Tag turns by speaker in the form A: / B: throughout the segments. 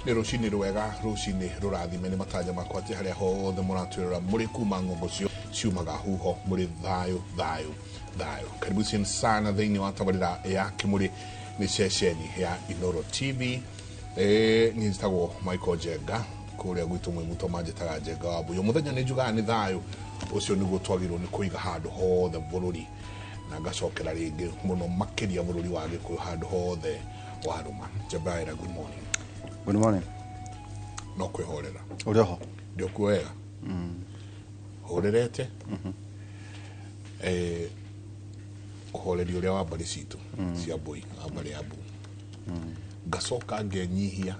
A: Nĩ rũcinĩ rwega, rũcinĩ rũrathime. Nĩ matanya makwa atĩ harĩa hothe mũratwĩrora mũrĩ kuma ng'ongo cio ciumaga huho mũrĩ thayũ thayũ thayũ. Karibu sana thĩinĩ wa tabarĩra ya Kĩmũrĩ, nĩ ceceni ya Inoro TV. Niĩ njĩtagwo Michael Njenga, kũrĩa gwitũ mwĩmuto manjĩtaga Njenga wa Mbũyũ. Mũthenya nĩ njugaga nĩ thayũ, ũcio nĩguo twagĩrĩirwo nĩ kũiga handũ hothe bũrũri, na ngacokera rĩngĩ mũno makĩria bũrũri wa Gĩkũyũ handũ hothe warũma. Njabaira, good morning.
B: Good morning.
A: No kwĩhorera.
B: Ũrĩ oho?
A: Ndĩokuo wega, horerete. Ũhoreri ũrĩa wa mbarĩ citũ cia mbũi, wa mbarĩ ya mbu, ngacoka ngenyihia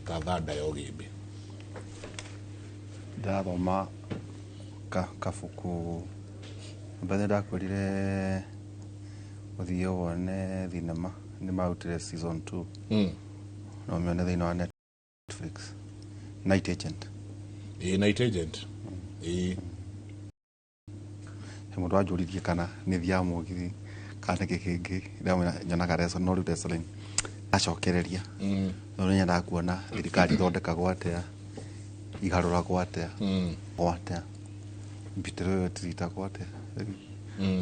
A: ta thanda ya ũgĩmbĩ.
B: Ndĩrathoma kabuku mbere ndakwĩrire ũthiĩ wone thinema nĩ marutire season 2. No ũmĩone thĩinĩ wa Netflix, Night Agent.
A: Ĩĩ, Night Agent, ĩĩ.
B: He mũndũ wanjũririe kana nĩ thiaga mũgithi kana nĩkĩ kĩngĩ. Ndamwĩra nyonaga wrestling, no rĩu wrestling acokereria no nĩ nyendaga kuona thirikari ithondekagwo atĩa, igarũragwo atĩa, atĩa mbitĩro ĩyo ĩtiritagwo atĩa.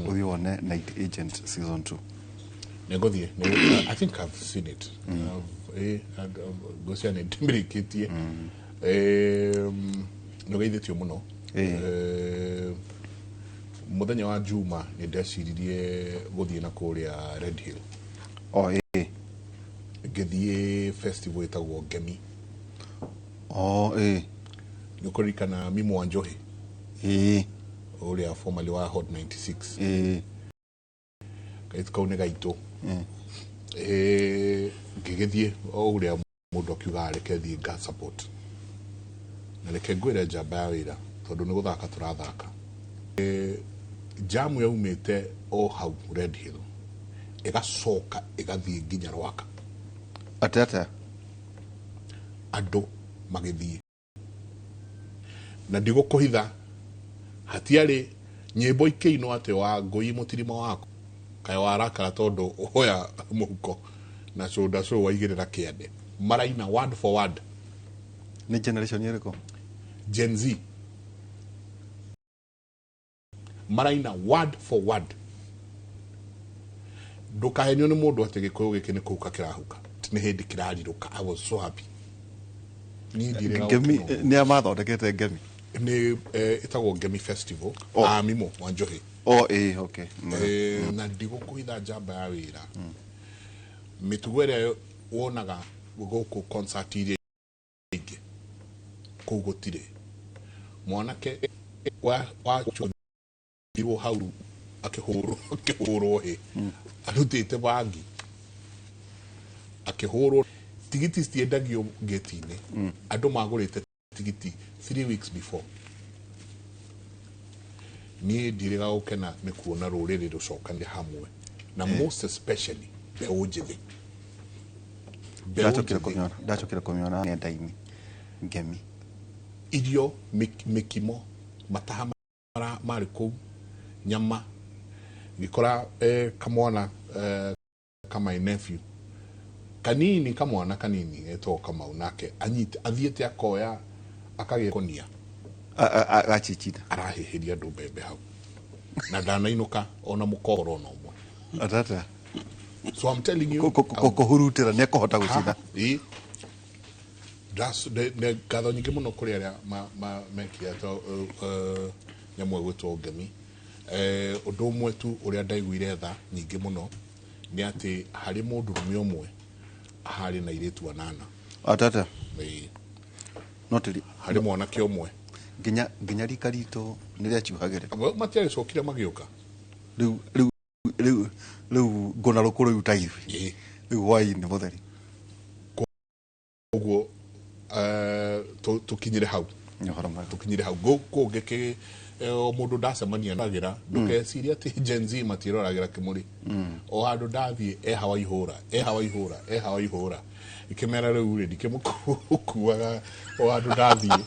B: Ũthiĩ wone Night Agent season 2.
A: Nĩngũthiĩ. I think I've seen it. Ngũcia nĩ ndĩmĩrĩkĩtie. Nĩ ũgeithĩtio mũno. Mũthenya wa Juma nĩ ndeciririe gũthiĩ na kũrĩa Red Hill.
B: O ĩĩ.
A: Ngĩthiĩ festival ĩtagwo Ngemi.
B: O ĩĩ.
A: Nĩ ũkũririkana Mimo wa Njohi?
B: Ĩĩ.
A: Ũrĩa formerly wa Hot 96.
B: Ĩĩ.
A: Kairĩtu kau nĩ gaitũ. Ngĩgĩthiĩ o ũrĩa mũndũ akiugaga reke thiĩ nga support, na reke ngwĩre njamba ya wĩra, tondũ nĩ gũthaka tũrathaka. Jamu yaumĩte o hau Red Hill ĩgacoka ĩgathiĩ nginya Rwaka.
B: Atĩa atĩa?
A: Andũ magĩthiĩ, na ndigũkũhitha hatiarĩ nyĩmbo ikĩinwo atĩ wa ngũi mũtirima waku kaĩ warakara tondũ oya mũhuko na shoulder show waigĩrĩra kĩande, maraina word for word.
B: Nĩ generation ĩrĩkũ?
A: Gen Z maraina word for word. Ndũkahenio nĩ mũndũ atĩ Gĩkũyũ gĩkĩ nĩ kũhuka kĩrahuka, nĩ hĩndĩ kĩrarirũka. I was so happy. Niĩ ndirĩga
B: Ngemi
A: gũkena ũguo.
B: Nĩ a mathondekete Ngemi?
A: Nĩ ĩtagwo Ngemi Festival.
B: Oh.
A: Amimo wa Njohi.
B: O ĩĩ, okay.
A: Na ndigũkũhitha, njamba ya wĩra, mĩtugo ĩrĩa wonaga gũkũ concert iria ingĩ, kũu gũtirĩ. Mwanake wacũthirwo hau akĩhũrwo hĩ arutĩte bangi, akĩhũrwo. Tigiti citiendagio ngĩti-inĩ, andũ magũrĩte tigiti 3 weeks before. Niĩ ndirĩga gũkena nĩ kuona rũrĩrĩ rũcokanĩre hamwe, na most especially mbeũ njĩthĩ, mbeũ
B: Ndacokire
A: njĩthĩ.
B: Ndacokire kũmĩona nenda-inĩ, Ngemi.
A: Irio mĩkimo mataha marĩ kũu, nyama ngĩkora kamwana ka my nephew kanini, kamwana kanini getagwo Kamau, nake anyite athiĩte akoya akagĩkonia.
B: Gachichita.
A: Arahĩhĩria andũ mbembe hau na ndanainũka ona mũkoro ona ũmwe.
B: Atata.
A: So I'm telling you.
B: Kũhurutĩra nĩ ekũhota gũcina.
A: Ha, ĩ. Ngatho nyingĩ mũno kũrĩ arĩa mekire to nyamũ ĩgwĩtwo Ngemi. Ũndũ ũmwe tu ũrĩa ndaiguire tha nyingĩ mũno nĩ atĩ harĩ mũndũrũme ũmwe harĩ na airĩtu anana.
B: Atata.
A: Ĩ.
B: No tĩri.
A: Harĩ mwanake ũmwe.
B: Nginya rika ritũ nĩ rĩacuhagĩrĩra.
A: Matiagĩcokire magĩũka.
B: Rĩu ngũna rũkũ rũu ta ithuĩ. Rĩu hwaĩ-inĩ mũtheri.
A: Ũguo tũkinyĩre hau.
B: Nĩ ũhoro mwega.
A: Tũkinyire hau kũngĩ kĩ o mũndũ ndacemania nagĩra. Ndũkecirie atĩ Gen Z matiroragĩra Kĩmũrĩ. O handũ ndathiĩ, eha waihũra, eha waihũra, eha waihũra, ikĩmera rĩu rĩ ndikĩmũkuaga o handũ ndathiĩ,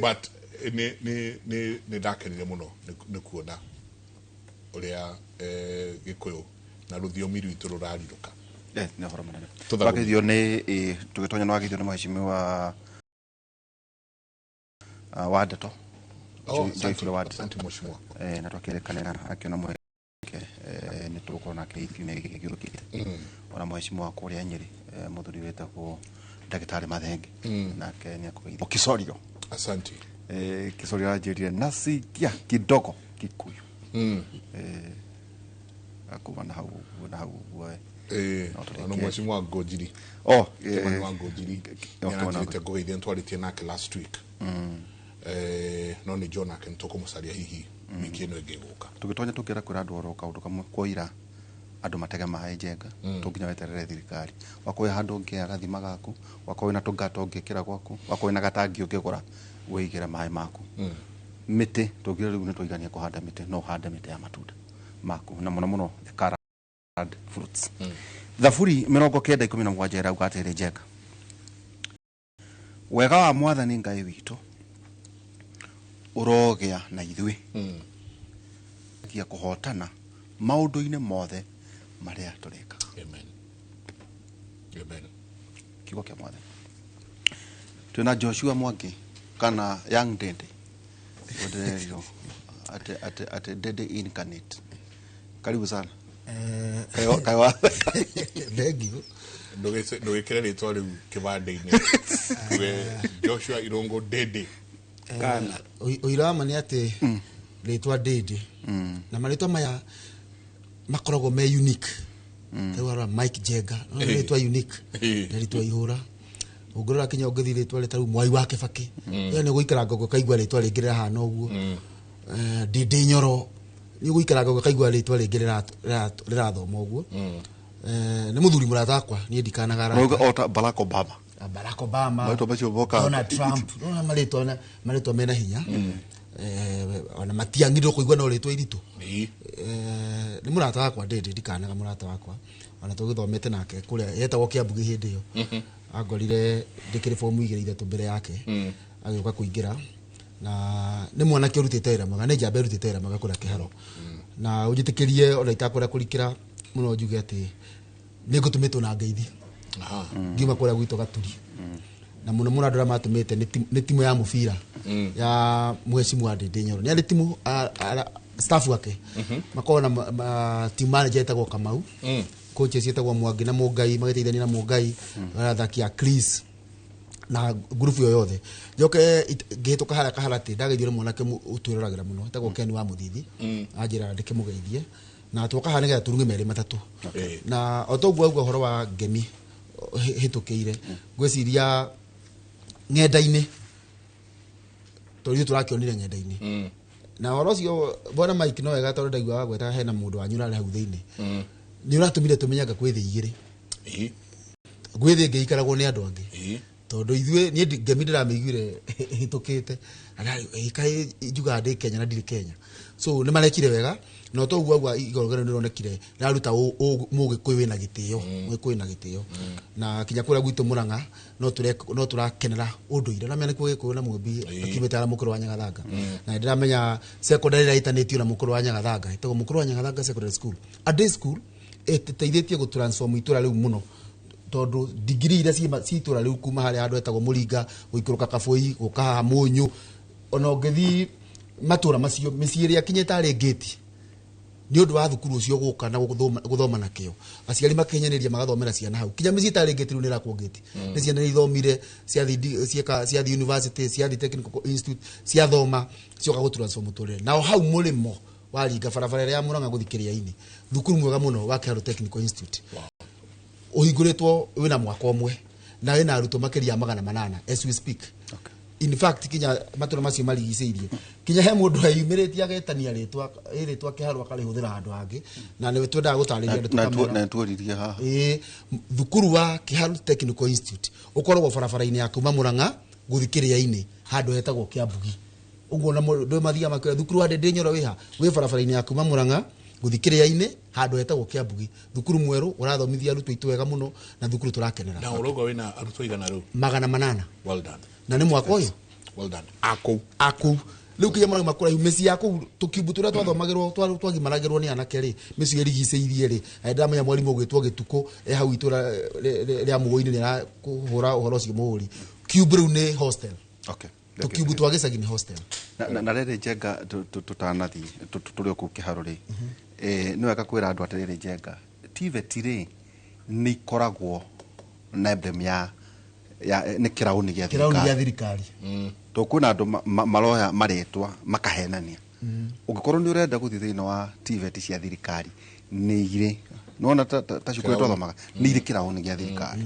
A: but nĩ ndakenire mũno nĩ kuona ũrĩa Gĩkũyũ na rũthiomi rwitũ rũrarirũka.
B: Nĩ ũhoro mũnene.
A: Tũthagũrie.
B: Twageithio nĩ tũgĩtonya, nĩwageithio nĩ mheshimiwa wa Ndeto.
A: Oh,
B: Joyful wa Ndeto.
A: Asante mheshimiwa.
B: Na twakĩrĩkanĩra akĩona mweke nĩ tũgũkorwo nake ikiumia gĩkĩ gĩũkĩte. Ona mheshimiwa kũrĩa Nyĩrĩ, mũthuri wĩtagwo ndagĩtarĩ Mathenge, nake nĩ akũgeithia. Kisorio.
A: Asante.
B: Kisorio aranjĩrire nasikia kidogo Kikuyu. Akuma na hau ũguo na hau ũguo. No tũrĩkie.
A: Ano mheshimiwa Ngũnjiri.
B: Oh,
A: Kimani wa Ngũnjiri.
B: Oh, Kimani wa
A: Nĩaranjĩrĩte ngũgeithia, nĩtwarĩtie nake last week. No nĩ njũĩ nake nĩtũkũmũcaria hihi wiki ĩno ĩngĩ ĩgũka.
B: Tũgĩtonya tũngĩenda kwĩra andũ oro kaũndũ kamwe kwoira andũ matege maĩ njenga, tũnginya weterere thirikari wakorwo wĩ handũ ũngĩoya gathima gaku, wakorwo wĩna tũngata ũngĩkĩra gwaku, wakorwo wĩna gatangi ũngĩgũra wĩigĩre maĩ maku. Mĩtĩ tũngire rĩu nĩ twaigania kũhanda mĩtĩ, no ũhande mĩtĩ ya matunda maku na mũno mũno the colored fruits. Thaburi 90:17 ĩrauga atĩrĩ, njenga, wega wa Mwathani Ngai witũ ũrogĩa na ithuĩ gia kũhotana maũndũ-inĩ mothe marĩa tũreka.
A: Amen. Amen.
B: Kiugo kĩa Mwathani. Twĩna Joshua Mwangi kana Young Dede, ũndĩrerio atĩ Dede incarnate. Karibu sana. Kaĩ
C: Thank you.
A: Ndũgĩkĩre rĩtwa rĩu kĩbandĩ-inĩ. Uge Joshua Irũngũ Dede.
B: Kana.
C: Ũira wa ma nĩ atĩ rĩtwa Dede na marĩtwa maya makoragwo me unique. Rĩu arora Mike Jenga, no nĩ rĩtwa unique. Nĩ rĩtwa ihũra. Ũngĩrora kinya ũngĩthiĩ rĩtwa rĩta rĩu Mwai wa Kĩbakĩ. Ĩyo nĩ gũikara ngũkũ ũkaigua rĩtwa rĩngĩ rĩrahana ũguo. Ndĩndĩ Nyoro nĩ ũgũikara ngũkũ ũkaigua rĩtwa rĩngĩ rĩrathoma ũguo. Nĩ mũthuri mũrata wakwa, niĩ ndikanaga arata.
B: Ũrauga o ta Barack Obama.
C: Barack Obama,
B: Marĩtwa macio mokaga.
C: Donald Trump, nona marĩtwa mena hinya. Ona matiang'irwo kũigua no rĩtwa iritũ. Nĩ mũrata wakwa Ndĩndĩ, ndikanaga mũrata wakwa, ona tũgĩthomete nake kũrĩa yetagwo Kĩambu hĩndĩ ĩyo. Angorire ndĩkĩrĩ fomu 2 3 mbere yake agĩũka kũingĩra, na nĩ mwanake ũrutĩte wĩra mwega, nĩ njamba ĩrutĩte wĩra mwega kũrĩa Kĩharo, na ũnjĩtĩkĩrie ona itakwenda kũrikĩra mũno njuge atĩ nĩ ngũtũmĩtwo na ngeithi ngiuma kũrĩa gwitũ Gaturi, na mũno mũno andũ arĩa matũmĩte nĩ timu ya mũbira ya mheshimiwa Ndĩndĩ Nyoro. Nĩ arĩ timu staff wake makoragwo na team manager etagwo Kamau, coaches etagwo Mwangi na Mũngai, magĩteithania na Mũngai, athaki a Chris na ngurubu ĩyo yothe. Njoke ngĩhĩtũka harĩa Kaharatĩ, ndageithio nĩ mwanake ũtwĩroragĩra mũno etagwo Ken wa Mũthithi, anjĩra ndĩkĩmũgeithie na twoka haha nĩgetha tũrunge merĩ matatũ. Na o toguo auga ũhoro wa ngemi hĩtũkĩire, ngwĩciria ng'enda-inĩ, tondũ ithuĩ tũrakĩonire ng'enda-inĩ na ũhoro ũcio, bwana Mike, no wega tondũ ndaigua wagweta hena mũndũ wanyu ũrarĩ hau thĩinĩ, nĩ ũratũmire tũmenye anga kwĩ thĩ igĩrĩ, gwĩ thĩ ĩngĩ ikaragwo nĩ andũ angĩ, tondũ ithuĩ niĩ ngemi ndĩramĩiguire hĩtũkĩte na kaĩ njugaga ndĩ Kenya na ndirĩ Kenya. So nĩ marekire wega, na to ũguo auga igongona nĩ rĩronekire rĩraruta mũgĩkũyũ wĩna gĩtĩo, mũgĩkũyũ wĩna gĩtĩo, na kinya kũrĩa gwitũ Mũrang'a no tũrakenera ũndũire na menya nĩkuo Gĩkũyũ na Mũmbi akiumĩte harĩa Mũkũrũ wa Nyagathanga, na nĩndĩramenya secondary ĩrĩa ĩtanĩtio na Mũkũrũ wa Nyagathanga ĩtagwo Mũkũrũ wa Nyagathanga Secondary School, a day school ĩteithĩtie gũ transform itũra rĩu mũno, tondũ ndigiri iria ciĩ itũra rĩu kuma harĩa handũ hetagwo Mũringa gũikũrũka Kabũi gũka haha Mũnyũ, ona ũngĩthiĩ matũra macio mĩciĩ ĩrĩa kinya ĩtarĩ ngĩti, nĩ ũndũ wa thukuru ũcio gũka na gũthoma na kĩo, aciari makinyanĩria magathomera ciana hau, kinya mĩciĩ ĩtarĩ ngĩti rĩu nĩ ĩrakwo ngĩti nĩ ciana iria ithomire, ciathi cieka ciathi university, ciathi technical institute, ciathoma, cioka gũ transform mũtũrĩre. Nao hau mũrĩmo waringa barabara ĩrĩa ya Mũrang'a gũthiĩ Kĩrĩa-inĩ, thukuru mwega mũno wa Kĩharũ Technical Institute ũhingũrĩtwo wĩna mwaka ũmwe na wĩna arutwo makĩria ya 800 as we speak. In fact, kinya matũra macio marigicĩirie, kinya he mũndũ eyumĩrĩtie agetania rĩtwa ĩ rĩtwa Kĩharũ akarĩhũthĩra handũ hangĩ, na nĩ twendaga gũtarĩria andũ tũkamera.
B: Na tuoririe haha.
C: Ĩĩ, thukuru wa Kĩharu Technical Institute ũkoragwo barabara-inĩ ya kuma Mũrang'a gũthiĩ Kĩrĩa-inĩ, handũ hetagwo Kĩambugi ũguo, na ndũ mathiaga makĩoya thukuru wa Ndĩndĩ Nyoro wĩha wĩ barabara-inĩ ya kuma Mũrang'a gũthiĩ Kĩrĩa-inĩ, handũ hetagwo Kĩambugi. Thukuru mwerũ ũrathomithia arutwo aitũ wega mũno na thukuru tũrakenera.
A: Na ũrauga wĩna arutwo igana rĩu?
C: 800.
A: Well done.
C: Na nĩ mwaka ũyũ.
A: Well done akũu.
C: Akũu. Rĩu kinya marauma kũraihu mĩciĩ ya kũu tũkiumbu tũrĩa twathomagĩrwo twagimaragĩrwo nĩ anake rĩ, mĩciĩ ĩrigicĩirie rĩ, ndĩramenya mwarimũ ũgwĩtwo gĩtukũ e hau itũra rĩa mũgũinĩ nĩ arakũhũra ũhoro ũcio mũhũri. Kiumbu rĩu nĩ hostel.
B: Okay.
C: Tũkiumbu twa gĩcagi nĩ hostel.
B: Na rĩrĩ Njenga, tũtanathiĩ tũrĩ o kũu kĩharo rĩ, nĩ wega kwĩra andũ atĩrĩrĩ Njenga, TVET rĩ nĩ ikoragwo na emblem ya nĩ kĩraũni gĩa
C: kĩraũni gĩa thirikari.
B: Tondũ kwĩna andũ maroya marĩtwa makahenania. Ũngĩkorwo nĩ ũrenda gũthiĩ thĩinĩ wa TVET cia thirikari nĩ irĩ nĩwona ta cukuru twathomaga nĩ irĩ kĩraũni gĩa thirikari.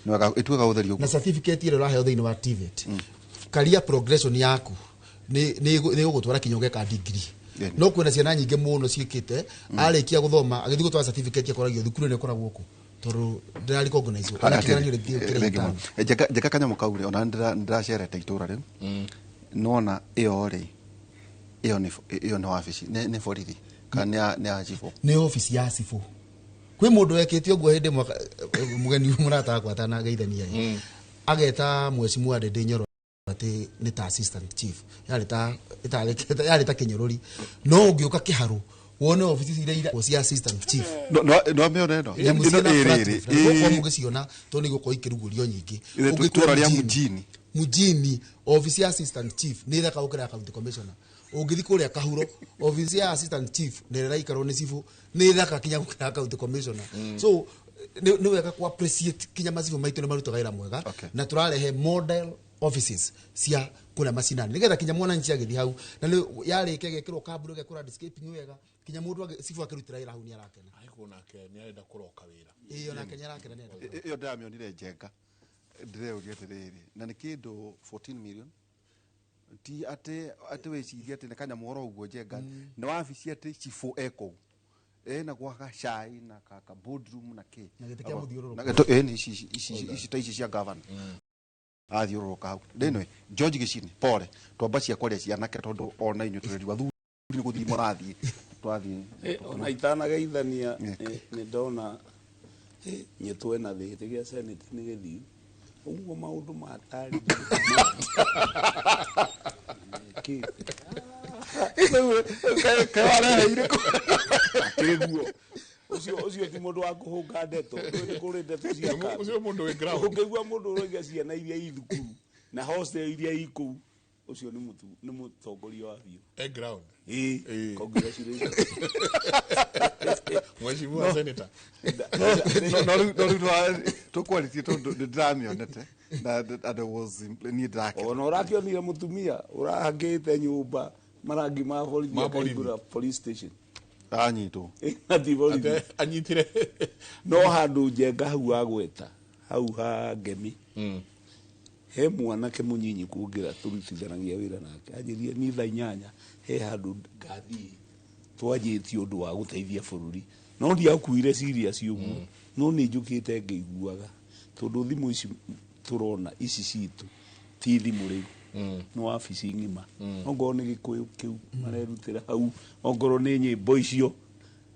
B: Nĩ wega ĩtuĩka gũtherio
C: Na certificate ĩrĩa ũraheo thĩinĩ wa TVET, career progression yaku nĩ ĩgũgũtwara kinya ũgeka degree. No kwĩna ciana nyingĩ mũno ciĩkĩte arĩkia gũthoma agĩthiĩ gũtwara certificate akoragio thukuru ĩno ĩkoragwo kũ tondũ ndĩra recognize ona kĩgeranio rĩngĩ kĩrĩa gĩtano.
B: Njeka kanyamũ kau rĩ, ona nĩndĩracerete itũra rĩu, nĩwona ĩyo rĩ, ĩyo nĩ wabici, nĩ borithi kana nĩ ya cibũ?
C: Nĩ obici ya cibũ. Kwĩ mũndũ wekĩte ũguo hĩndĩ ĩmwe mũgeni mũrata wakwa atanageithania ĩ, ageta mwecimu wa Ndĩndĩ Nyoro atĩ nĩ ta assistant chief, yarĩ ta yarĩ ta kĩnyũrũri. No ũngĩũka kĩharũ wone obici iria ira cia assistant chief,
B: no mĩone ĩno
C: nyamũ
B: ĩno
C: ciĩna
B: ĩ
C: flat
B: rĩrĩ
C: roof, na nĩgũkorwo mũgĩciona tondũ nĩ igũkorwo ikĩrugũrio nyingĩ.
B: Ithe
C: Ũngĩtua
B: tũra rĩa
C: mjini,
B: mjini.
C: Mjini obici ya assistant chief nĩ ĩthaka gũkĩra ya county commissioner. Ũngĩthiĩ kũrĩa Kahuro obici ya assistant chief na ĩrĩa ĩraikarwo nĩ cibũ nĩ ĩthaka kinya gũkĩra ya county commissioner. So nĩ wega ku appreciate kinya macibũ maitũ nĩ marutaga wĩra mwega. Na tũrarehe model offices cia kũrĩa macinani nĩgetha kinya mwananchi agĩthiĩ hau na nĩ yarĩkia ĩgekĩrwo kambuni ĩgekĩrwo landscaping wega kinya mũndũ cibũ akĩrutĩra wĩra hau nĩ arakena.
A: Aigwo nake nĩ arenda kũroka wĩra.
C: Ĩĩ, onake nĩ arakena, nĩ arenda.
B: Ĩyo ndĩramĩonire Njenga, ndĩreyũria atĩrĩrĩ, na nĩ kĩndũ 14 million, ti atĩ wĩcirie atĩ nĩ kanyamũ oro ũguo Njenga, nĩ wabici atĩ cibũ e kũu ĩna gwaka cai na ka boardroom na kĩ.
C: Na gĩtĩ kĩa mũthiũrũrũko.
B: Na gĩtĩ, ĩĩ, nĩ ici ta ici cia governor. Athiũrũrũka hau. Rĩnwe, George Gĩcini, pole, twamba cia kwaria cianake tondũ ona inyuĩ tũrĩ athuri nĩ gũthiĩ mũrathiĩ. Twathiĩ.
D: Ona itanageithania, nĩ ndona, nyitwo ena thĩ gĩa Senate nĩ gĩthiu. Ũguo maũndũ matarĩ. Kĩ?
B: Kaĩ wareheire kũ?
D: Kĩguo. Ũcio ti mũndũ wa kũhũnga ndeto. Ũyũ nĩ kũrĩ ndeto cia kando.
A: Ũcio mũndũ wĩ ground.
D: Ũngĩigua mũndũ ũroiga ciana iria i thukuru na hostel iria i kũu, ũcio nĩ mũtongoria wa biũ.
A: E ground.
D: Ĩĩ.
A: Ĩĩ.
D: Congratulations.
A: Mheshimiwa Senator.
B: No rĩu tũkwarĩtie tondũ nĩ ndĩramĩonete na and I was niĩ ndĩrakena.
D: Ona ũrakĩonire mũtumia ũrahangĩte nyũmba marangi ma borithi
A: Ma borithi.
D: akaingũra police station.
B: Anyitwo.
D: Na ti borithi.
A: Ate anyitire.
D: No handũ Njenga hau agweta, hau ha Ngemi. He mwanake mũnyinyi kũngĩra tũrutithanagia wĩra nake. Anjĩrire niĩ thaa inyanya he handũ ngathiĩ twanjĩtie ũndũ wa gũteithia bũrũri. No ndiakuire serious ũguo. No nĩ njũkĩte ngĩiguaga tondũ thimũ ici tũrona ici citũ ti thimũ rĩu. Nĩ wabici ng'ima. Ongorwo nĩ gĩkũyũ kĩu marerutĩra hau, ongorwo nĩ nyĩmbo icio.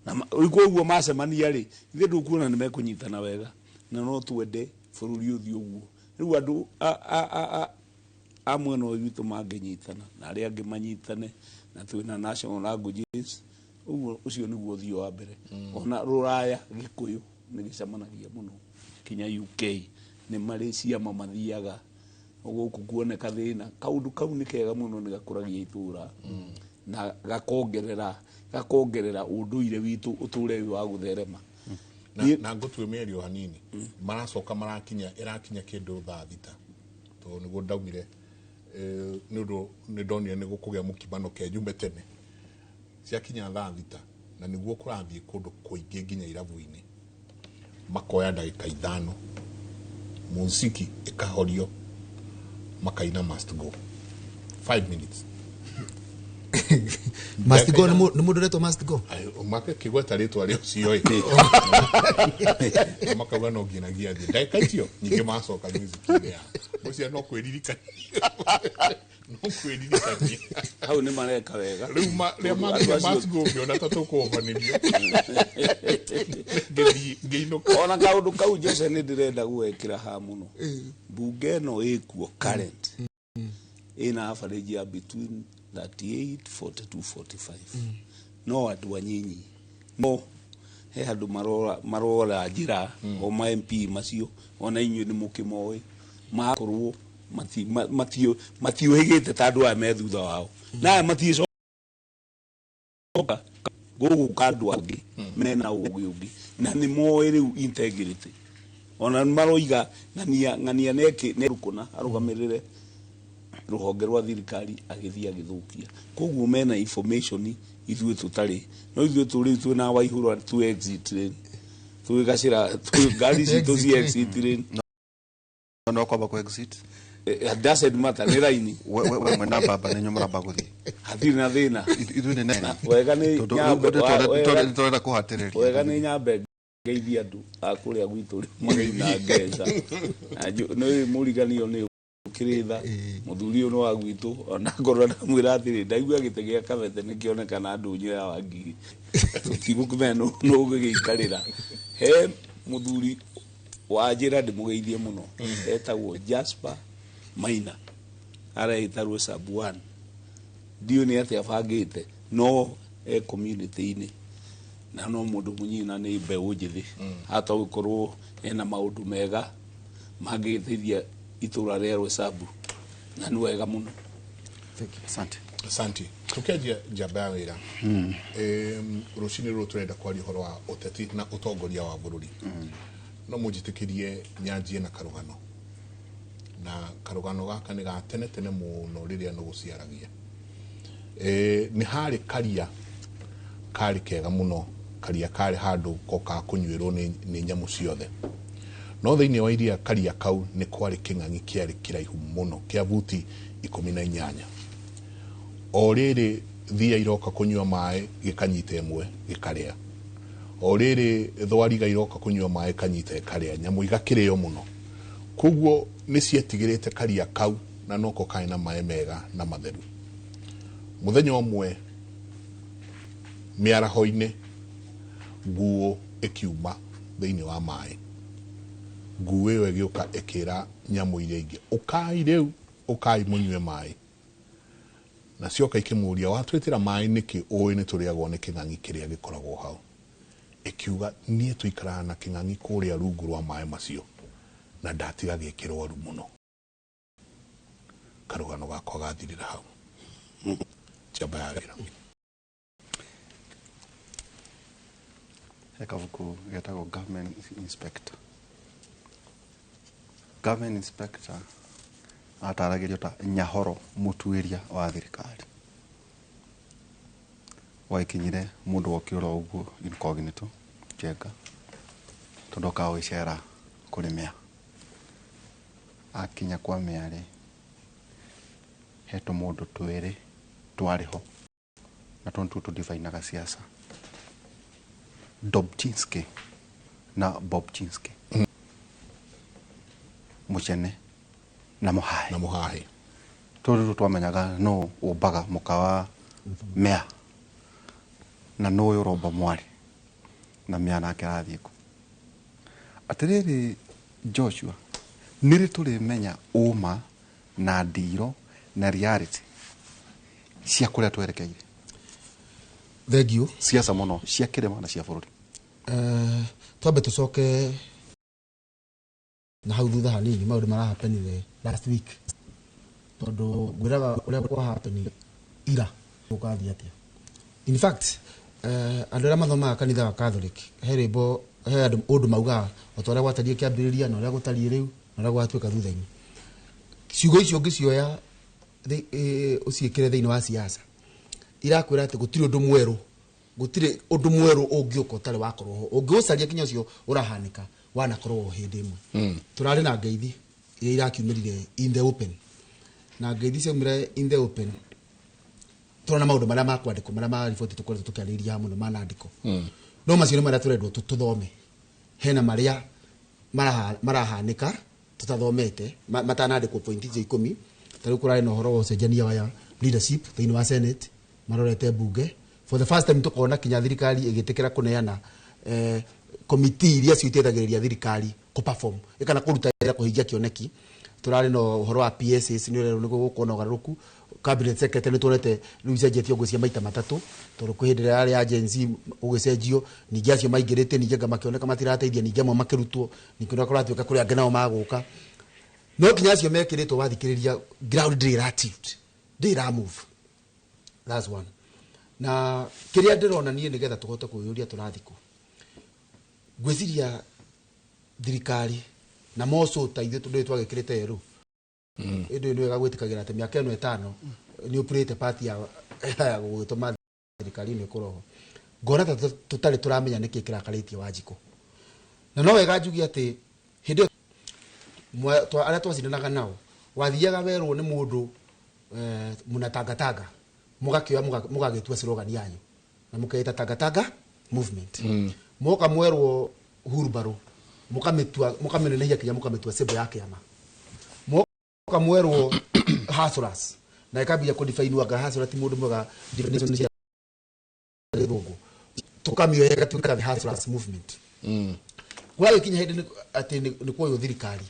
D: Na rĩu koguo macemania rĩ, ithuĩ ndũkuona nĩ mekũnyitana wega. Na no twende bũrũri ũthiĩ ũguo. Rĩu andũ a mwena ũyũ witũ mangĩnyitana na arĩa angĩ manyitane, na twĩna national languages, ũguo ũcio nĩguo ũthiĩ wa mbere. Ona rũraya gĩkũyũ nĩ gĩcemanagia mũno kinya UK nĩ marĩ ciama mathiaga gũkũ kuoneka thĩna. Kaũndũ kau nĩ kega mũno, nĩ gakũragia itũra na gakongerera ũndũire witũ ũtũre wĩ wa gũtherema.
A: Na ngũtue mĩario hanini. Maracoka marakinya, ĩrakinya kĩndũ thaa thita. Tondũ nĩguo ndaumire, nĩ ũndũ nĩ ndonire nĩ gũkũgĩa mũkimano ke njume tene. Ciakinya thaa thita, na nĩguo kũrathiĩ kũndũ kũingĩ nginya irabu-inĩ. Makoya ndagĩka ithano, muziki ĩkahorio, makaina must go. 5 minutes.
C: Must go, nĩ mũndũ ũretwo must go?
A: Ayo, makĩgweta rĩtwa rĩa ũcio ĩ. Makauga no nginyagia thĩ. Ndagĩka icio nyingĩ macoka music-inĩ yao. Ũcio no kwĩririkania. No kwĩririkania.
D: Hau nĩ mareka wega.
A: Rĩu rĩa
D: Tondũ
A: makinya
D: andũ acio
A: must go ngĩona ta tũkũhovanĩrio. Ngĩthiĩ, ngĩinũka.
D: Ona kaũndũ kau Jose nĩ ndĩrenda gũgekĩra haha mũno. Mbunge ĩno ĩkuo current. Ĩna average ya between 38, 42, 45. No andũ anyinyi no he handũ marora marora njĩra o ma MP macio ona inyuĩ nĩ mũkĩmoĩ makorwo matiũhĩgĩte ta andũ aya me thutha wao na aya matiĩcoka gũgũka andũ angĩ mena ũgĩ ũngĩ na nĩ moĩ rĩu integrity ona nĩ maroiga ng'ania ng'ania neke nerukũna arũgamĩrĩre rũhonge rwa thirikari agĩthiĩ agĩthũkia. Koguo mena information ithuĩ tũtarĩ, no ithuĩ tũ rĩu twĩna Waihũra twĩ exit lane, twĩ gacĩra, twĩ ngari citũ ci exit lane.
B: No kwamba ku exit.
D: It doesn't matter, nĩ raini.
B: We mwena baba nĩ mũramba gũthiĩ.
D: Hatirĩ na thĩna.
B: Ithuĩ nĩ nene.
D: Wega nĩ
B: Tondũ
D: nyambe
B: tũrenda kũhatĩrĩria.
D: Wega nĩ nyambe ngeithia andũ a kũrĩa gwitũ rĩu mageitha ngeca. Nĩ mũriganio nĩ ũkĩrĩtha mũthuri ũyũ nĩ wa gwitũ ona ngorwo ndamwĩra atĩrĩ ndaigua gĩtĩ gĩa Kabete nĩkĩonekana ndũnyũ ya Wangigĩ tũtigũkĩmenya nũ ũgĩgĩikarĩra. He mũthuri wa njĩra ndĩmũgeithie mũno etagwo Jasper Maina areĩtarwo sub 1 ndiũĩ nĩ atĩa abangĩte no e community-inĩ na no mũndũ mũnyinyi na nĩ mbeũ njĩthĩ hata gũkorwo ena maũndũ mega mangĩgĩteithia itũra rĩa Roysambu na nĩ wega mũno.
B: Asante.
A: Asante. Tukianjia njamba ya wĩra rũcinĩ rũrũ tũrenda kwaria ũhoro wa ũteti na ũtongoria wa bũrũri. No mũnjĩtĩkĩrie nyanjie na karũgano, na karũgano gaka nĩ ga tene tene mũno rĩrĩa nũgũ ciaragia. Nĩ harĩ karia karĩ kega mũno, karia karĩ handũ ko ka kũnyuĩrwo nĩ nyamũ ciothe. No thĩinĩ wa iria karia kau nĩ kwarĩ kĩng'ang'i kĩarĩ kĩraihu mũno kĩa buti 18. O rĩrĩ thia iroka kũnyua maĩ gĩkanyita ĩmwe gĩkarĩa, o rĩrĩ thwariga iroka kũnyua maĩ kanyita ĩkarĩa, nyamũ igakĩrĩo mũno. Koguo nĩ cietigĩrĩte karia kau na noko karĩ na maĩ mega na matheru. Mũthenya ũmwe mĩaraho-inĩ nguo ĩkiuma thĩinĩ wa maĩ. Nguo ĩyo ĩgĩũka ĩkĩra nyamũ iria ingĩ, ũkai rĩu, ũkai mũnyue maĩ. Na cioka ikĩmũria, watwĩtĩra maĩ nĩkĩ ũĩ nĩ tũrĩagwo nĩ kĩng'ang'i kĩrĩa gĩkoragwo hau? Ĩkiuga, niĩ tũikaraga na kĩng'ang'i kũrĩa rungu rwa maĩ macio na ndatiga gĩkĩrwaru mũno. Karũgano gakwa gathirĩra hau. Njamba ya wĩra.
B: He kabuku getagwo Government Inspector. Government Inspector ataragĩrio ta nyahoro mũtuĩria wa thirikari. Waikinyire mũndũ wokire oro ũguo incognito Njenga tondũ okaga gwĩcera kũrĩ mĩa. Akinya kwa mĩa rĩ, he tũmũndũ twĩrĩ twarĩ ho na tũ nĩtuo tũdivainaga siasa, Dobchinski na Bobchinski, Mũcene na Mũhahe.
A: Na Mũhahe.
B: Tũrĩ rĩu twamenyaga nũ ũmbaga mũka wa mĩa na nũ ũyũ ũromba mwarĩ na mĩa nake arathiĩ kũ. Atĩrĩrĩ Joshua, nĩrĩ tũrĩmenya ũma na ndiro na reality cia kũrĩa twerekeire?
C: Thank you.
B: Siasa mũno cia kĩrĩma na cia bũrũri.
C: Twambe tũcoke na hau thutha hanini maũndũ marahapenire last week, tondũ ngwĩraga ũrĩa kwahapeni ira gũkathiĩ atĩa. In fact, andũ arĩa mathomaga kanitha wa Catholic he rwĩmbo, he andũ ũndũ maugaga o ta ũrĩa gwatariĩ kĩambĩrĩria na ũrĩa gũtariĩ rĩu na ũrĩa gwatuĩka thutha-inĩ. Ciugo icio ũngĩcioya ũciĩkĩre thĩinĩ wa siasa irakwĩra atĩ gũtirĩ ũndũ mwerũ, gũtirĩ ũndũ mwerũ ũngĩũka ũtarĩ wakorwo ho. Ũngĩũcaria kinya ũcio ũrahanĩka wanakorwo ho hĩndĩ ĩmwe. Tũrarĩ na ngeithi iria irakiumĩrire in the open, na ngeithi ciaumĩra in the open tũrona maũndũ marĩa makwandĩkwo marĩa ma riboti tũkoretwo tũkĩarĩrĩria haha mũno manandĩko. No macio nĩ marĩa tũrendwo tũthome. Hena marĩa marahanĩka tũtathomete matanandĩkwo point icio 10. Ta rĩu kũrarĩ na ũhoro wa ũcenjania wa leadership thĩinĩ wa Senate marorete mbunge for the first time tukona kinya thirikari ĩgĩtĩkĩra kũneana committee iria cio iteithagĩrĩria thirikari kũ perform kana kũruta wĩra kũhingia kĩoneki. Tũrarĩ na ũhoro wa PSS nĩ ũrerwo nĩ gũgũkorwo na ũgarũrũku. Cabinet secretary nĩ tuonete rĩu icenjetio ngũcia maita matatũ, tondũ kwĩ hĩndĩ ĩrĩa yarĩ ya Gen Z gũgĩcenjio, ningĩ acio maingĩrĩte ningĩ anga makĩoneka matirateithia, ningĩ amwe makĩrutwo, ningĩ nĩ kũratuĩka kũrĩ angĩ nao magũka. No kinya acio mekĩrĩtwo wathikĩrĩria ground ndĩrĩ ĩra tilt, ndĩrĩ ĩra move. That's one. Na kĩrĩa ndĩrona niĩ nĩgetha tũhote kwĩyũria tũrathiĩ kũ, ngwĩciria thirikari na moco ta ithuĩ tondũ twagĩkĩrĩte erũ, ĩndĩ nĩ wega gwĩtĩkagĩra atĩ mĩaka ĩno 5 nĩ ũpurĩte part ya gũgĩtũma thirikari ĩno ĩkorwo ho. Ngona ta tũtarĩ tũramenya nĩkĩ kĩrakarĩtie Wanjikũ. Na no wega njuge atĩ hĩndĩ ĩyo arĩa twacindanaga nao, wathiaga werwo nĩ mũndũ mũnatangatanga, mũgakĩoya mũgagĩtua slogan yanyu na mũkeita tangatanga movement. Moka mwerwo hurubaro, mũkamĩtua, mũkamĩnenehia kinya mũkamĩtua symbol ya kĩama. Moka mwerwo hustlers, na ĩkambia kũdefine anga hustler ti mũndũ mwega definition cia gĩthũngũ, tũkamĩoya ĩgatuĩka the hustlers movement. Gwagĩkinya hĩndĩ atĩ nĩ kuoywo thirikari,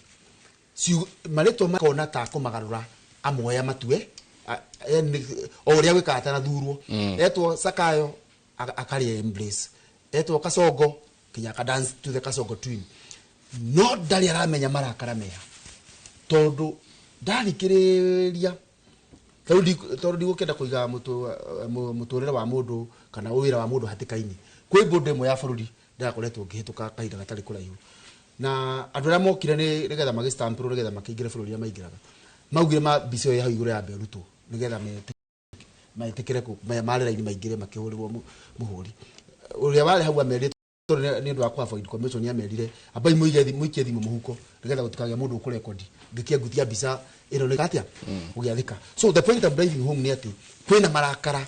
C: marĩtwa makona ta kũmagarũra, amoya matue yani o ũrĩa gwĩkaga atanathurwo. Etwo Sakayo akarĩa embrace, etwo Kasongo kinya aka dance to the Kasongo twin, no ndarĩ aramenya marakara meha, tondũ ndathikĩrĩria tondũ ndigũkĩenda kũiga mũtũrĩre wa mũndũ kana wĩra wa mũndũ hatĩka-inĩ. Kwĩ board ĩmwe ya bũrũri ndĩrakoretwo ngĩhĩtũka kahinda gatarĩ kũraihu, na andũ arĩa mokire nĩ nĩgetha magĩstampĩrwo nĩgetha makĩingĩre bũrũri ũrĩa maingĩraga, maugire ma mbica ĩyo ya hau igũrũ yambe ĩrutwo nĩgetha metĩkĩre mare raini maingĩre makĩhũrĩrwo mũhũri. Ũrĩa warĩ hau amerire, tondũ nĩ ũndũ wa kũ avoid commission, amerire ambai mũige mũikie thimũ mũhuko nĩgetha gũtikagĩe mũndũ ũkũrekondi ngĩkĩengutia mbica ĩno nĩ atĩa gũgĩathĩka. So the point I'm driving home nĩ atĩ kwĩna marakara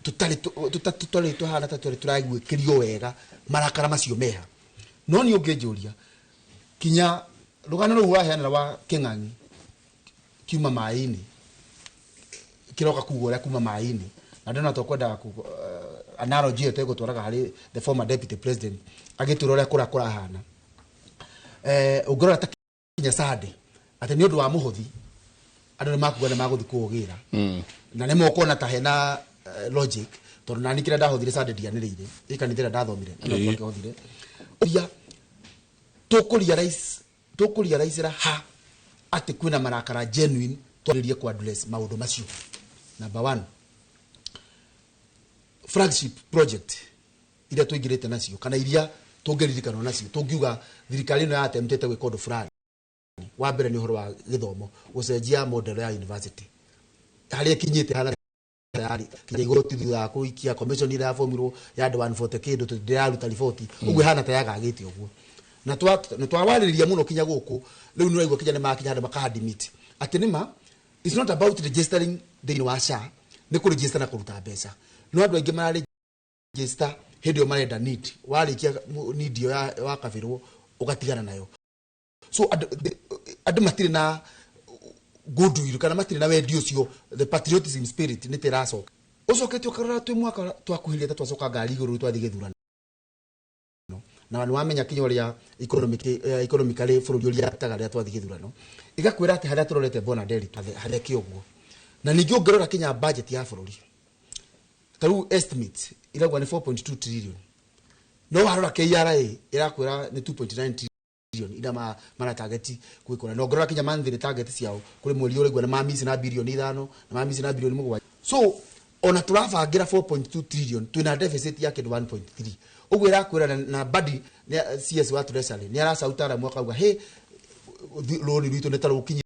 C: tũtarĩ tũtarĩ tũhana ta tũtarĩ tũraiguĩkĩrio wega marakara macio meha. No niĩ ũngĩnjũria, kinya rũgano rũu waheana rwa Kĩng'ang'i kiuma maĩ-inĩ, kĩroka kuga ũrĩa kuma maĩ-inĩ, na ndĩrona tũkwendaga analogy ĩyo tũgũtwaraga harĩ the former deputy president agĩtwĩra ũrĩa kũrĩa kũrahana. Ũngĩrora ta kinya Sunday atĩ nĩ ũndũ wa mũhothi andũ nĩ makuga nĩ magũthiĩ kũũgĩra, na nĩ mokona ta hena logic, tondũ nani kĩrĩa ndahothire Sunday ndianĩrĩire ĩ kanitha ĩrĩa ndathomire na no twakĩhothire. Ũria tũkũrealize ha atĩ kwĩna marakara genuine twarĩrie ku address maũndũ macio. Number one, flagship project iria tũingĩrĩte nacio kana iria tũngĩririkanwo nacio tũngiuga thirikari ĩno yatemtete gwĩka ũndũ fulani, wa mbere nĩ ũhoro wa gĩthomo, gũcenjia model ya university harĩa ĩkinyĩte hana tayari kinya igoti thutha wa kũikia commission ĩrĩa yabomirwo ya andũ 140 kĩndũ ndĩraruta riboti ũguo ĩhana ta yagagĩte ũguo, na nĩ twawarĩrĩria mũno kinya gũkũ. Rĩu nĩ ũraigua kinya nĩ makinya handũ maka admit atĩ nĩma it's not about registering thĩinĩ wa SHA, nĩ kũ register na kũruta mbeca, no andũ aingĩ mara register hĩndĩ ĩyo marenda need, warĩkia need ĩyo wakabĩrwo ũgatigana nayo. So andũ matirĩ na goodwill kana matirĩ na wendi ũcio, the patriotism spirit nĩ ta ĩracoka. Ũcokete ũkarora twĩ mwaka twakuhĩrĩria ta twacoka ngari igũrũ rĩu twathiĩ gĩthurano, na nĩ wamenya kinya ũrĩa economically bũrũri ũrĩa taga rĩrĩa twathiĩ gĩthurano, ĩgakwĩra atĩ harĩa tũrorete Bona Nderitu harĩa kĩ ũguo. Na ningĩ ũngĩrora kinya budget ya bũrũri ta rĩu estimate irauga nĩ 4.2 trillion, no warora KRA ĩrakwĩra nĩ 2.9 trillion ira mara target gwikora. Na ũngĩrora kinya monthly target ciao, kũrĩ mweri ũraigua nĩ mamisi na birioni 5 na mamisi na birioni 7. So ona tũrabangĩra 4.2 trillion, twĩna deficit ya kĩndũ 1.3 ũguo ĩrakwĩra. Na badi CS wa Treasury nĩ aracauta mwaka auga hey, rũni rwitũ nĩ ta rũkinyire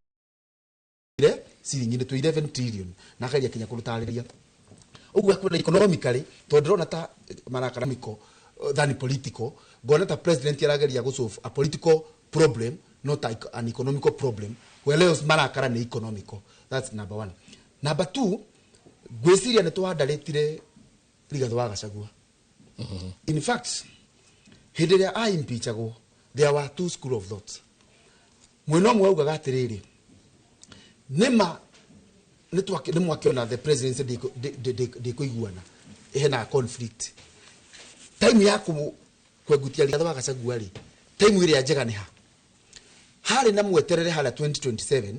C: ciringi nĩ 11 trillion, na akageria kinya kũrũtarĩria ũguo akwĩra economically, tondũ ndĩrona ta marakara miko than political. Ngona ta president arageria gũ solve a political problem, not an economical problem, whereas marakara nĩ economical. That's number one. Number two, ngwĩciria nĩ twandarĩtire Rigathĩ wa Gachagua. In fact, hĩndĩ ĩrĩa aimpeachagwo there were two school of thoughts. Mwena ũmwe augaga atĩrĩrĩ, nĩma nĩ mwakĩona the presidency ndĩkũiguana, hena conflict, time ya kwengutia Rigathĩ wa Gachagua rĩ, time ĩrĩa njega nĩ ha harĩ na mweterere harĩa 2027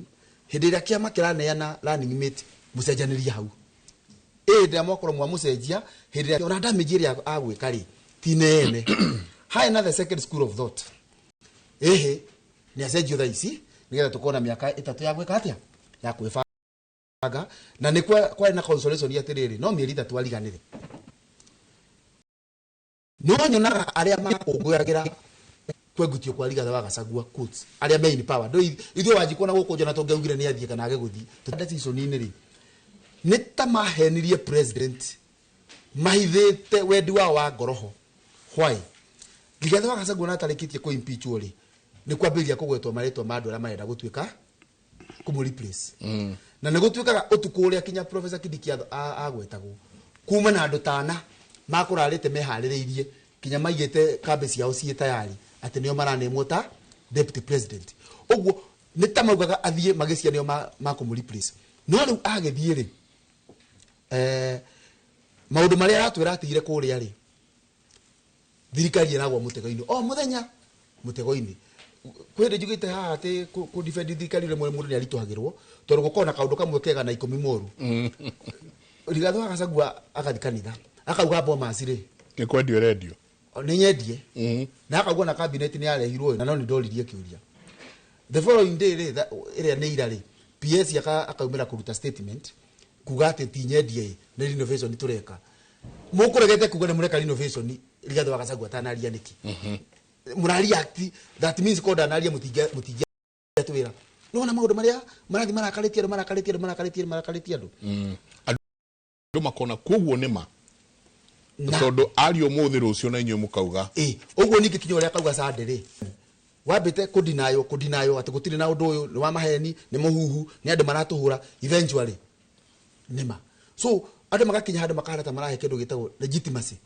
C: hĩndĩ ĩrĩa kĩama kĩraneana running mate. Mũcenjanĩrie hau ĩndĩ ĩrĩa mwakorwo mwamũcenjia hĩndĩ ĩrĩa ona damage ĩrĩa agwĩka rĩ ti nene. Haya, na the second school of thought, ĩhĩ nĩ acenjio thaa ici nĩgetha tũkorwo na mĩaka 3 ya gwĩka atĩa, ya kwĩbanga, na nĩ kwarĩ na consolation atĩrĩrĩ, no mĩeri 3 ariganĩre. No nyonaga arĩa makũngũyagĩra kwengutio kwa Rigathĩ wa Gachagua, quotes, arĩa me in power ndũ ithuĩ Wanjikũ na gũkũ njona tũngĩaugire nĩ athiĩ kana age gũthiĩ decision-inĩ rĩ, nĩ ta mahenirie president mahithĩte wendi wao wa ngoroho. Why Rigathĩ wa Gachagua na atarĩkĩtie kũ impeachwo rĩ, nĩ kwambĩrĩria kũgwetwo marĩtwa ma andũ arĩa marenda gũtuĩka kũmũ replace, na nĩ gũtuĩkaga ũtukũ ũrĩa kinya Professor Kindiki agwetagwo kuma na andũ tana makũrarĩte meharĩrĩirie kinya maigĩte kambĩ ciao ciĩ tayari atĩ nĩo maranemwo ta deputy president. Ũguo nĩ ta maugaga athiĩ magĩcia nĩo makũmũ replace. No rĩu agĩthiĩ rĩ, maũndũ marĩa aratwĩra atigire kũrĩa rĩ, thirikari ĩragwa mũtego-inĩ o mũthenya mũtego-inĩ. Kwĩ hĩndĩ njugĩte haha atĩ kũ defend thirikari rĩmwe mũndũ nĩ aritũhagĩrwo tondũ gũkorwo na kaũndũ kamwe kega na 10 moru. Rigathĩ wa Gachagua agathi kanitha akauga Bomas rĩ
A: nĩ kwendio rendio.
C: Nĩ nyendie, na akauga na cabinet nĩ yarehirwo, na no nĩ ndoririe kĩũria the following day rĩ, ĩrĩa nĩ ira rĩ, PS akaumĩra kũruta statement kuga atĩ ti nyendie ĩ, nĩ renovation tũreka. Mũkũregete kuga nĩ mũreka renovation Rigathĩ wa Gachagua atanaria nĩkĩ mũra react? That means ko ndanaria mũtingia twĩra nona maũndũ marĩa marathiĩ marakarĩtie andũ, marakarĩtie andũ, marakarĩtie andũ, marakarĩtie andũ.
A: Andũ makona koguo nĩ ma tondũ aria ũmũthĩ, rũciũ na inyuĩ mũkauga.
C: Ĩ ũguo ningĩ kinya ũrĩa akauga Sunday rĩ, wambĩte kũdinayo kũdinayo atĩ gũtirĩ na ũndũ ũyũ, nĩ wa maheni, nĩ mũhuhu, nĩ andũ maratũhũra, eventually nĩma. So andũ magakinya handũ makahana ta marahe kĩndũ gĩtagwo legitimacy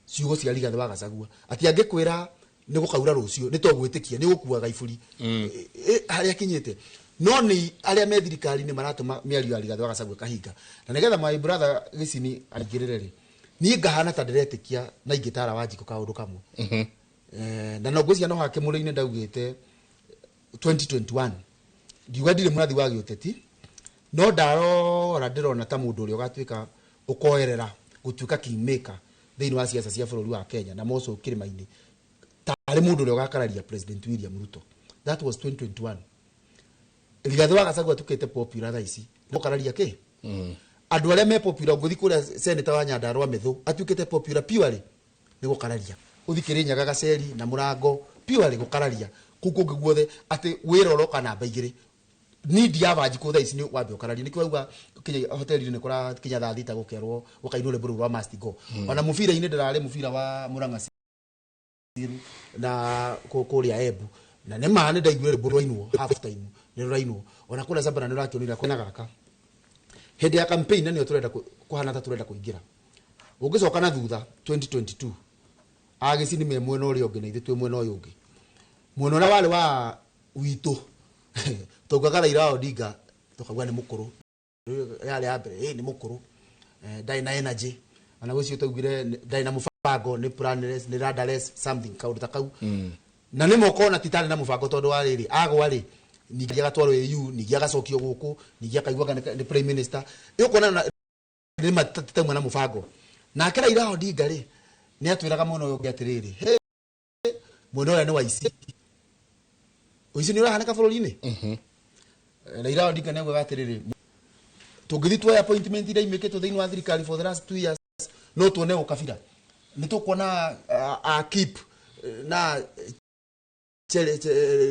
C: ciugo cia Rigathĩ wa Gachagua, atĩ angĩkwĩra nĩ gũkaura rũciũ nĩ togwĩtĩkia nĩ gũkuaga iburi. Harĩa akinyĩte no nĩ arĩa me thirikari-inĩ maratũma mĩario ya Rigathĩ wa Gachagua ĩkahinga, na nĩgetha my brother Gĩcini aingĩrĩre rĩ, niĩ ngahana ta ndĩretĩkia na ingĩtara Wanjikũ kaũndũ kamwe. Na no ngwĩciria no hake mũrĩ-inĩ ndaugĩte 2021, ngiuga ndirĩ mũrathi wa gĩũteti, no ndarora ndĩrona ta mũndũ ũrĩa ũgatuĩka ũkoerera gũtuĩka kingmaker thĩinĩ wa siasa cia bũrũri wa Kenya na moco kĩrĩma-inĩ, tarĩ mũndũ ũrĩa ũgakararia President William Ruto. That was 2021. Rigathĩ wa Gachagua atukĩte popular thaa ici gũkararia kĩ andũ arĩa me popular. Ũngĩthiĩ kũrĩa senator wa Nyandarua Methu atuĩkĩte popular purely nĩ gũkararia. Ũthiĩ Kĩrĩnyaga Gaceri na Mũrango purely gũkararia. Kũu kũngĩ guothe atĩ wĩra ũroka namba 2 need ya Wanjikũ thaa ici nĩ wambe ũkararia. Nĩkĩo wauga kinya hoteli-inĩ nĩ kũrakinya thaa 6 gũkerwo gũkainwo rwĩmbo rũu rwa must go. Ona mũbira-inĩ ndĩrarĩ mũbira wa Murang'a Seal na kũrĩa Embu, na nĩ ma nĩ ndaiguire rwĩmbo rwainwo half time, nĩ rũrainwo ona kũrĩa Sambara. Nĩ ũrakĩonire kwĩna gaka hĩndĩ ya campaign, na nĩyo tũrenda kũhana ta tũrenda kũingĩra. Ũngĩcoka na thutha 2022, agĩci nĩ me mwena ũrĩa ũngĩ na ithuĩ twĩ mwena ũyũ ũngĩ. Mwena ũrĩa warĩ wa witũ taugaga Raila Odinga, tũkauga nĩ mũkũrũ, yarĩ ya mbere ĩ nĩ mũkũrũ, ndarĩ na energy, ona gwĩcio taugire ndarĩ na mũbango, nĩ planless, nĩ rudderless, something kaũndũ ta kau. Na nĩ mokona ti tarĩ na mũbango tondũ wa rĩrĩ agwa rĩ, ningĩ agatwarwo AU, ningĩ agacokio gũkũ, ningĩ akaiguaga nĩ prime minister. Ĩ ũkona nĩ matitauma na mũbango. Nake Raila Odinga rĩ, nĩ atwĩraga mwena ũyũ ũngĩ atĩrĩrĩ, he mwena ũrĩa nĩ wa ici ũici nĩ ũrahanĩka bũrũri-inĩ. Raila Odinga nĩ augaga atĩrĩrĩ, tũngĩthiĩ tuoya appointment iria imĩkĩtwo thĩinĩ wa thirikari for the last 2 years, no tuone ũkabira, nĩ tũkuona akip na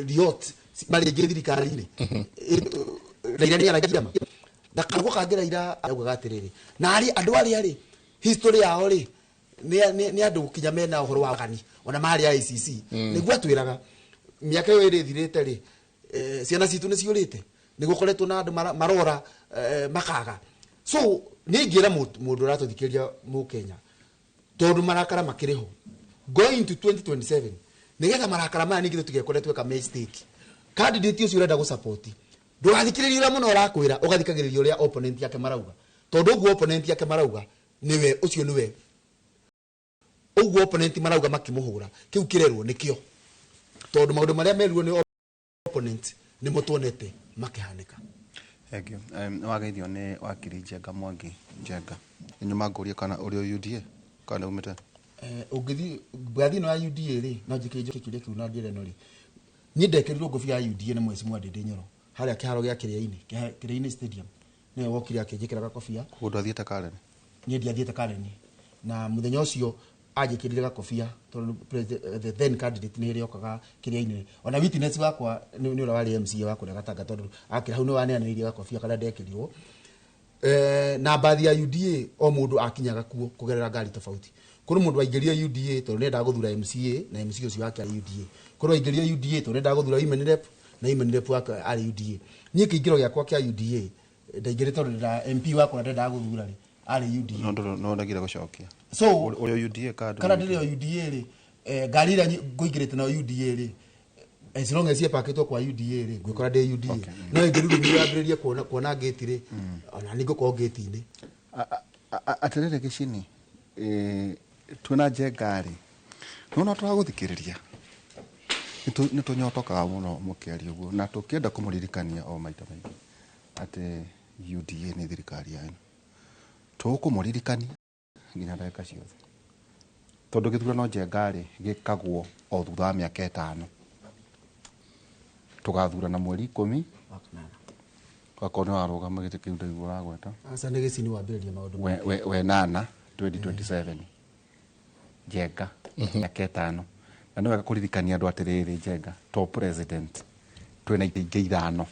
C: Riot marĩ aingĩ thirikari-inĩ. Raila nĩ aragia ma na karugo kangĩ. Raila augaga atĩrĩrĩ, na arĩ andũ arĩa rĩ history yao rĩ nĩ andũ kinya mena ũhoro wa gani ona marĩ ICC. Nĩguo atwĩraga mĩaka ĩyo ĩrĩ ĩthirĩte rĩ, ciana citũ nĩ ciũrĩte, nĩ gũkoretwo na andũ marora makaga. So nĩ ingĩra mũndũ ũratũthikĩrĩria mũkenya, tondũ marakara makĩrĩ ho going to 2027, nĩgetha marakara maya ningĩ tũtigekore tweka mistake, candidate ũcio ũrenda gũsupport ndũgathikĩrĩrie ũrĩa mũno ũrakwĩra, ũgathikagĩrĩria ũrĩa opponent yake marauga, tondũ ũguo opponent yake marauga nĩwe ũcio, nĩwe ũguo opponent marauga makĩmũhũra kĩu kĩrerwo nĩkĩo, tondũ maũndũ marĩa merirwo nĩ opponent nĩmo tuonete makĩhanĩka.
B: Thank you. Nĩ wageithio nĩ wakiri Njenga Mwangi Njenga. Nyuma ngũrie kana ũrĩ o UDA kana umĩte?
C: Ũngĩthiĩ ngathi ĩno ya UDA rĩ, no njĩke njoke kĩũria kĩu na njĩra ĩno rĩ, niĩ ndekĩrirwo ngũbia ya UDA nĩ Mheshimiwa Ndindi Nyoro harĩa kĩharo gĩa Kĩrĩa-inĩ, Kĩrĩa-inĩ Stadium, nĩwe wokire akĩnjĩkĩra gakobia.
B: Koguo ndwathiĩte Karen?
C: Niĩ ndiathiĩte Karen, na mũthenya ũcio anjĩkĩrire gakobia tondũ the then candidate nĩ hĩndĩ okaga Kĩrĩa-inĩ, ona witness wakwa nĩ ũrĩa warĩ MCA wa kũrĩa Gatanga, tondũ akĩra hau nĩ waneanĩirie gakobia karĩa ndekĩrirwo. Na mbathi ya UDA o mũndũ akinyaga kuo kũgerera ngari tofauti. Kũrĩ mũndũ waingĩrire UDA tondũ nĩendaga gũthura MCA na MCA ũcio wake arĩ UDA. Kũrĩ waingĩrire UDA tondũ nĩendaga gũthura women rep na women rep wake arĩ UDA. Niĩ kĩingĩro gĩakwa kĩa UDA ndaingĩrire tondũ ndĩra MP wakwa ndendaga gũthura rĩ arĩ UDA.
B: No no ndagire gũcokia.
C: So,
B: Ũrĩ UDA kana
C: kana ndĩrĩ o UDA rĩ, ngari ĩrĩa ngũingĩrĩte nayo UDA rĩ, as long as ĩpakĩtwo kwa UDA rĩ, ngwĩkora ndĩ UDA. No ĩngĩrurumia yambĩrĩrie kuona gate rĩ, ona nĩ ngũkorwo gate-inĩ.
B: Atĩrĩrĩ Gĩcini, twĩna Njenga rĩ, nĩwona tũragũthikĩrĩria, nĩ tũnyotokaga mũno mũkĩaria ũguo, na tũkĩenda kũmũririkania o maita maingĩ atĩ UDA nĩ thirikari yanyu. Tũkũmũririkania nginya ndagĩka ciothe, tondũ gĩthurano Njenga rĩ gĩkagwo o thutha wa mĩaka 5. Tũgathurana mweri 10 wakorwo nĩ warũgama gĩtĩ kĩu ndaigua ũragweta.
C: Aca nĩ Gĩcini wambĩrĩria maũndũ.
B: We nana 2027 Njenga mĩaka 5. Na nĩ wega kũririkania andũ atĩrĩrĩ, Njenga to president twĩna itĩ ingĩ 5,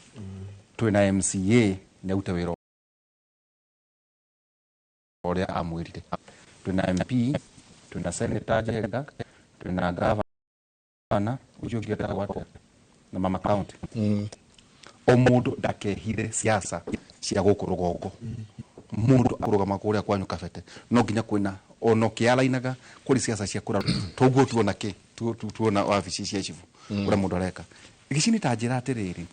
B: twĩna MCA nĩ arute wĩra ũrĩa amwĩrire, twĩna MP, twĩna senator Njenga, twĩna governor ũcio ũngĩ etagwo atĩa, na mama county. O mũndũ ndakehithe siasa cia gũkũ rũgongo. Mũndũ akũrũgama kũrĩa kwanyu Kabete no nginya kwĩna ona ũkĩarainaga kũrĩ siasa cia kũra toguo tuona kĩ tuona wabici cia chifu ũrĩa mũndũ areka. Gĩcini ta njĩra atĩrĩrĩ,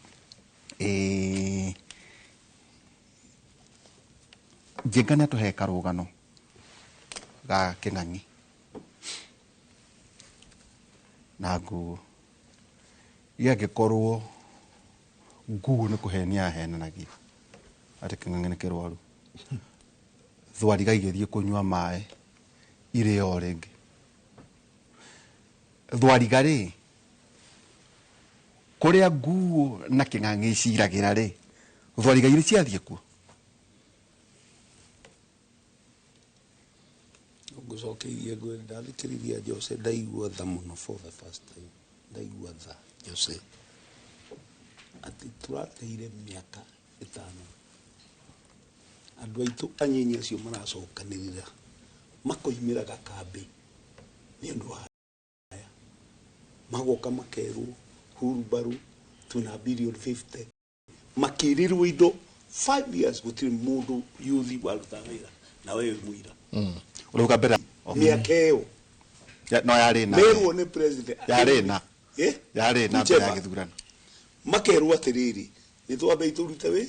B: Njenga nĩ atũhe karũgano ga Kĩng'ang'i na nguo. Gĩangĩkorwo nguo nĩ kũhenia ahenanagia atĩ Kĩng'ang'i nĩ kĩrwaru, thwariga igĩthiĩ kũnyua maĩ irĩ o rĩngĩ. Thwariga rĩ, kũrĩa nguo na Kĩng'ang'i iciragĩra rĩ, thwariga irĩ ciathiĩ kuo.
D: Ngũcokeirie ngwĩre ndathikĩrĩria Jose ndaigua tha mũno for the first time. Ndaigua tha Jose atĩ tũrateire mĩaka 5. Andũ aitũ anyinyi acio maracokanĩrĩra makoimĩra gakambĩ nĩ ũndũ wa aya, magoka makerwo hurumbarũ twĩna billion 50, makĩrĩrwo indo 5 years gũtirĩ mũndũ yuthi waruta wĩra na we wĩ mũira.
B: Ũrauga mbere
D: mĩaka ĩyo
B: no yarĩ na
D: merwo nĩ president
B: yarĩ na yarĩ na mbere ya
D: Whichever.
B: gĩthurano.
D: Makerwo atĩrĩrĩ, nĩ twambei tũrute wĩ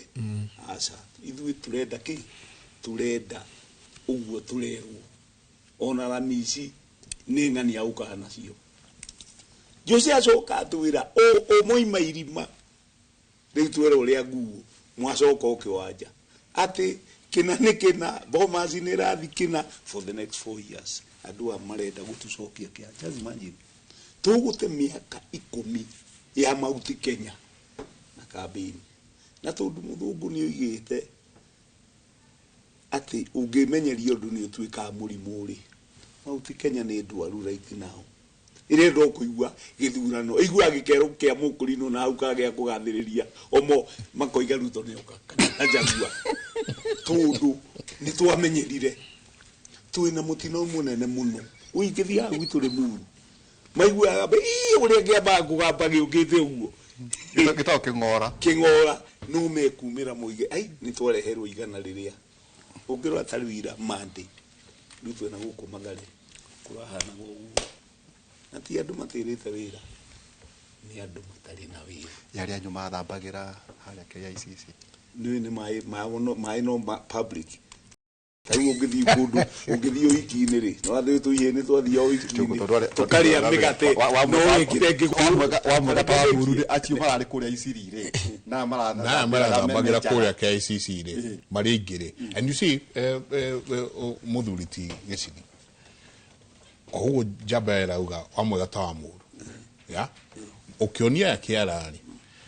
D: aca, ithuĩ tũrenda kĩ, tũrenda ũguo tũrerwo ona ramici nĩ ng'ania ũkaga nacio. Jose acoka atwĩra ũmoima irima rĩu twĩra ũrĩa nguo mwacoka ũkĩwanja atĩ kĩna nĩ kĩna, Bomas nĩ ĩrathi kĩna for the next 4 years. Andũ aya marenda gũtũcokia kĩa, just imagine tũgũte mĩaka 10 ya Mount Kenya na kambĩini, na tondũ mũthũngũ nĩ oigĩte atĩ ũngĩmenyeria ũndũ nĩ ũtuĩkaga mũrimũ rĩ, Mount Kenya nĩ ndwaru right now. Ĩrenda o kũigua gĩthurano, ĩiguaga gĩkero kĩa mũkũrinũ na hau kagĩa kũgathĩrĩria omo makoiga Ruto nĩ oka kana Gachagua, tondũ nĩ twamenyerire twĩna mũtino mũnene mũno. Ũingĩthiaga gwitũ Limuru maiguaga ii ũrĩa kĩambaga kũgamba gĩũkĩte ũguo
B: Gĩtagwo kĩng'ora.
D: Kĩng'ora no mekumĩra moige ai nĩ twareherwo igana rĩrĩa ũngĩrora ta rĩu ira Monday rĩu twĩna gũkũ Mathare kũrahanaga ũguo, na ti andũ matĩrĩte wĩra, nĩ andũ matarĩ na wĩra.
B: Ya arĩa anyu mathambagĩra harĩa KICC.
D: Nĩ nĩ maĩ, maĩ no public. Ta rĩu ũngĩthiĩ kũndũ, ũngĩthiĩ ũhiki-inĩ rĩ, nĩ wathiĩ tũihe, nĩ twathiĩ o ũhiki-inĩ.
B: Tondũ
D: Tũkarĩa mĩgate, no wĩkĩre ngĩkũyũ.
B: Wa mwega ta wa Mũrũ rĩ, acio mararĩ kũrĩa Isiri rĩ, Na
A: na marathambagĩra kũrĩa KICC rĩ marĩ aingĩ rĩ. And you see, mũthuri ti gĩcini o ũguo njamba ĩrauga wamwega ta wa mũru ya ũkĩonia ya kĩara rĩ,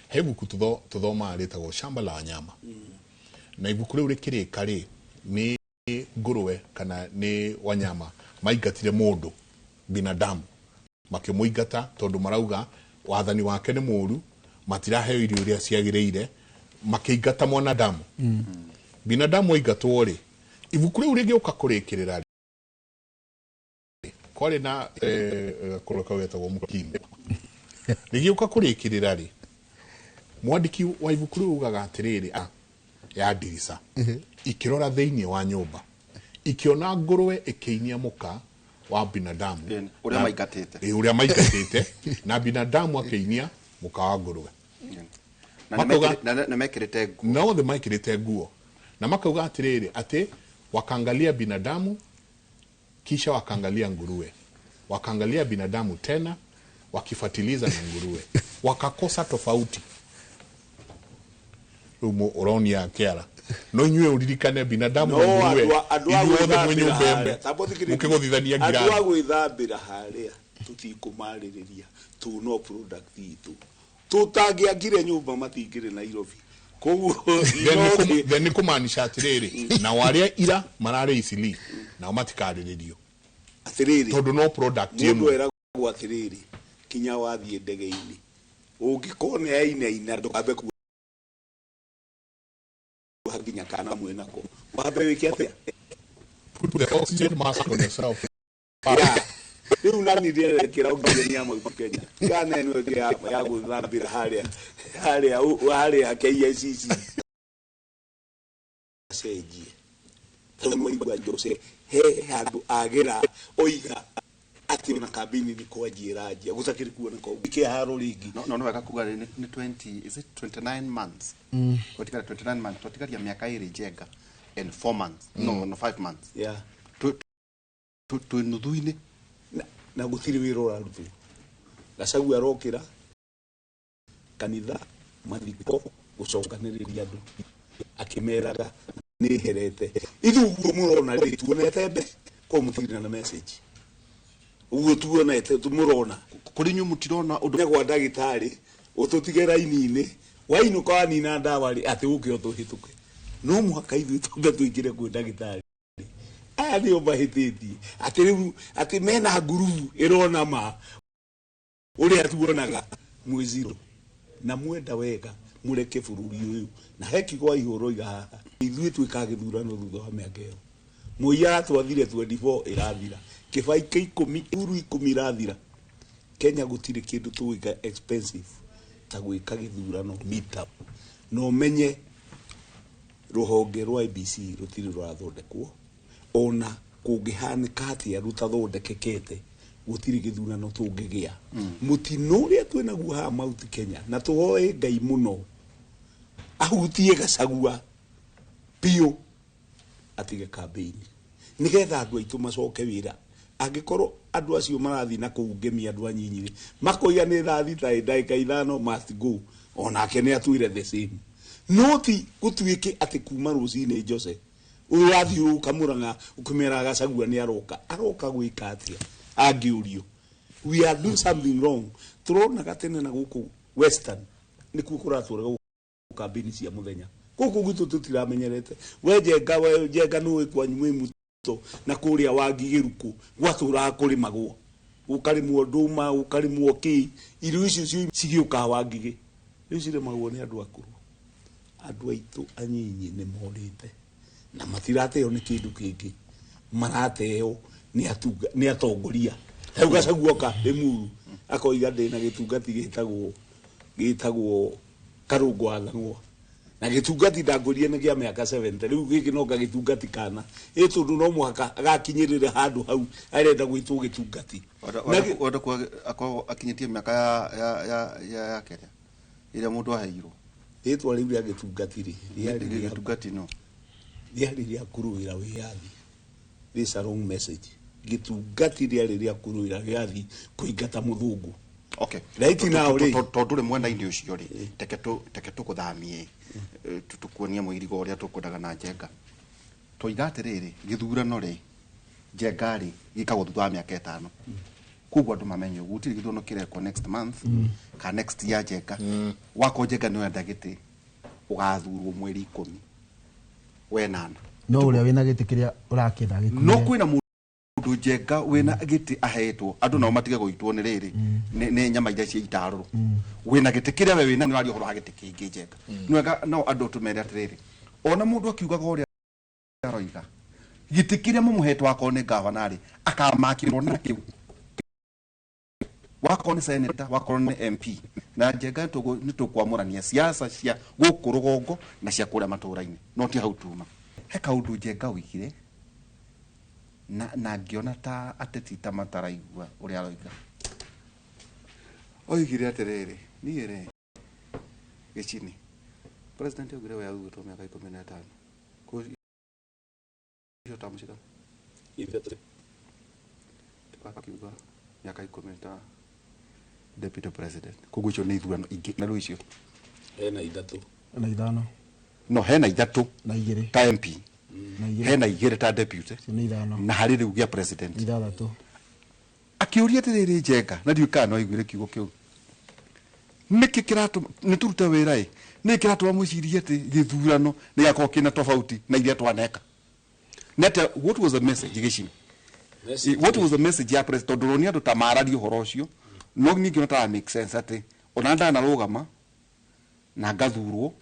A: he ibuku tũthomaga rĩtagwo Shamba la Wanyama, na ibuku rĩu rĩkĩrĩka rĩ, nĩ ngũrwe kana nĩ wanyama maingatire mũndũ binadamu, makĩmũingata tondũ marauga wathani wake nĩ mũru, matiraheo irio iria ciagĩrĩire, makĩingata mwanadamu. Binadamu aingatwo rĩ, ibuku rĩu rĩgĩũka kũrĩkĩrĩra rĩ, kwarĩ na gakũrũ kau getagwo mũkimo. Rĩgĩũka kũrĩkĩrĩra rĩ, mwandĩki wa ibuku rĩu ugaga atĩrĩrĩ, ya ndirica ikĩrora thĩinĩ wa nyũmba, ikĩona ngũrwe ĩkĩinia mũka wa binadamu.
B: Ũrĩa maingatĩte.
A: Ũrĩa maingatĩte, na binadamu akĩinia mũka wa ngũrwe.
B: Na na mekĩrĩte nguo.
A: Na othe mekĩrĩte nguo, na makauga atĩrĩrĩ, atĩ wakaangalia binadamu, kisha wakaangalia nguruwe, wakaangalia binadamu tena, wakifatiliza na nguruwe, wakakosa tofauti. Rĩu ũronia kĩara, no inyuĩ ũririkane binadamu na
D: no
A: nguruwe
D: andũ a
A: inyuothe mwĩ
D: gwĩthambĩra
A: nyũmba ĩmwe
D: harĩa, tamba ũthikĩrĩrie.
A: Mũkĩgũthithania
D: Andũ a
A: ngirathi.
D: Gwĩthambĩra harĩa tũtikũmarĩrĩria, tũ no product itũ tũtangĩakire nyũmba matingĩrĩ Nairobi, koguo
A: Then nĩ kũmaanisha atĩrĩrĩ, nao arĩa ira mararĩ Isili nao matikarĩrĩrio
D: Atĩrĩrĩ,
A: tondũ no product
D: mũndũ
A: ĩmwe.
D: Eragwo atĩrĩrĩ, kinya wathiĩ ndege-inĩ ũngĩkorwo nĩ yainaina, ndũkambe kuoha nginya kana mwĩnako, wambe wĩke atĩa?
A: Put the oxygen mask on yourself.
D: Ya, rĩu nani ndĩrerekera oxygen ya Mount Kenya kana ĩno ĩngĩ ya gwĩthambĩra harĩa KICC cenjie, tondũ maigua Jose he handũ agera oiga atĩ ona kambĩini nĩ kwanjia ĩranjia gũtakĩrĩ kuoneka ũguo kĩharo rĩngĩ.
B: No wega kuga nĩ 20, is it 29 months? Twatigaria 29 months, twatigaria mĩaka 2 Njenga and 4 months, no, 5 months. Twĩ nuthu-inĩ.
D: Na gũtirĩ wĩra ũrarutwo. Gachagua arokĩra kanitha, mathiko, gũcokanĩrĩria andũ akĩmeraga nĩ herete ithuĩ ũguo mũrona rĩ, tuonete mbe ko mũtirĩ na message ũguo tuonete mũrona.
B: Kũrĩ inyuĩ mũtirona ũndũ.
D: Nĩ gwa ndagĩtarĩ ũtũtige raini-inĩ, wainũka wanina ndawa rĩ, atĩ ũke ũtũhĩtũke. No mũhaka ithuĩ twambe tũingĩre kwĩ ndagĩtarĩ. Aya nĩo mahĩtĩtie, atĩ rĩu atĩ mena ngurubu ĩrona ma ũrĩa tuonaga mwĩ zero, na mwenda wega mũreke bũrũri ũyũ na he kiugo Waihũra oiga haha, ithuĩ twĩkaga gĩthurano thutha wa mĩaka ĩyo. Moi aratwathire 24 ĩrathira, Kĩbaikĩ 10, Uhuru 10 irathira. Kenya gũtirĩ kĩndũ tũgwĩka expensive ta gwĩka gĩthurano mita, na ũmenye rũhonge rwa IEBC rũtirĩ rũrathondekwo, ona kũngĩhanĩka atĩa rũtathondekekete gũtirĩ gĩthurano tũngĩgĩa. Mũtino ũrĩa twĩnaguo haha Mount Kenya, na tũhoe Ngai mũno ahutie Gachagua biũ atige kambĩini nigetha andũ aitũ macoke wĩra. Angĩkorwo andũ acio marathiĩ na kũu ngemi, andũ anyinyi rĩ, makoiga nĩ thaa 6 ndagĩka 5 must go, onake nĩ atwĩre the same. No ti gũtuĩke atĩ kuma rũcinĩ Jose ũyũ wathiũrũrũka Mũrang'a ũkĩmeraga Gachagua nĩ aroka, aroka gwĩka atĩa angĩũrio? We are doing something wrong. Tũronaga tene na gũkũ Western nĩkuo kũratũraga kambĩini cia mũthenya, gũkũ gwitũ tũtiramenyerete. We Njenga, we Njenga, nĩũĩ kwanyu mwĩ muto na kũrĩa Wangigĩrukũ gwatũraga kũrĩmagwo, gũkarĩmwo ndũma, gũkarĩmwo kĩ, irio icio cigĩũkaga Wangigĩ, rĩu cirĩmagwo nĩ andũ akũrũ. Andũ aitũ anyinyi nĩ morĩte na matirateo nĩ kĩndũ kĩngĩ, marateo nĩ atongoria. Rĩu Gachagua oka Limuru akoiga ndĩna gĩtungati gĩtagwo Karũngũ wa Thang'wa, na gĩtungati ndangũrire nĩ kĩa mĩaka 70, rĩu gĩkĩ no gagĩtungati kana ĩ, tondũ no mũhaka agakinyĩrĩra handũ hau arenda gwĩtwo gĩtungati.
B: Wenda kuga akoragwo akinyĩtie mĩaka ya kĩrĩa ĩrĩa mũndũ aheirwo.
D: Rĩtwa rĩu rĩa gĩtungati rĩ, rĩarĩ rĩa
B: Gĩtungati no
D: rĩarĩ rĩa kũrũĩra wĩyathi. This a wrong message. Gĩtungati rĩarĩ rĩa kũrũĩra wĩyathi, kũingata mũthũngũ.
B: Okay.
D: Right now rĩ
B: tondu rĩ mwena-inĩ ũcio rĩ teke tũkũthamie tũkuonie mũirigo ũrĩa tũkwendaga na Njenga. Twoiga atĩrĩrĩ, gĩthurano rĩ Njenga rĩ gĩkagwo thutha wa mĩaka 5. Koguo andũ mamenye ũguo gũtirĩ gĩthurano kĩrekwo next month kana next year Njenga. Wakorwo Njenga nĩ ũrenda gĩtĩ ũgathurwo mweri 10 wenana.
C: No ũrĩa wĩna gĩtĩ kĩrĩa ũrakĩenda gĩkuire.
B: No kwĩna mũndũ Njenga wĩna gĩtĩ ahetwo andũ nao matige gũitwo nĩ rĩrĩ nĩ nyama iria cia itarũrũ. Wĩna gĩtĩ kĩrĩa we wĩna nĩ waria ũhoro wa gĩtĩ kĩngĩ Njenga. Nĩ wega no andũ tũmere atĩrĩrĩ, ona mũndũ akiugaga ũrĩa aroiga gĩtĩ kĩrĩa mũmũhetwo akorwo nĩ gavana rĩ akamakĩrwo na kĩu, wakorwo nĩ senator, wakorwo nĩ MP. Na Njenga nĩ tũkwamũrania siasa cia gũkũ rũgongo na cia kũrĩa matũũra-inĩ, no ti hau tuma. He kaũndũ Njenga oigire na ngĩona ta ateti ta mataraigua ũrĩa aroiga. Oigire atĩrĩrĩ, niĩ rĩ gĩcini president oigire we augĩtwo mĩaka 15 icio tamu cigana?
D: Ithatũ.
B: Akiuga mĩaka 10 ta deputy president, koguo icio nĩ ithurano ingĩ na rĩu icio
D: hena 3
C: na 5
B: no hena 3
C: na 2
B: ta MP
C: na 2
B: hena 2 ta deputy
C: icio nĩ 5
B: na harĩ rĩu gĩa president
C: 6.
B: Akĩũria atĩrĩrĩ Njenga, na ndiũĩ kana no aiguire kiugo kĩu, nĩkĩ kĩratũma nĩ tũrute wĩra ĩ, nĩkĩ kĩratũma mwĩcirie atĩ gĩthurano nĩ gĩgakorwo kĩna tofauti na iria twaneka? Nĩ atĩa, what was the message gĩcini? What was the message ya president? Tondũ roni andũ ta mararia ũhoro ũcio, no niĩ ngĩona ta make sense atĩ ona ndanarũgama na ngathurwo,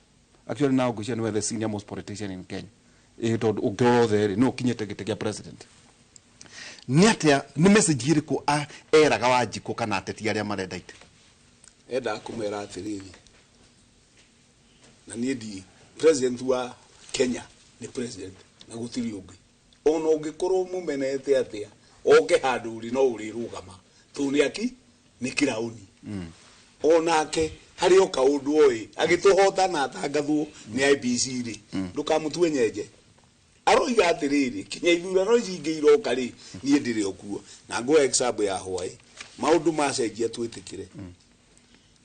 B: actually now ngwĩciria nĩwe the senior most politician in Kenya, tondũ ũngĩrora othe rĩ, nĩwe ũkinyĩte gĩtĩ kĩa president. Nĩ atĩa, nĩ message ĩrĩkũ eraga Wanjikũ kana ateti arĩa marenda itĩ?
D: Endaga kũmera atĩrĩrĩ, na niĩ ndi president wa Kenya, nĩ president na gũtirĩ ũngĩ. Ona ũngĩkorwo mũmenete atĩa, oke handũ ũrĩ no ũrĩrũgama, tondũ nĩ aki nĩ kiraũni. Onake harĩ o kaũndũ oĩ agĩtũhota na atangathwo nĩ IEBC rĩ, ndũkamũtue nyenje. Aroiga atĩrĩrĩ, kinya ithurano ici ingĩ iroka rĩ, niĩ ndĩrĩ o kuo. Na ngũhe example ya Hawaii, maũndũ macenjia twĩtĩkĩre.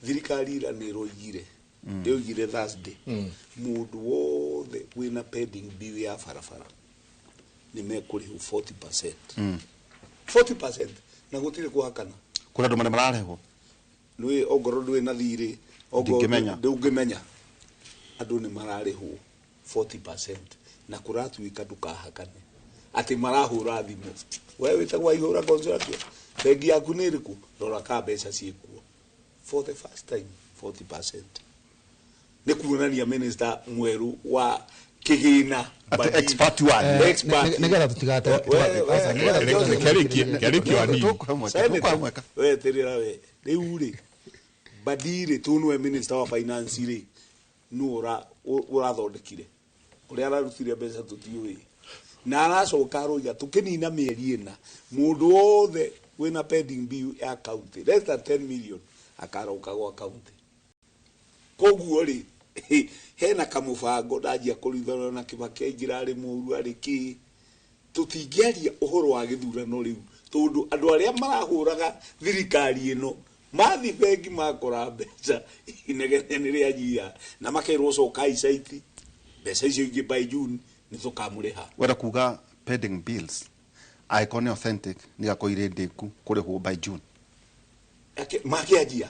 D: Thirikari ira nĩ ĩroigire, ĩroigire Thursday, mũndũ wothe wĩna pending bill ya barabara nĩ mekũrĩhwo 40%. 40% na gũtirĩ kũhakana.
B: Kũrĩ andũ marĩa mararehwo.
D: Nĩ ongorwo ndũrĩ na thirĩ, ongorwo
B: Ndingĩmenya.
D: ndũngĩmenya. Andũ nĩ mararĩhwo 40% na kũratuĩka ndũkahakane. Atĩ marahũra thimũ. We wĩtagwo Waihũra Consolation, bengi yaku nĩ ĩrĩkũ? Rora ka mbeca ciĩkuo. For the first time 40%. Nĩ kuonania minister mwerũ wa kĩgĩna.
B: Atĩ expert wa
D: Expert.
C: Nĩgetha tũtigate
A: Kĩarĩkio anini.
B: Tũkũhe
D: We tĩrĩra we. Rĩu rĩ, Badi rĩ, tũ nĩwe minister wa finance rĩ, nũ ũrathondekire? Ũrĩa ararutire mbeca tũtiũĩ. Na aracoka aroiga tũkĩnina mĩeri 4, mũndũ wothe wĩna pending bill ya county less than 10 million akaroka gwa county. Koguo rĩ, hena kamũbango ndanjia kũrithana na Kibaki aingĩra arĩ mũru arĩ kĩ. Tũtingĩaria ũhoro wa gĩthurano rĩu tondũ andũ arĩa marahũraga thirikari ĩno mathi bengi makora mbeca inegene nĩ rĩanyia na makerwo cokai caiti, mbeca icio ingĩ by June nĩ tũkamũrĩha.
B: Wenda kuga pending bills angĩkorwo nĩ authentic nĩ igakorwo irĩ ndĩku kũrĩhwo by June.
D: Makĩanjia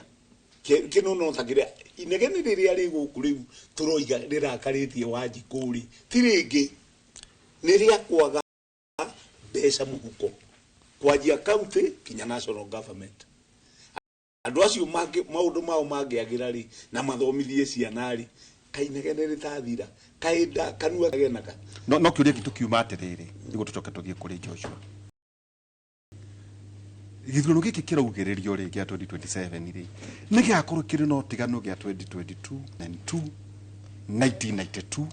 D: kĩno no ta kĩrĩa inegene rĩrĩa rĩ gũkũ rĩu tũroiga rĩrakarĩtie Wanjikũ rĩ, ti rĩngĩ nĩ rĩa kwaga mbeca mũhuko kwanjia county kinya national government. Andũ acio maũndũ mao mangĩagĩra rĩ na mathomithie ciana rĩ, kainegene rĩtathira kaĩnda kanua genaka.
B: No kĩũria gitũ kiuma atĩrĩrĩ, nĩguo tũcoke tũthiĩ kũrĩ Joshua. Gĩthurano gĩkĩ kĩraugĩrĩrio rĩ gĩa 2027 rĩ, nĩ gĩgakorwo kĩrĩ na ũtiganu gĩa 2022 and 2, 1992,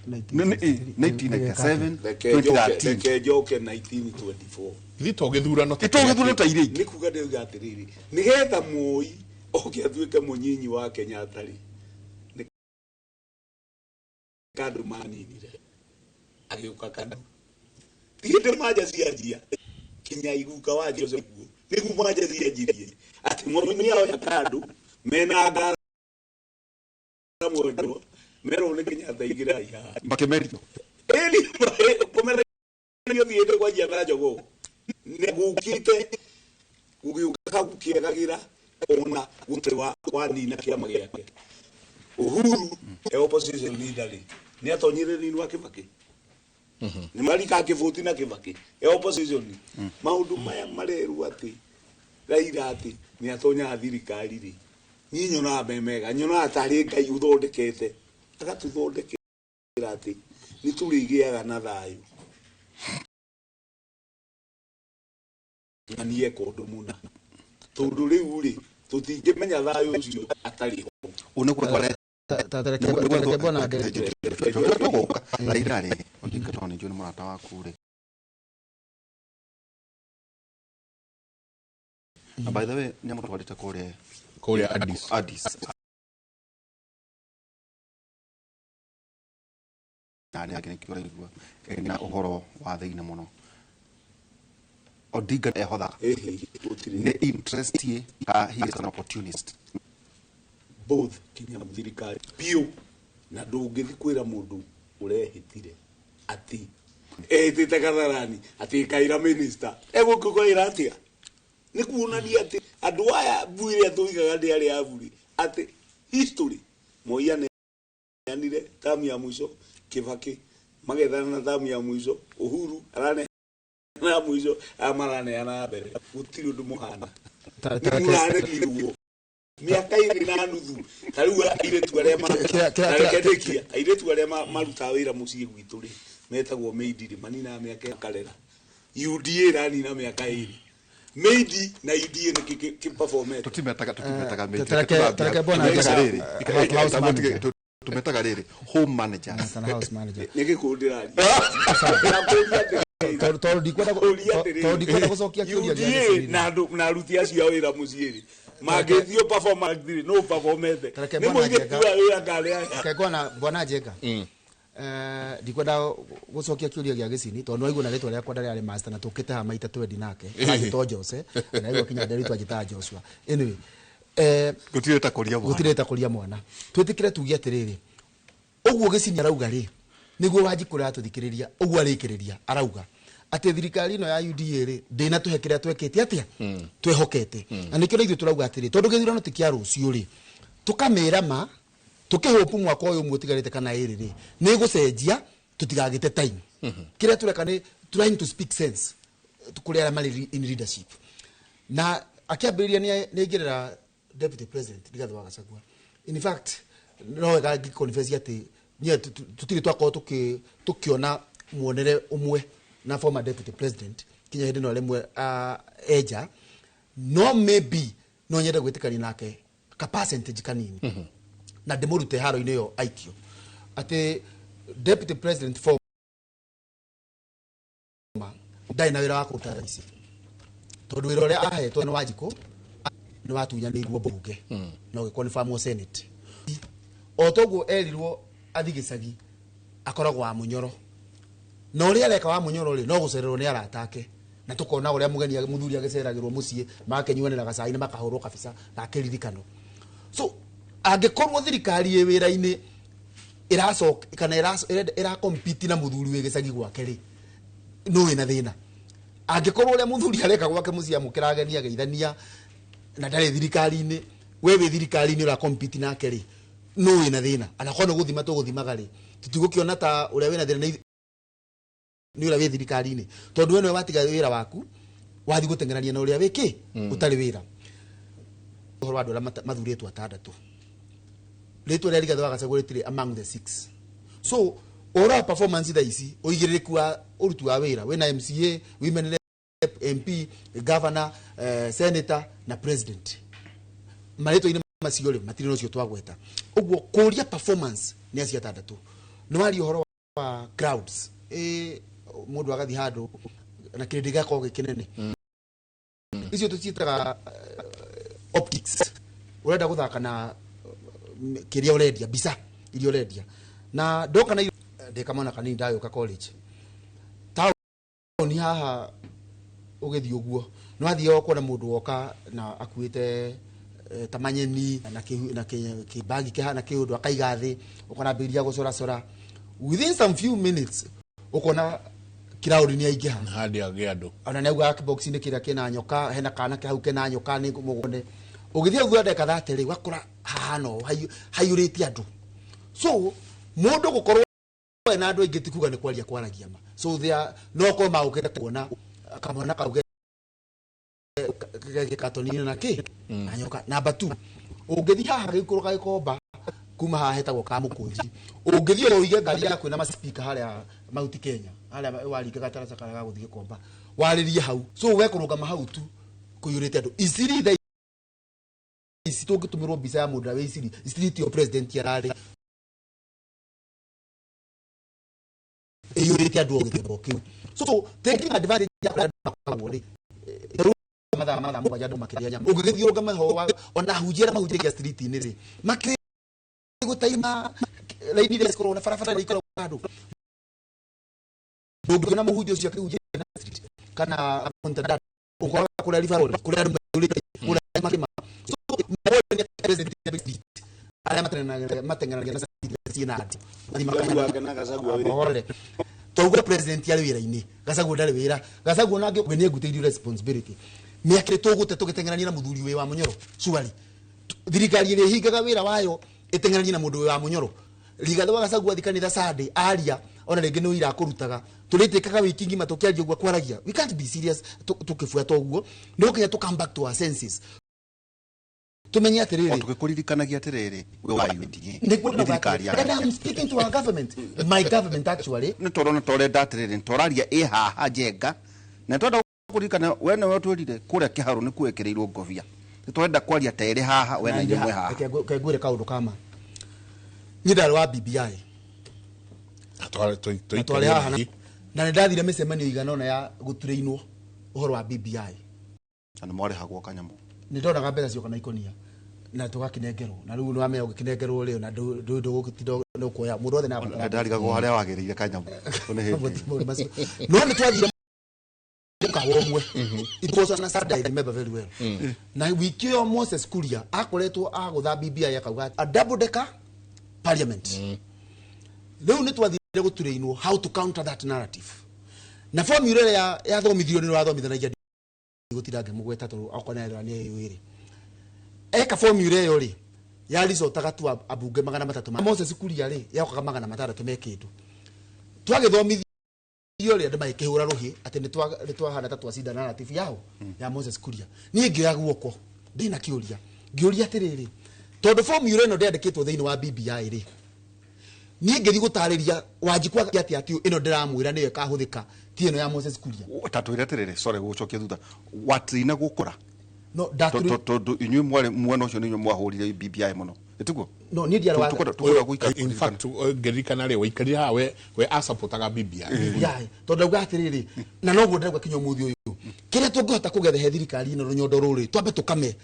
B: 1997, 2013.
D: Reke njoke 1924.
A: Ithuĩ to gĩthurano ta
B: Ito gĩthurano ta iria ingĩ.
D: Nĩ kuga ndĩuga atĩrĩrĩ, nĩgetha Moi oke atuĩke mũnyinyi wa Kenyatta rĩ, nĩ kandũ maninire agĩũka KANU. Ti hĩndĩ manja cianjia kinya iguka wa Joseph guo nĩguo manja cianjirie atĩ Moi nĩaoya kandũ mena ngara mwendwa merwo nĩ Kenyatta ingĩrai haha.
B: Makĩmerio.
D: Ĩni kũmererio thiĩte kwanjia na jogoo nĩ gũkĩte gũgĩũka kagũkĩagagĩra ona gũtirĩ wanina kĩama gĩake. Uhuru e opposition leader rĩ nĩ atonyire thĩinĩ wa Kibaki, nĩ marika kĩbũti na Kibaki e opposition. Maũndũ maya marerwo atĩ Raila atĩ nĩ atonyaga thirikari rĩ, niĩ nyonaga me mega, nyonaga tarĩ Ngai ũthondekete agatũthondekera atĩ nĩ tũrĩgĩaga na thayũ na nĩ eka ũndũ mũna, tondũ rĩu rĩ tũtingĩmenya thayũ ũcio atarĩ ho.
B: Ũũ nĩguo.
C: Ta reke bwana Derek.
B: Tũgũka Raila rĩ, Odinga tondũ nĩ njũĩ nĩ mũrata waku rĩ, na by the way nĩ amũtwarĩte kũrĩa
A: kũrĩa Addis.
B: Addis na arĩa angĩ, nĩkĩo ũraigua na ũhoro wa thĩinĩ mũno. Odinga ehotha
D: Ĩhĩ, gũtirĩ.
B: Nĩ interest ye ka he is an opportunist?
D: Both kinya thirikari biũ, na ndũngĩthi kwĩra mũndũ ũrehĩtire atĩ ehĩtĩte Kasarani atĩ kaira minister egũkĩkwĩra atĩa? Nĩ kuonania atĩ andũ aya mbu ĩrĩa tũigaga nĩ arĩa aburi atĩ history Moi aneanire tamu ya mũico, Kibaki magethana na tamu ya mũico, Uhuru araneana ya mũico, aya maraneana ya mbere, gũtirĩ ũndũ mũhana.
C: Ta
D: Nĩ
C: reke-
D: mũraremirwo mĩaka 2.5. Ta rĩu airĩtu arĩa na reke ndĩkie, airĩtu arĩa marutaga wĩra mũciĩ gwitũ rĩ, metagwo maid rĩ, maninaga mĩaka karera. UDA ĩranina mĩaka 2, maid na UDA nĩ kĩ performete.
B: Tũtimetaga maid.
C: Ta reke bwana
B: Tũmetaga rĩrĩ
C: house manager.
B: Tũmetaga rĩrĩ home managers.
C: Sana house manager.
D: Nĩ gĩkũũ ndĩraria. Ndakũria atĩrĩrĩ.
C: Tondũ
D: Kũria
C: ndikwenda
D: atĩrĩrĩ,
C: tondũ ndikwenda gũcokia kĩũria gĩa
D: UDA
C: gĩcirĩ.
D: na andũ na aruti acio a wĩra mũciĩ rĩ, mangĩthio performance rĩ, no performete
C: Tareke
D: nĩ
C: bwana
D: mũirĩtu
C: Njenga.
D: wa wĩra ngarĩ aya.
C: Reke bwana Njenga. Ndikwenda gũcokia kĩũria gĩa gĩcini tondũ nĩwaigua na rĩtwa rĩakwa ndarĩ master na tũkĩte haha maita twendi nake aranjĩta Jose na rĩu akinya nderĩtwa anjĩtaga Joshua. Anyway,
B: Gũtirĩ ta kũria mwana.
C: Gũtirĩ ta kũria mwana. Twĩtĩkĩre tuge atĩrĩrĩ, ũguo gĩcini arauga rĩ, nĩguo Wanjikũ ũratũthikĩrĩria ũguo arĩkĩrĩria arauga atĩ thirikari ĩno ya UDA rĩ ndĩnatũhe kĩrĩa twekĩte atĩa twehokete, na nĩkĩo na ithuĩ tũrauga atĩrĩ, tondũ gĩthurano ti kĩa rũciũ rĩ, tũkamĩra ma tũkĩhũpu mwaka ũyũ ũmwe ũtigarĩte kana ĩrĩ rĩ nĩ gũcenjia, tũtigagĩte time. Kĩrĩa tũreka nĩ trying to speak sense kũrĩ arĩa marĩ in leadership, na akĩambĩrĩria nĩ aingĩrĩra Deputy President Rigathi wa Gachagua. In fact, no wega ngĩconfess atĩ niĩ tũtirĩ twakorwo tũkĩona muonere ũmwe na former Deputy President kinya hĩndĩ ĩno rĩmwe enja, no maybe no nyende gwĩtĩkania nake ka percentage kanini na ndĩmũrute haro-inĩ ĩyo aikio atĩ Deputy President former ndarĩ na wĩra wa kũruta thaa ici, tondũ wĩra ũrĩa ahetwo nĩ Wanjikũ nĩ watunyanĩirwo mbunge na ũgĩconfirmwo Senate. O toguo erirwo athi gĩcagi akoragwo wa mũnyoro, na ũrĩa areka wa mũnyoro rĩ, no gũcererwo nĩ arata ake, na tũkona ũrĩa mũgeni mũthuri agĩceragĩrwo mũciĩ, magakĩnyuanĩra gacai na makahũrwo kabica ga kĩririkano. So angĩkorwo thirikari ĩ wĩra-inĩ ĩracoka kana ĩracompete na mũthuri wĩ gĩcagi gwake rĩ, no wĩna thĩna. Angĩkorwo ũrĩa mũthuri areka gwake mũciĩ amũkĩra ageni ageithania na ndarĩ thirikari-inĩ, we wĩ thirikari-inĩ ũracompete nake rĩ, no wĩna thĩna. Anakorwo nĩ gũthima tũgũthimaga rĩ, tũtigũkĩona ta ũrĩa wĩna thĩna nĩ ũrĩa wĩ thirikari-inĩ, tondũ we nĩwe watiga wĩra waku wathiĩ gũteng'erania na ũrĩa wĩkĩ ũtarĩ wĩra. Ũhoro wa andũ arĩa mathurĩtwo atandatũ, rĩtwa rĩa Rigathĩ wa Gachagua rĩtirĩ among the six. So ũhoro wa performance thaa ici, ũigĩrĩrĩku wa ũruti wa wĩra wĩna MCA, women rep, MP, governor, senator na president, marĩtwa-inĩ macio rĩ matirĩ na ũcio twagweta. Ũguo kũria performance nĩ acio atandatũ. Nĩ waria ũhoro wa crowds, mũndũ agathiĩ handũ na kĩrĩndĩ gĩgakorwo gĩ kĩnene, icio tũciĩtaga optics. Ũrenda gũthaka na kĩrĩa ũrendia, mbica iria ũrendia. Na ndoka na ndĩ kamwana kanini ndagĩũka college taũni haha. Ũgĩthiĩ ũguo nĩ wathiaga ũkona mũndũ woka na akuĩte ta manyeni na na kĩbagi kĩhana kĩũndũ, akaiga thĩ, ũkanambĩrĩria gũcoracora. Within some few minutes ũkona crowd nĩ aingĩha.
A: Handi agĩ andũ.
C: Ona nĩ augaga kĩbox-inĩ kĩrĩa kĩna nyoka, hena kana ke hau kena nyoka, nĩ mũgũnde. Ũgĩthiĩ hau thutha ndagĩka 30 rĩ, ũgakora hahana ũũ haiyũrĩte andũ. So mũndũ gũkorwo ena andũ aingĩ ti kuga nĩ kwaria kwaragia ma. So they are, no korwo magũkĩte kuona kamwana kau gĩkatoni na kĩ na nyoka. Number 2, ũngĩthiĩ haha gĩikũrũka Gĩkomba kuma haha hetagwo Kamũkũnji, ũngĩthiĩ ũige ngari yaku na maspika harĩa Mount Kenya, harĩa waringa gataraca karĩa ga gũthiĩ Gĩkomba, warĩrie hau. So we kũrũgama hau tu kũiyũrĩte andũ. Isiri thaa ici tũngĩtũmĩrwo mbica ya mũndũ wĩ Isiri, Isiri tiyo president ararĩ, ĩiyũrĩte andũ o gĩthemba o kĩu. So taking advantage ya kũrĩa andũ makoragwo rĩ, rĩu mathaa 7 andũ makĩrĩa nyama, ũngĩgĩthiĩ ũrũgame ho ona ahunjia arĩa mahunjagia street-inĩ rĩ, makĩrĩ gũtaima raini iria cikoragwo na barabara iria ikoragwo na andũ. Ndũngĩona mũhunjia ũcio akĩhunjia na street kana mtandao, ũkoraga kũrĩa River Road, kũrĩa andũ maiyũrĩte, kũrĩa makĩma. So, mawoni nĩ president ya street, arĩa mateng'eranagia na street ciĩna andũ. Mathiĩ
D: Gachagua na Gachagua wĩra.
C: Ohorere. Tauga president arĩ wĩra-inĩ, Gachagua ndarĩ wĩra. Gachagua nake we nĩ engutĩirio responsibility. Mĩaka ĩrĩ tũgũte tũgĩteng'erania na mũthuri wĩ wa Mũnyoro, surely. Thirikari ĩrĩa ĩhingaga wĩra wayo ĩteng'eranie na mũndũ wĩ wa Mũnyoro. Rigathĩ wa Gachagua athi kanitha Sunday aria, ona rĩngĩ nĩ ũira akũrutaga. Tũrĩtĩkaga wiki ng'ima tũkĩaria ũguo akwaragia. We can't be serious tũkĩbuata ũguo. No nginya tũ come back to our senses. Tumenye atĩrĩrĩ.
B: O tũgĩkũririkanagia atĩrĩrĩ, we wa UDA.
C: Nĩguo
B: Nĩ
C: ndauga
B: thirikari
C: atĩrĩrĩ.
B: ya
C: And I'm speaking to our government. My government actually.
B: Nĩ tũrona tũrenda atĩrĩrĩ, nĩ tũraria ĩ haha Njenga. Na twenda kũririkana we nĩwe ũtwĩrire kũrĩa Kĩharũ nĩ kuĩkĩrĩirwo ngobia. Nĩ tũrenda kwaria ta ĩrĩ haha, we na inyuĩ mwĩ haha.
C: Reke ngwĩre kaũndũ kama. Niĩ ndarĩ wa BBI.
A: Na tware
C: Na twarĩ haha na nĩ ndathire mĩcemanio igana ũna ya gũturĩinwo ũhoro wa BBI.
B: Na nĩ mwarĩhagwo kanyamũ.
C: Nĩ ndonaga mbeca cioka na ikonia na tũgakĩnengerwo, na rĩu nĩ wamenya ũgĩkĩnengerwo rĩ, na ndũgũtinda nĩ ũkuoya mũndũ wothe nĩ abatara.
B: Ndarigagwo harĩa wagĩrĩire kanyamũ. Nĩ hĩndĩ.
C: Maũndũ macio. No nĩ twathire mũkawa ũmwe. It was on a Saturday, I remember very well. Na wiki ĩyo Moses Kuria akoretwo agũtha BBI akauga a double decker parliament. Rĩu nĩ twathire gũturĩinwo how to counter that narrative. Na formula ĩrĩa yathomithirio nĩ rathomithanagia gũtinda ngĩmũgweta tondũ okorwo nĩ arera nĩ ĩĩ rĩ. Eka formula ĩyo rĩ, ya ricotaga tu ambunge magana matatũ ma Moses Kuria rĩ, yokaga magana matandatũ me kĩndũ. Twagĩthomithio rĩ, andũ magĩkĩhũra rũhĩ atĩ nĩ twahana ta twacinda narrative yao ya Moses Kuria. Niĩ ngĩoya guoko ndĩna kĩũria, ngĩũria atĩrĩrĩ, tondũ formula ĩno ndĩandĩkĩtwo thĩinĩ wa BBI rĩ, niĩ ngĩthiĩ gũtarĩria Wanjikũ atĩ atĩ ĩno ndĩramwĩra nĩyo ĩkahũthĩka, ti ĩno ya Moses Kuria.
B: Ta twĩre atĩrĩrĩ, sorry gũcokia thutha, watirina gũkũra.
C: No, ndatũrĩ-
B: Tondũ inyuĩ mwarĩ mwena ũcio nĩ inyuĩ mwahũrire BBI mũno. Ĩtiguo?
C: No, niĩ ndiarĩ wa-
B: Tũkwenda gũikara
A: In fact, ngĩririkana rĩ, waikarire haha we asapotaga BBI.
C: BBI. Tondũ ndauga atĩrĩrĩ, na noguo ndĩrauga kinya ũmũthĩ ũyũ, kĩrĩa tũngĩhota kũgetha he thirikari ĩno rũnyondo rũrĩ, twambe tũkame.